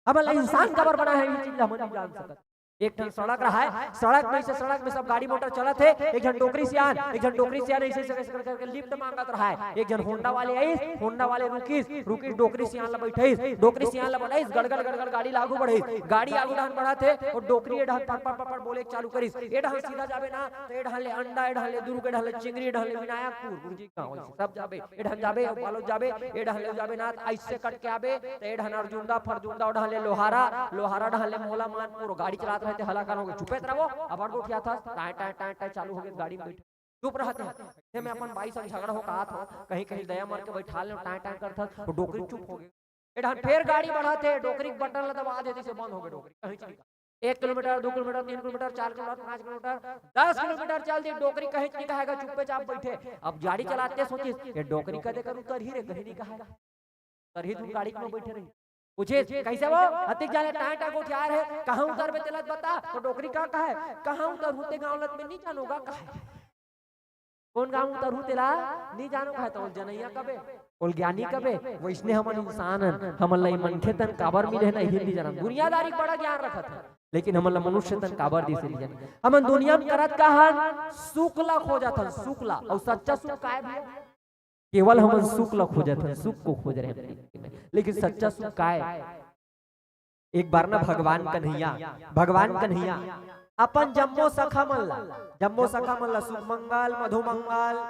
हमन ला इंसान काबर बना है, ये चीज हमन नहीं जान सकत। एक ठन सड़क रहा है, सड़क में से, सड़क में सब गाड़ी मोटर चलत है, एक झन डोकरी सियान, एक झन डोकरी सियान ऐसे, ऐसे, ऐसे करके लिफ्ट मांगत रहा है। एक झन होंडा वाले आइस, होंडा वाले रुकिस, रुकिस डोकरी सियान ला बैठाइस, डोकरी सियान ला बैठाइस, गड़गड़ गड़गड़ गाड़ी ला आगू बढ़ाइस, गाड़ी आगू डहन बढ़त है, और डोकरी ए डहन पर पर पर पर बोले चालू करिस, ए डहन सीधा जाबे ना, तो ए डहन ले अंडा, ए डहन ले दुरुग, ए डहन ले चिंगरी, ए डहन ले विनायकपुर गुरुजी गाँव, ऐसे सब जाबे, ए डहन जाबे, बालोद जाबे, ए डहन ले जाबे ना, तो ऐसे कट के आबे, तो ए डहन अर्जुंदा फर्जुंदा, ओ डहन ले लोहारा, लोहारा डहन ले मोला मानपुर, गाड़ी चलात रहे ते हला कान हो गए, चुपे त रहो, अब अड़ गोठिया था, टाय टाय टाय टाय चालू हो गए गाड़ी में बैठ। चुप रहत हे। हे, मैं अपन बाई संग झगड़ा हो कहत हो, कहीं कहीं दया मार के बैठा ले, टाय टाय करत हस, वो डोकरी चुप हो गए। ए डाहन फेर गाड़ी बढ़त हे, डोकरी के बटन ला दबा देथे, से बंद हो गे डोकरी, कहीं चली। एक किलोमीटर, दो किलोमीटर, तीन किलोमीटर, चार किलोमीटर, पाँच किलोमीटर, दस किलोमीटर चल दी, डोकरी कहीं नहीं कहेगा, चुप्पे चाप बैठे। अब गाड़ी चलाते सोचिस, ये डोकरी कदे कर उतरही रे, कहीं नहीं कहेगा। उतरही, तू गाड़ी में बैठे रही। पूछिस, "कैसे वो? अतिक जाने टाय टाय गोठियार है, कहाँ उतरबे तेला बता।" तो डोकरी का कहे, "कहाँ उतरहूँ ते गाँव लत में नहीं जानोगा," कहे। कोन गाँव उतरहूँ तेला नहीं जानो कहे, तो ओल जनैया कबे, ओल ज्ञानी कबे। वैसने हमन इंसान हन, हमन ला ई मनखे तन काबर मिले हे ना, इही नहीं जानन। दुनियादारी बड़ा ज्ञान रखत हे, लेकिन हमन ला मनुष्य तन काबर दिस, नहीं जानन। हमन दुनिया में करत का हन? सुख ला खोजत हन, सुख ला। अउ सच्चा सुख काय भैया? केवल हमन सुख ला खोजत हन, सुख को खोज रहे हैं, लेकिन सच्चा सुख काय? एक बार ना भगवान कन्हैया, भगवान कन्हैया अपन जम्मो सखा मन ला, जम्मो सखा मन ला, सुखमंगल, मधुमंगल,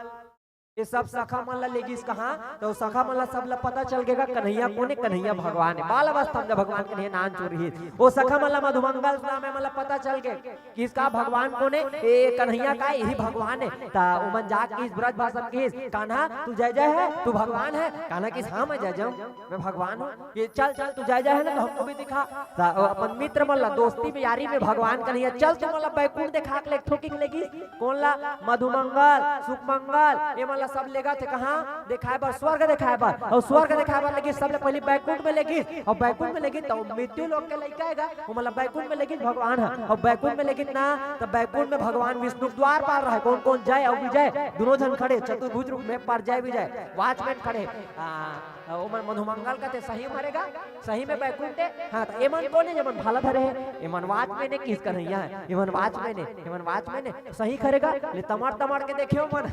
ये सब सखा मन ला लेगिस कहाँ? तो सखा मन ला सब ला पता चल गेगा कन्हैया कोन हे, कन्हैया भगवान हे। बाल अवस्था में जब भगवान कन्हैया नान चोर रहिस, वो सखा मन ला, मधुमंगल नाम हे, मन ला पता चल गे कि इसका भगवान कोन हे, ए कन्हैया का, यही भगवान हे। त ओमन जाके कहिस, ब्रज भाषा में कहिस, "कान्हा, तू जय जय है, तू भगवान है?" कान्हा कहिस, "हाँ, मैं जय जय हूँ, मैं भगवान हूँ।" ये, "चल चल, तू जय जय है ना, तो हमको भी दिखा।" त ओ अपन मित्र मन ला, दोस्ती में, यारी में भगवान कन्हैया, "चल, तुमन ला बैकुंठ देखा के लेगथों," कहिके लेगिस। कोन ला? मधुमंगल, सुखमंगल, ये मन ला सब लेगथे कहाँ? देखाए बर, स्वर्ग देखाए बर। अउ स्वर्ग देखाए बर लेगिस, सबले पहिली बैकुंठ में लेगिस। अउ बैकुंठ में लेगिस त मृत्यु लोक के लइका हे गा, ओमन ला बैकुंठ में लेगिस भगवान ह। अउ बैकुंठ में लेगिस ना, त बैकुंठ में भगवान विष्णु के द्वारपाल रहे। कोन कोन? जय अउ विजय, दुनों झन खड़े, चतुर्भुज रूप में, पर जय विजय, वॉचमैन खड़े। आ, ओमन, मधुमंगल कथे, "सही में रे गा, सही में बैकुंठ हे?" हाँ, त एमन कोन हे, जेमन भाला धरे हे? एमन वॉचमैन हे, कहिस कन्हैया हे, एमन वॉचमैन हे, एमन वॉचमैन हे, "सही खरे गा?" ले तमड़ तमड़ के देखे ओमन,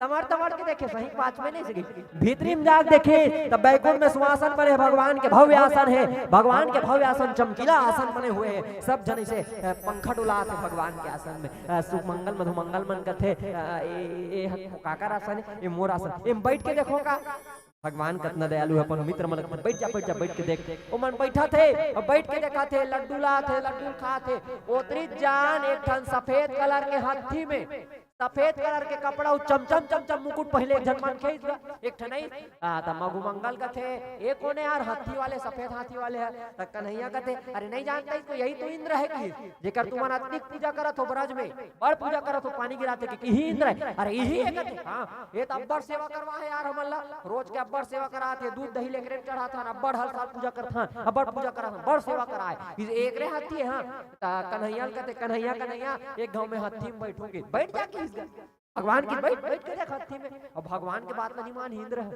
तमड़ तमड़ के देखे, सही वॉचमैन हे, सही। भीतरी में जाके देखे, त बैकुंठ में सिंहासन बने हे, भगवान के भव्य आसन हे, भगवान के भव्य आसन, चमकीला आसन बने हुए हे, सब झन अइसे, अ, पंखा डोलात हे भगवान के आसन में। अ, सुखमंगल, मधुमंगल मन कथे, अ, ए, ए, ए, काकर आसन हे? ए मोर आसन। एम बैठ के देखहूँ का? भगवान कतना दयालु हे, अपन मित्र मन ल, "बैठ जा, बैठ जा, बैठ के देख।" ओमन बैठत हे अउ बैठ के देखत हे, लड्डू लात हे, लड्डू खात हे। ओतरी जान एक ठन सफेद कलर के हाथी में, सफेद कलर के कपड़ा अउ चमचम चमचम मुकुट पहले एक झन मनखे, एक ठन अइस। आ, त मधुमंगल कथे, "ए कोन हे यार, हाथी वाले, सफेद हाथी वाले हे?" त कन्हैया कथे, "अरे नहीं जानता इसको, यही तो इंद्र है कि जेकर तुमन अतिक पूजा करत हो ब्रज में।" बड़ पूजा करत हो, पानी गिरात हे कि, कि इही इंद्र हे। अरे इही हे कथे, हाँ, ये त अब्बड़ सेवा करवाए हे यार हमन ला, रोज के अब्बड़ सेवा करात हे, दूध दही लेकरे चढ़ात हन, अब्बड़ हर साल पूजा करत हन, अब्बड़ पूजा करत हन, बड़ सेवा कराए हे। इस एकरे हाथी हे, हाँ। त कन्हैया ल कथे, "कन्हैया, कन्हैया, एक घांव में हाथी में बैठहूँ गे।" बैठ जा कहिस गा। भगवान कहिस, "बैठ, बैठ के देख हाथी में।" अब भगवान के बात ल नहीं मानही इंद्र ह।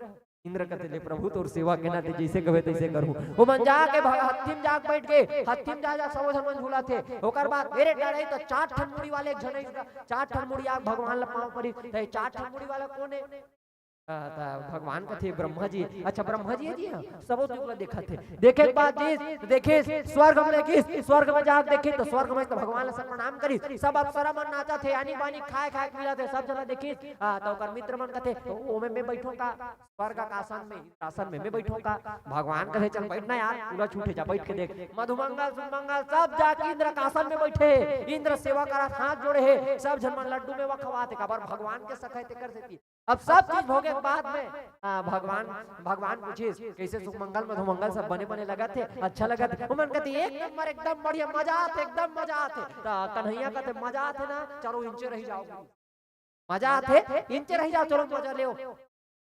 इंद्र कथे, "ले प्रभु, तोर सेवा के नाते जइसे कहे तइसे करहूँ।" ओमन जाके भ-, हत्थी म जाके बइठ गे, हत्थी म जा, जा सबो झन मन झूलत हे। ओकर बाद मेरे डरे तो चार ठन मुड़ी वाले एक झन अइस, चार ठन मुड़ी आके भगवान ल पाँव परिस, त चार ठन मुड़ी वाला कोन हे? आ, त भगवान कथे, "ब्रह्मा जी।" "अच्छा, ब्रह्मा जी हे जी?" "हाँ।" सबो झन ला देखत हे। देखे के बाद जी, देखे स्वर्ग म लेगिस, स्वर्ग म जाके देखे त स्वर्ग म त भगवान ल सब प्रणाम करिस, सब अप्सरा मन नाचत हे, आनी बानी खाए खाए के मिलत हे, सब झन ला देखिस। आ, त ओकर मित्र मन कथे, "त ओमे मैं बइठहूँ का?" स्वर्ग के आसन में, इंद्रासन में मैं बइठहूँ का? भगवान कथे, "चल बइठ ना यार, पूरा छूट हे, जा बइठ के देख।" मधुमंगल, सुमंगल सब जाके इंद्र के आसन में बइठे हे। इंद्र सेवा करत, हाथ जोड़े हे। सब झन मन लड्डू मेवा खवात हे, काबर भगवान के सखा हे तेकर सेती। अब सब चीज भोगे के बाद में, आ, भगवान, भगवान पूछिस, "कइसे सुमंगल, मधुमंगल सब बने बने लगत हे, अच्छा लगत हे?" ओमन कथे, "एक नंबर, एकदम बढ़िया, मजा आथे, एकदम मजा आथे।" त कन्हैया कथे, "मजा आथे ना, चलो इंचे रहि जाओ।" मजा आथे, इंचे रहि जाओ, चलो मजा लेव।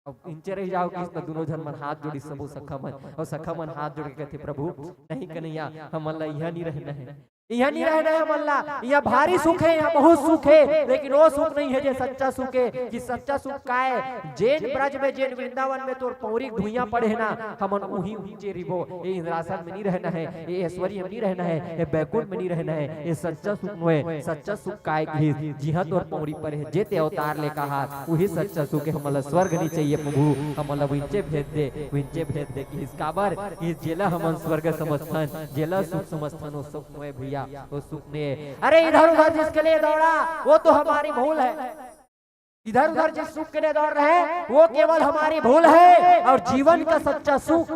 अब इंचे रहि जाओ कहिस त दुनों झन मन हाथ जोड़िस, सबो सखा मन, अउ सखा मन हाथ जोड़ के कथे, "प्रभु, नहीं कन्हैया, हमन ला इहाँ नहीं रहना हे, इहाँ नहीं रहना हे हमन ला, इहाँ भारी सुख हे, इहाँ बहुत सुख हे, लेकिन वो सुख नहीं हे जे सच्चा सुख हे, कि सच्चा सुख काय, जेन ब्रज में, जेन वृंदावन में तोर पौरी के भुइयां पड़े हे ना, हमन उही उही चे रिबो, ए इंद्रासन में नहीं रहना हे, ए ऐश्वर्य में नहीं रहना हे, ए बैकुंठ में नहीं रहना हे, ए सच्चा सुख नोहे, सच्चा सुख काय कहिस, जिहाँ तोर पौरी परे हे, जे ते अवतार ले कहास, उही सच्चा सुख हे, हमन ला स्वर्ग नहीं चाहिए प्रभु, हमन ला उइंचे भेज दे, उइंचे भेज दे कहिस। काबर? कि जेला हमन स्वर्ग समझथन, जेला सुख समझथन, वो सुख नोहे भैया, वो सुख नोहे। अरे इधर उधर जिसके लिए दौड़ा, वो तो हमारी भूल है। इधर उधर जिस सुख के लिए दौड़ रहे हैं, वो केवल हमारी भूल है, और जीवन का सच्चा सुख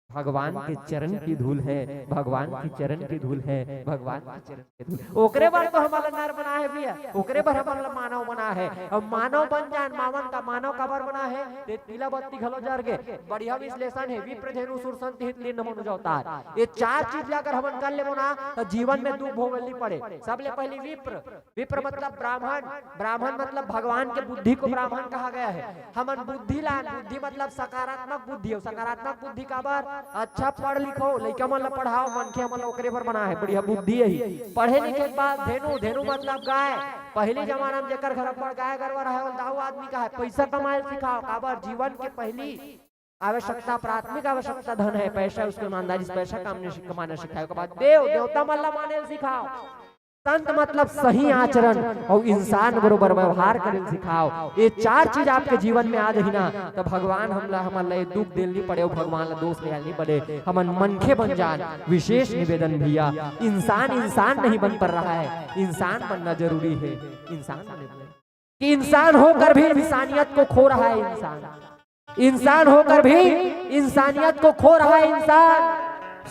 भगवान के चरण की धूल है, भगवान के चरण की धूल है, भगवान के चरण की धूल। ओकरे बर तो हमन ला नर बना है भैया, ओकरे बर हमन ला मानव बना है। अब मानव बन जान, मावन का मानव काबर बना है, ते पीला बत्ती घलो जर गे। बढ़िया विश्लेषण है, विप्र धेनु सुर संत हित लीन मनुज अवतार। ये चार चीज ला अगर हमन कर लेबो ना, तो जीवन में दुख भोगल नहीं पड़े। सबले पहली विप्र, विप्र मतलब ब्राह्मण, ब्राह्मण मतलब भगवान के बुद्धि को ब्राह्मण कहा गया है। हमन बुद्धि लान, बुद्धि मतलब सकारात्मक बुद्धि हो। सकारात्मक बुद्धि काबर? अच्छा पढ़ लिखो, लइका मन ला पढ़ाओ, मनखे मन ला ओकरे बर बना है, बढ़िया बुद्धि यही। पढ़े लिखे के बाद धेनु, धेनु मतलब गाय। पहली जमाना में जेकर घर पर गाय गरवा रहे, वो दाऊ आदमी का है, पैसा कमाए सिखाओ। काबर? जीवन के पहली आवश्यकता, प्राथमिक आवश्यकता धन है, पैसा, उसको ईमानदारी से पैसा काम नहीं, कमाना सिखाओ। के बाद देव, देवता मन ला माने सिखाओ। संत मतलब सही आचरण अउ इंसान बरोबर व्यवहार करे ल सिखाओ। ये चार चीज आपके जीवन में आ जाही ना, तो भगवान हमला, हमन ला ये दुख देल नहीं पड़े अउ भगवान ला दोष लेहल नहीं पड़े। हमन मनखे बन जान। विशेष निवेदन भैया, इंसान इंसान नहीं बन पा रहा है, इंसान बनना जरूरी है। इंसान बने कि इंसान होकर भी इंसानियत को खो रहा है इंसान। इंसान होकर भी इंसानियत को खो रहा है इंसान।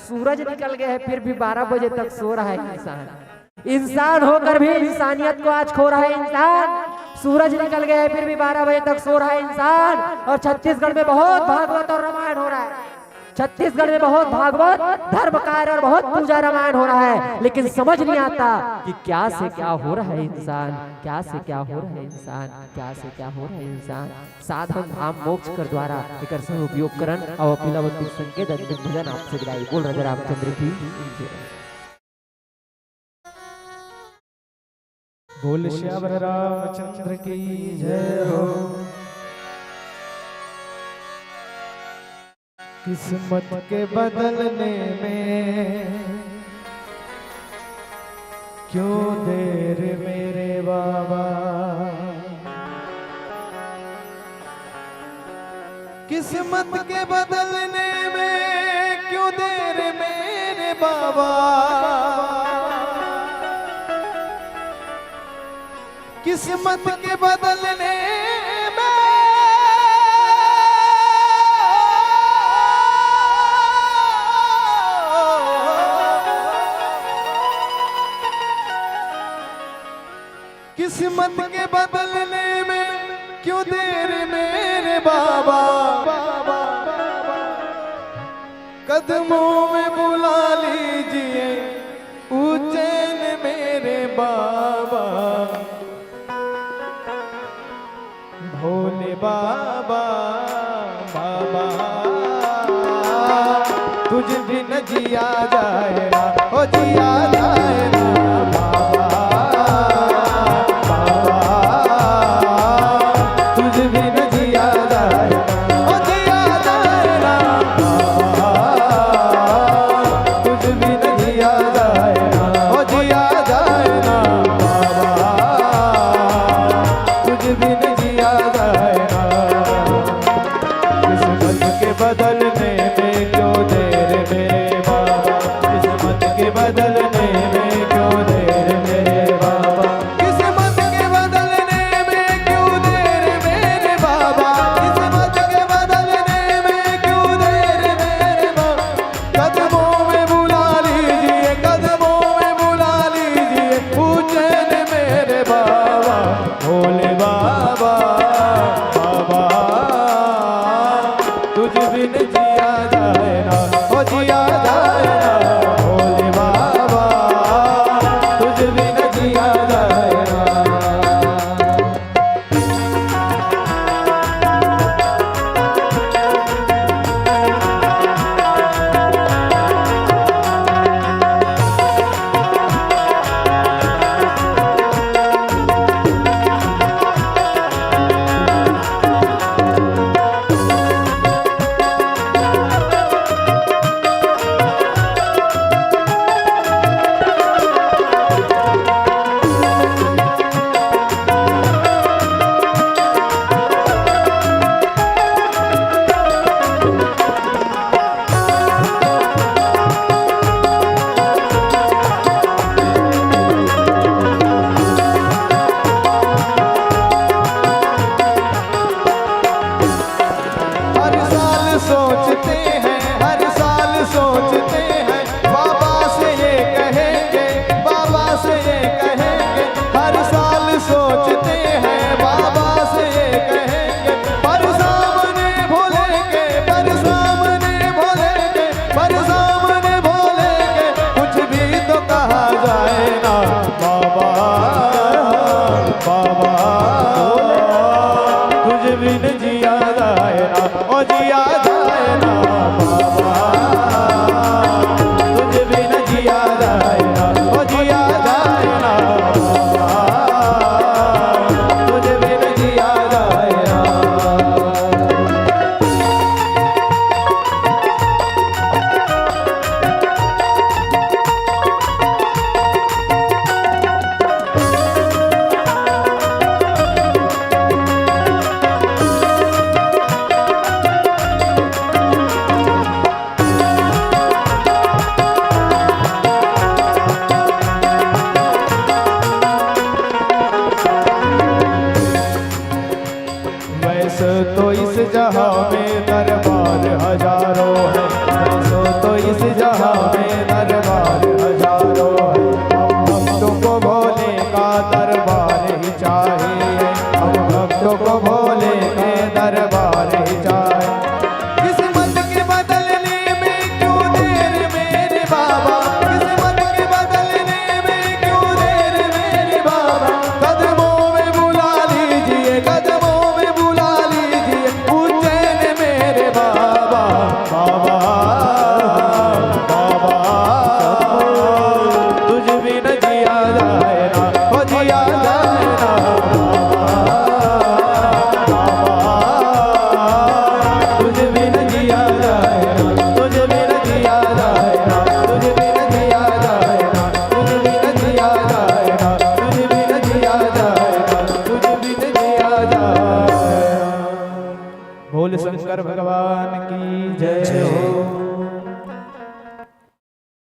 सूरज निकल गया है फिर भी बारह बजे तक सो रहा है इंसान। इंसान होकर भी इंसानियत को आज खो रहा है इंसान। सूरज निकल गया है फिर भी बारह बजे तक सो रहा है इंसान। और छत्तीसगढ़ में बहुत भागवत और रामायण हो रहा है। छत्तीसगढ़ में बहुत भागवत, धर्म कार्य और बहुत पूजा रामायण हो रहा है, लेकिन समझ नहीं आता कि क्या से क्या हो रहा है इंसान, क्या से क्या हो रहा है इंसान, क्या से क्या हो रहा है इंसान। साधन धाम मोक्ष कर द्वारा एकर सही उपयोग करन। अउ पीलावती संकेत अंतिम भजन आपसे विदाई। बोल राजा रामचंद्र की जय। बोल श्यावर रामचंद्र की जय हो। किस्मत के बदलने में क्यों देर मेरे बाबा। किस्मत के बदलने में क्यों देर मेरे बाबा। किस्मत के बदलने में किस्मत के बदलने में क्यों देर मेरे बाबा। कदमों में बुला लीजिए उज्जैन मेरे बाबा। भोले बाबा, बाबा, तुझ बिन जिया जाए ना, ओ जिया जाए ना बाबा, बाबा, तुझ बिन जिया जाए ना, ओ जिया जाए ना बाबा, तुझ बिन जिया जाए ना, ओ जिया जाए ना बाबा, तुझ बिन जिया जाए ना। किस्मत के बदलने में क्यों देर मेरे बाबा, किस्मत के बदलने में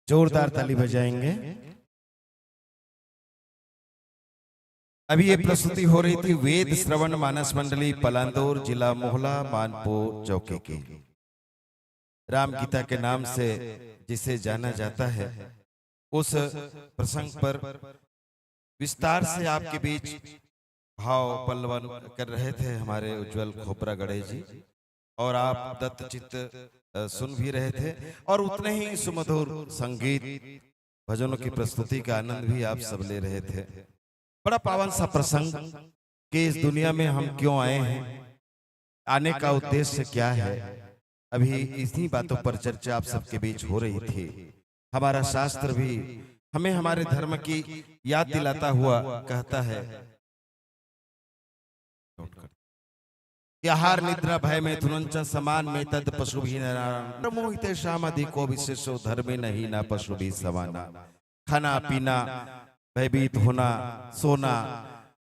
जोरदार ताली बजाएंगे। अभी ये प्रस्तुति हो रही थी वेद श्रवण मानस मंडली पलांदोर, जिला मोहला, मानपुर चौकी की। राम गीता के नाम से जिसे जाना जाता है, उस प्रसंग पर विस्तार से आपके बीच भाव पल्लवन कर रहे थे हमारे उज्जवल खोपरा गड़े जी, और आप दत्त चित्त, अ, सुन भी रहे थे, और उतने ही सुमधुर संगीत, भजनों की प्रस्तुति का आनंद भी आप सब ले रहे थे। बड़ा पावन सा प्रसंग कि इस दुनिया में हम क्यों आए हैं, आने का उद्देश्य क्या है। अभी इन्हीं बातों पर चर्चा आप सबके बीच हो रही थी। हमारा शास्त्र भी हमें हमारे धर्म की याद दिलाता हुआ कहता है कि आहार निद्रा भय मैथुनंच समानमेतद् पशुभिः नराणाम्। मोहितेषामधिको विशेषो धर्मे न हीनः पशुभिः समानः। खाना पीना, भयभीत होना, सोना,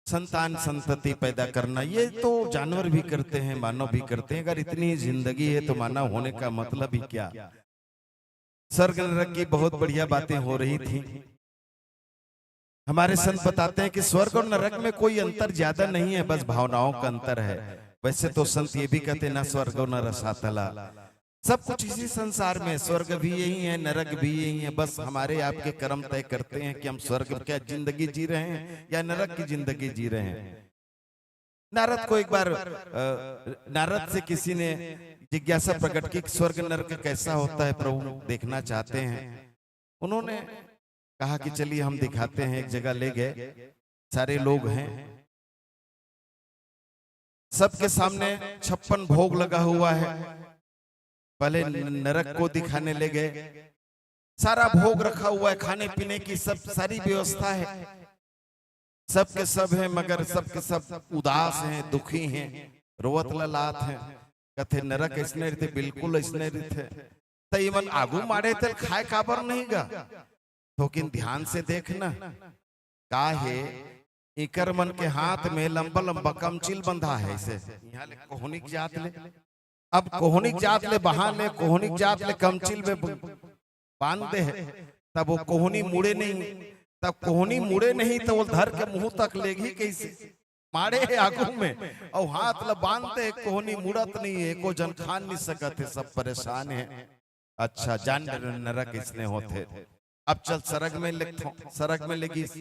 संतान संतति पैदा करना, ये तो जानवर भी करते हैं, मानव भी करते हैं। अगर इतनी जिंदगी है तो मानव होने का मतलब ही क्या? स्वर्ग नरक की बहुत बढ़िया बातें हो रही थी। हमारे संत बताते हैं कि स्वर्ग और नरक में कोई अंतर ज्यादा नहीं है, बस भावनाओं का अंतर है। वैसे तो संत ये भी कहते हैं, "न स्वर्गो न रसातला।" सब कुछ इसी संसार में, स्वर्ग भी यही है, नरक भी यही है, बस हमारे आपके कर्म तय करते हैं कि हम स्वर्ग की जिंदगी जी रहे हैं या नरक की जिंदगी जी रहे हैं। नारद को एक बार, अ, नारद से किसी ने जिज्ञासा प्रकट की कि स्वर्ग नरक कैसा होता है प्रभु, देखना चाहते हैं। उन्होंने कहा कि चलिए हम दिखाते हैं। एक जगह ले गए, सारे लोग हैं, सबके सामने छप्पन भोग लगा हुआ है। पहले न-, नरक को दिखाने ले गए, सारा भोग रखा हुआ है, खाने पीने की सब सारी व्यवस्था है, सबके सब है, मगर सबके सब उदास हैं, दुखी हैं, रोवत ललात हैं। कथे, "नरक ऐसने रहिथे, बिल्कुल ऐसने रहिथे।" त इमन आगू माड़े तेल खाए काबर नहीं गा? थोकिन ध्यान से देखना, का हे, इकर मन के हाथ में लंबा लंबा कमचिल बंधा है, ऐसे यहाँ ले कोहनी के जात ले, अब कोहनी के जात ले बहा ले, कोहनी के जात ले कमचिल में ब-, बांध दे है, तब वो कोहनी मुड़े नहीं, तब कोहनी मुड़े नहीं तो वो धर के मुंह तक लेगी कैसे? माड़े हे आगू में, अउ हाथ ल बांध दे, कोहनी मुड़त नहीं है, एको जन खान नहीं सकत है, सब परेशान है। अच्छा, जान डरे नरक इसने होथे। अब चल सरग में लेगथों, सरग में लेगिस,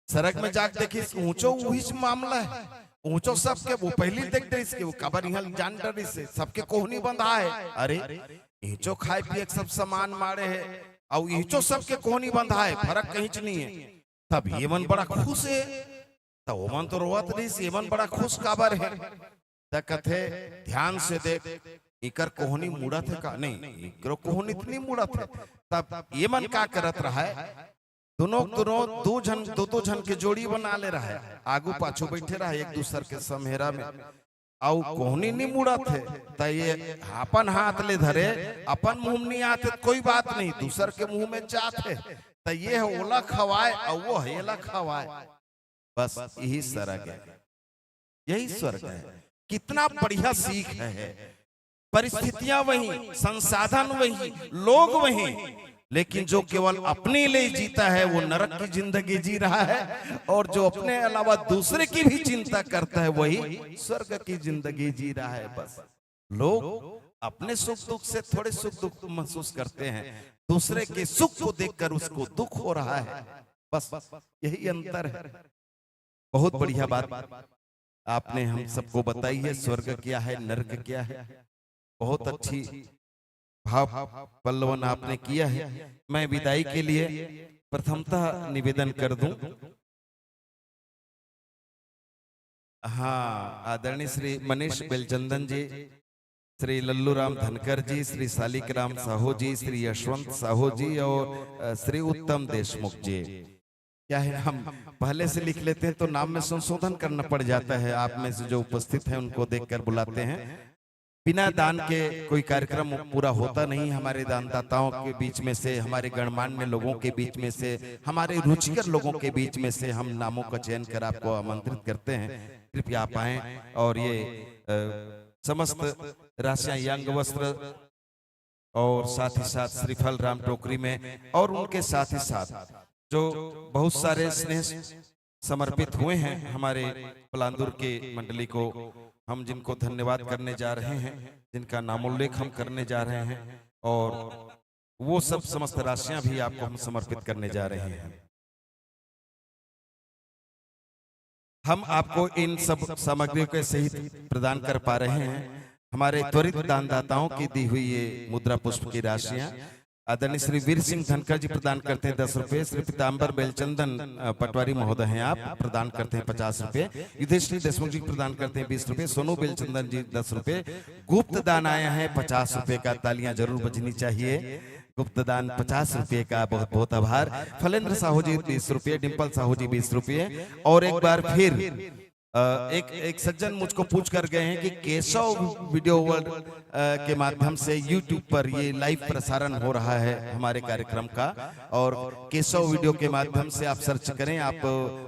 सरग में जाके देखिस, ऊंचो उहिच मामला है, ऊंचो सबके, वो पहली देख डरिस के, वो काबर इहाँ जान डरिस हे, सबके कोहनी बंधा है। अरे, ईचो खाए पिए के सब सामान माड़े है, अउ ईचो सबके कोहनी बंधा है, फरक कहींच नहीं है। तब ये मन बड़ा खुश है, त ओमन तो रोवत रहिस, ये मन बड़ा खुश काबर है? त कथे, ध्यान से देख, इकर कोहनी मुड़त है का? नहीं, इकरो कोहनी तो नहीं मुड़त है। तब ये मन का करत रहा है? दोनों, दोनों, दो झन, दो, दो झन के जोड़ी बना ले रहा है, आगू पाछू बैठे रहा है एक दूसर के समहेरा में। अउ कोहनी नहीं मुड़त है, त ये अपन हाथ ले धरे, अपन मुंह में नहीं आते त कोई बात नहीं, दूसर के मुंह में जात है, त ये ह ओला खवाए अउ वो ह एला खवाए। बस यही सरग है, यही स्वर्ग है। कितना बढ़िया सीख है। परिस्थितियां वही, संसाधन वही, लोग वही, लेकिन जो केवल अपने लिए जीता है वो नरक की जिंदगी जी रहा है, और जो अपने अलावा दूसरे की भी चिंता करता है वही स्वर्ग की जिंदगी जी रहा है। बस लोग अपने सुख दुख से थोड़े सुख दुख महसूस करते हैं, दूसरे के सुख को देखकर उसको दुख हो रहा है। बस यही अंतर है। बहुत बढ़िया बात आपने हम सबको बताई है, स्वर्ग क्या है, नरक क्या है। बहुत अच्छी भाव पल्लवन आपने किया है। मैं विदाई के लिए प्रथमतः निवेदन कर दूं, हाँ, आदरणीय श्री मनीष बेलचंदन जी, श्री लल्लू राम धनकर जी, श्री सालिक राम साहू जी, श्री यशवंत साहू जी और, अ, श्री उत्तम देशमुख जी। क्या है, हम पहले से लिख लेते हैं तो नाम में संशोधन करना पड़ जाता है। आप में से जो उपस्थित हैं उनको देखकर बुलाते हैं। बिना दान के कोई कार्यक्रम पूरा होता नहीं। हमारे दानदाताओं के बीच में से, हमारे गणमान्य लोगों के बीच में से, हमारे रुचिकर लोगों के बीच में से हम नामों का चयन कर आपको आमंत्रित करते हैं। कृपया आप आएं और ये, अ, समस्त राशियां, ये अंग वस्त्र और साथ ही साथ श्रीफल राम टोकरी में, और उनके साथ ही साथ जो बहुत सारे स्नेह समर्पित हुए हैं हमारे पलांदुर के मंडली को, हम जिनको धन्यवाद करने जा रहे हैं, जिनका नामोल्लेख हम करने जा रहे हैं, और वो सब समस्त राशियां भी आपको हम समर्पित करने जा रहे हैं। हम आपको इन सब सामग्रियों के सहित प्रदान कर पा रहे हैं। हमारे त्वरित दानदाताओं की दी हुई ये मुद्रा पुष्प की राशियां आदरणीय श्री वीर सिंह धनखड़ जी प्रदान करते हैं दस रुपए, श्री पीताम्बर बेलचंदन, अ, पटवारी महोदय हैं आप, प्रदान करते हैं पचास रुपए, युधिष्ठिर देशमुख जी प्रदान करते हैं बीस रुपए, सोनू बेलचंदन जी दस रुपए, गुप्त दान आया है पचास रुपए का, तालियां जरूर बजनी चाहिए। गुप्त दान पचास रुपए का, बहुत बहुत आभार। फलेंद्र साहू जी बीस रुपए, डिंपल साहू जी बीस रुपए, और एक बार फिर, अ, एक एक सज्जन मुझको पूछ कर गए हैं कि केशव वीडियो वर्ल्ड, अ, के माध्यम से YouTube पर ये लाइव प्रसारण हो रहा है हमारे कार्यक्रम का, और केशव वीडियो के माध्यम से आप सर्च करें, आप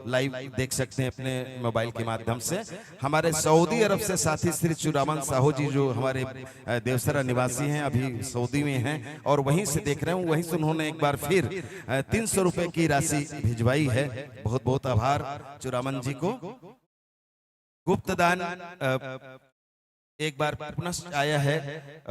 लाइव देख सकते हैं अपने मोबाइल के माध्यम से। हमारे सऊदी अरब से साथी श्री चुरामन साहू जी, जो हमारे, अ, देवसरा निवासी हैं, अभी सऊदी में हैं और वहीं से देख रहे हैं, वहीं से उन्होंने एक बार फिर, अ, तीन सौ रुपए की राशि भिजवाई है। बहुत बहुत आभार चुरामन जी को। गुप्त दान, अ, एक बार पुनः आया है, अ,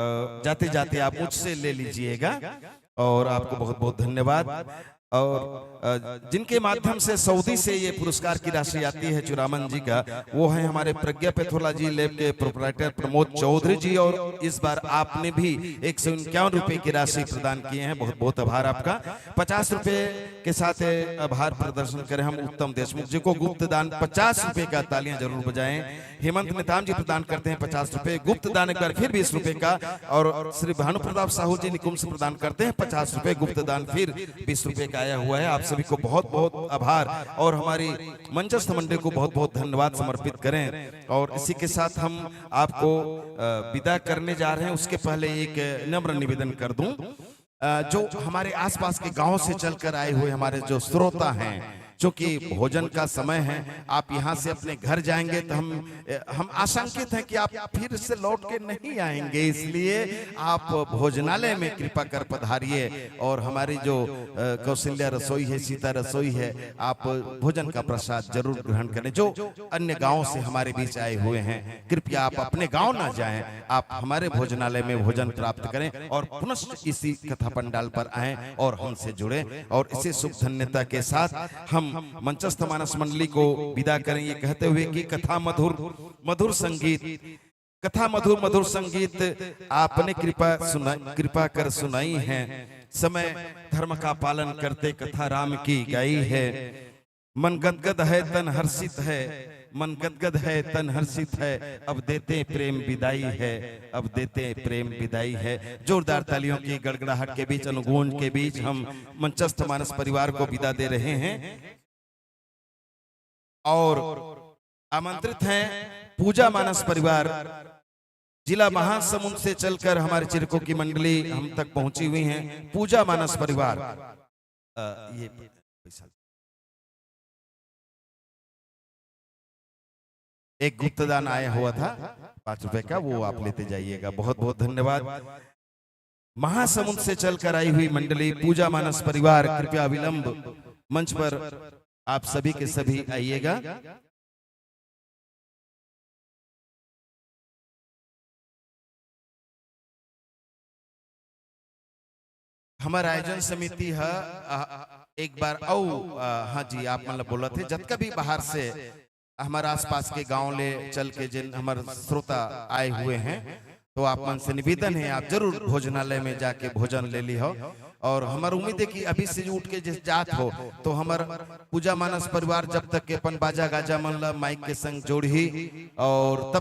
जाते जाते आप मुझसे ले लीजिएगा, और आपको बहुत बहुत धन्यवाद। और, अ, जिनके माध्यम से सऊदी से ये पुरस्कार की राशि आती है चुरामन जी का, वो है हमारे प्रज्ञा पैथोलॉजी लैब के प्रोप्राइटर प्रमोद चौधरी जी, और इस बार आपने भी एक सौ इक्यावन रुपए की राशि प्रदान किए हैं, बहुत बहुत आभार आपका। पचास रुपए के साथ आभार प्रदर्शन करें हम उत्तम देशमुख जी को। गुप्त दान पचास रुपए का, तालियां जरूर बजाएं। हेमंत नेताम जी प्रदान करते हैं पचास रुपए। गुप्त दान एक बार फिर बीस रुपए का, और श्री भानु प्रताप साहू जी निकुंज से प्रदान करते हैं पचास रुपए। गुप्त दान फिर बीस रुपए का आया हुआ है। आप सभी को बहुत बहुत आभार और हमारी मंचस्थ मंडली को बहुत बहुत धन्यवाद समर्पित करें। और इसी के साथ हम आपको, अ, विदा करने जा रहे हैं। उसके पहले एक नम्र निवेदन कर दूं, अ, जो हमारे आसपास के गांव से चलकर आए हुए हमारे जो श्रोता हैं, चूंकि भोजन का समय है, आप यहाँ से अपने घर जाएंगे तो हम, अ, हम आशंकित हैं कि आप फिर से लौट के नहीं आएंगे, इसलिए आप भोजनालय में कृपा कर पधारिए। और हमारी जो, अ, कौशल्या रसोई है, सीता रसोई है, आप भोजन का प्रसाद जरूर ग्रहण करें। जो अन्य गांवों से हमारे बीच आए हुए हैं, कृपया आप अपने गांव ना जाएं, आप हमारे भोजनालय में भोजन प्राप्त करें और पुनश्च इसी कथा पंडाल पर आएं और हमसे जुड़ें। और इसी शुभ धन्यता के साथ हम मंचस्थ मानस मंडली को विदा करें, ये कहते हुए कि कथा मधुर मधुर संगीत, कथा मधुर मधुर संगीत आपने कृपा सुना, कृपा कर सुनाई है। समय धर्म का पालन करते कथा राम की गाई है। मन गदगद है, तन हर्षित है, मन गदगद है, तन हर्षित है, अब देते प्रेम विदाई है, अब देते प्रेम विदाई है। जोरदार तालियों की गड़गड़ाहट के बीच, अनुगूंज के बीच हम मंचस्थ मानस परिवार को विदा दे रहे हैं। और आमंत्रित हैं पूजा मानस परिवार, जिला महासमुंद से चलकर हमारे चिरको की मंडली हम तक पहुंची हुई हैं। पूजा मानस परिवार, अ, ये पैसा, एक गुप्तदान आया हुआ था पांच रुपए का, वो आप लेते जाइएगा। बहुत बहुत धन्यवाद। महासमुंद से चलकर आई हुई मंडली पूजा मानस परिवार, कृपया विलंब मंच पर आप सभी के सभी आइएगा। हमर आयोजन समिति ह, अ, एक बार अउ, अ, हाँ जी, आप मन ल बोलत हे, जतका भी बाहर से हमर आसपास के गांव ले चल के जिन हमर श्रोता आए हुए हैं, तो आप मन से निवेदन है, आप जरूर भोजनालय में जाके भोजन ले ली हो। और हमर उम्मीद है कि अभी से उठ के जिस जात हो, तो हमर पूजा मानस परिवार जब तक के अपन बाजा गाजा मन ला माइक के संग जोड़ही, और तब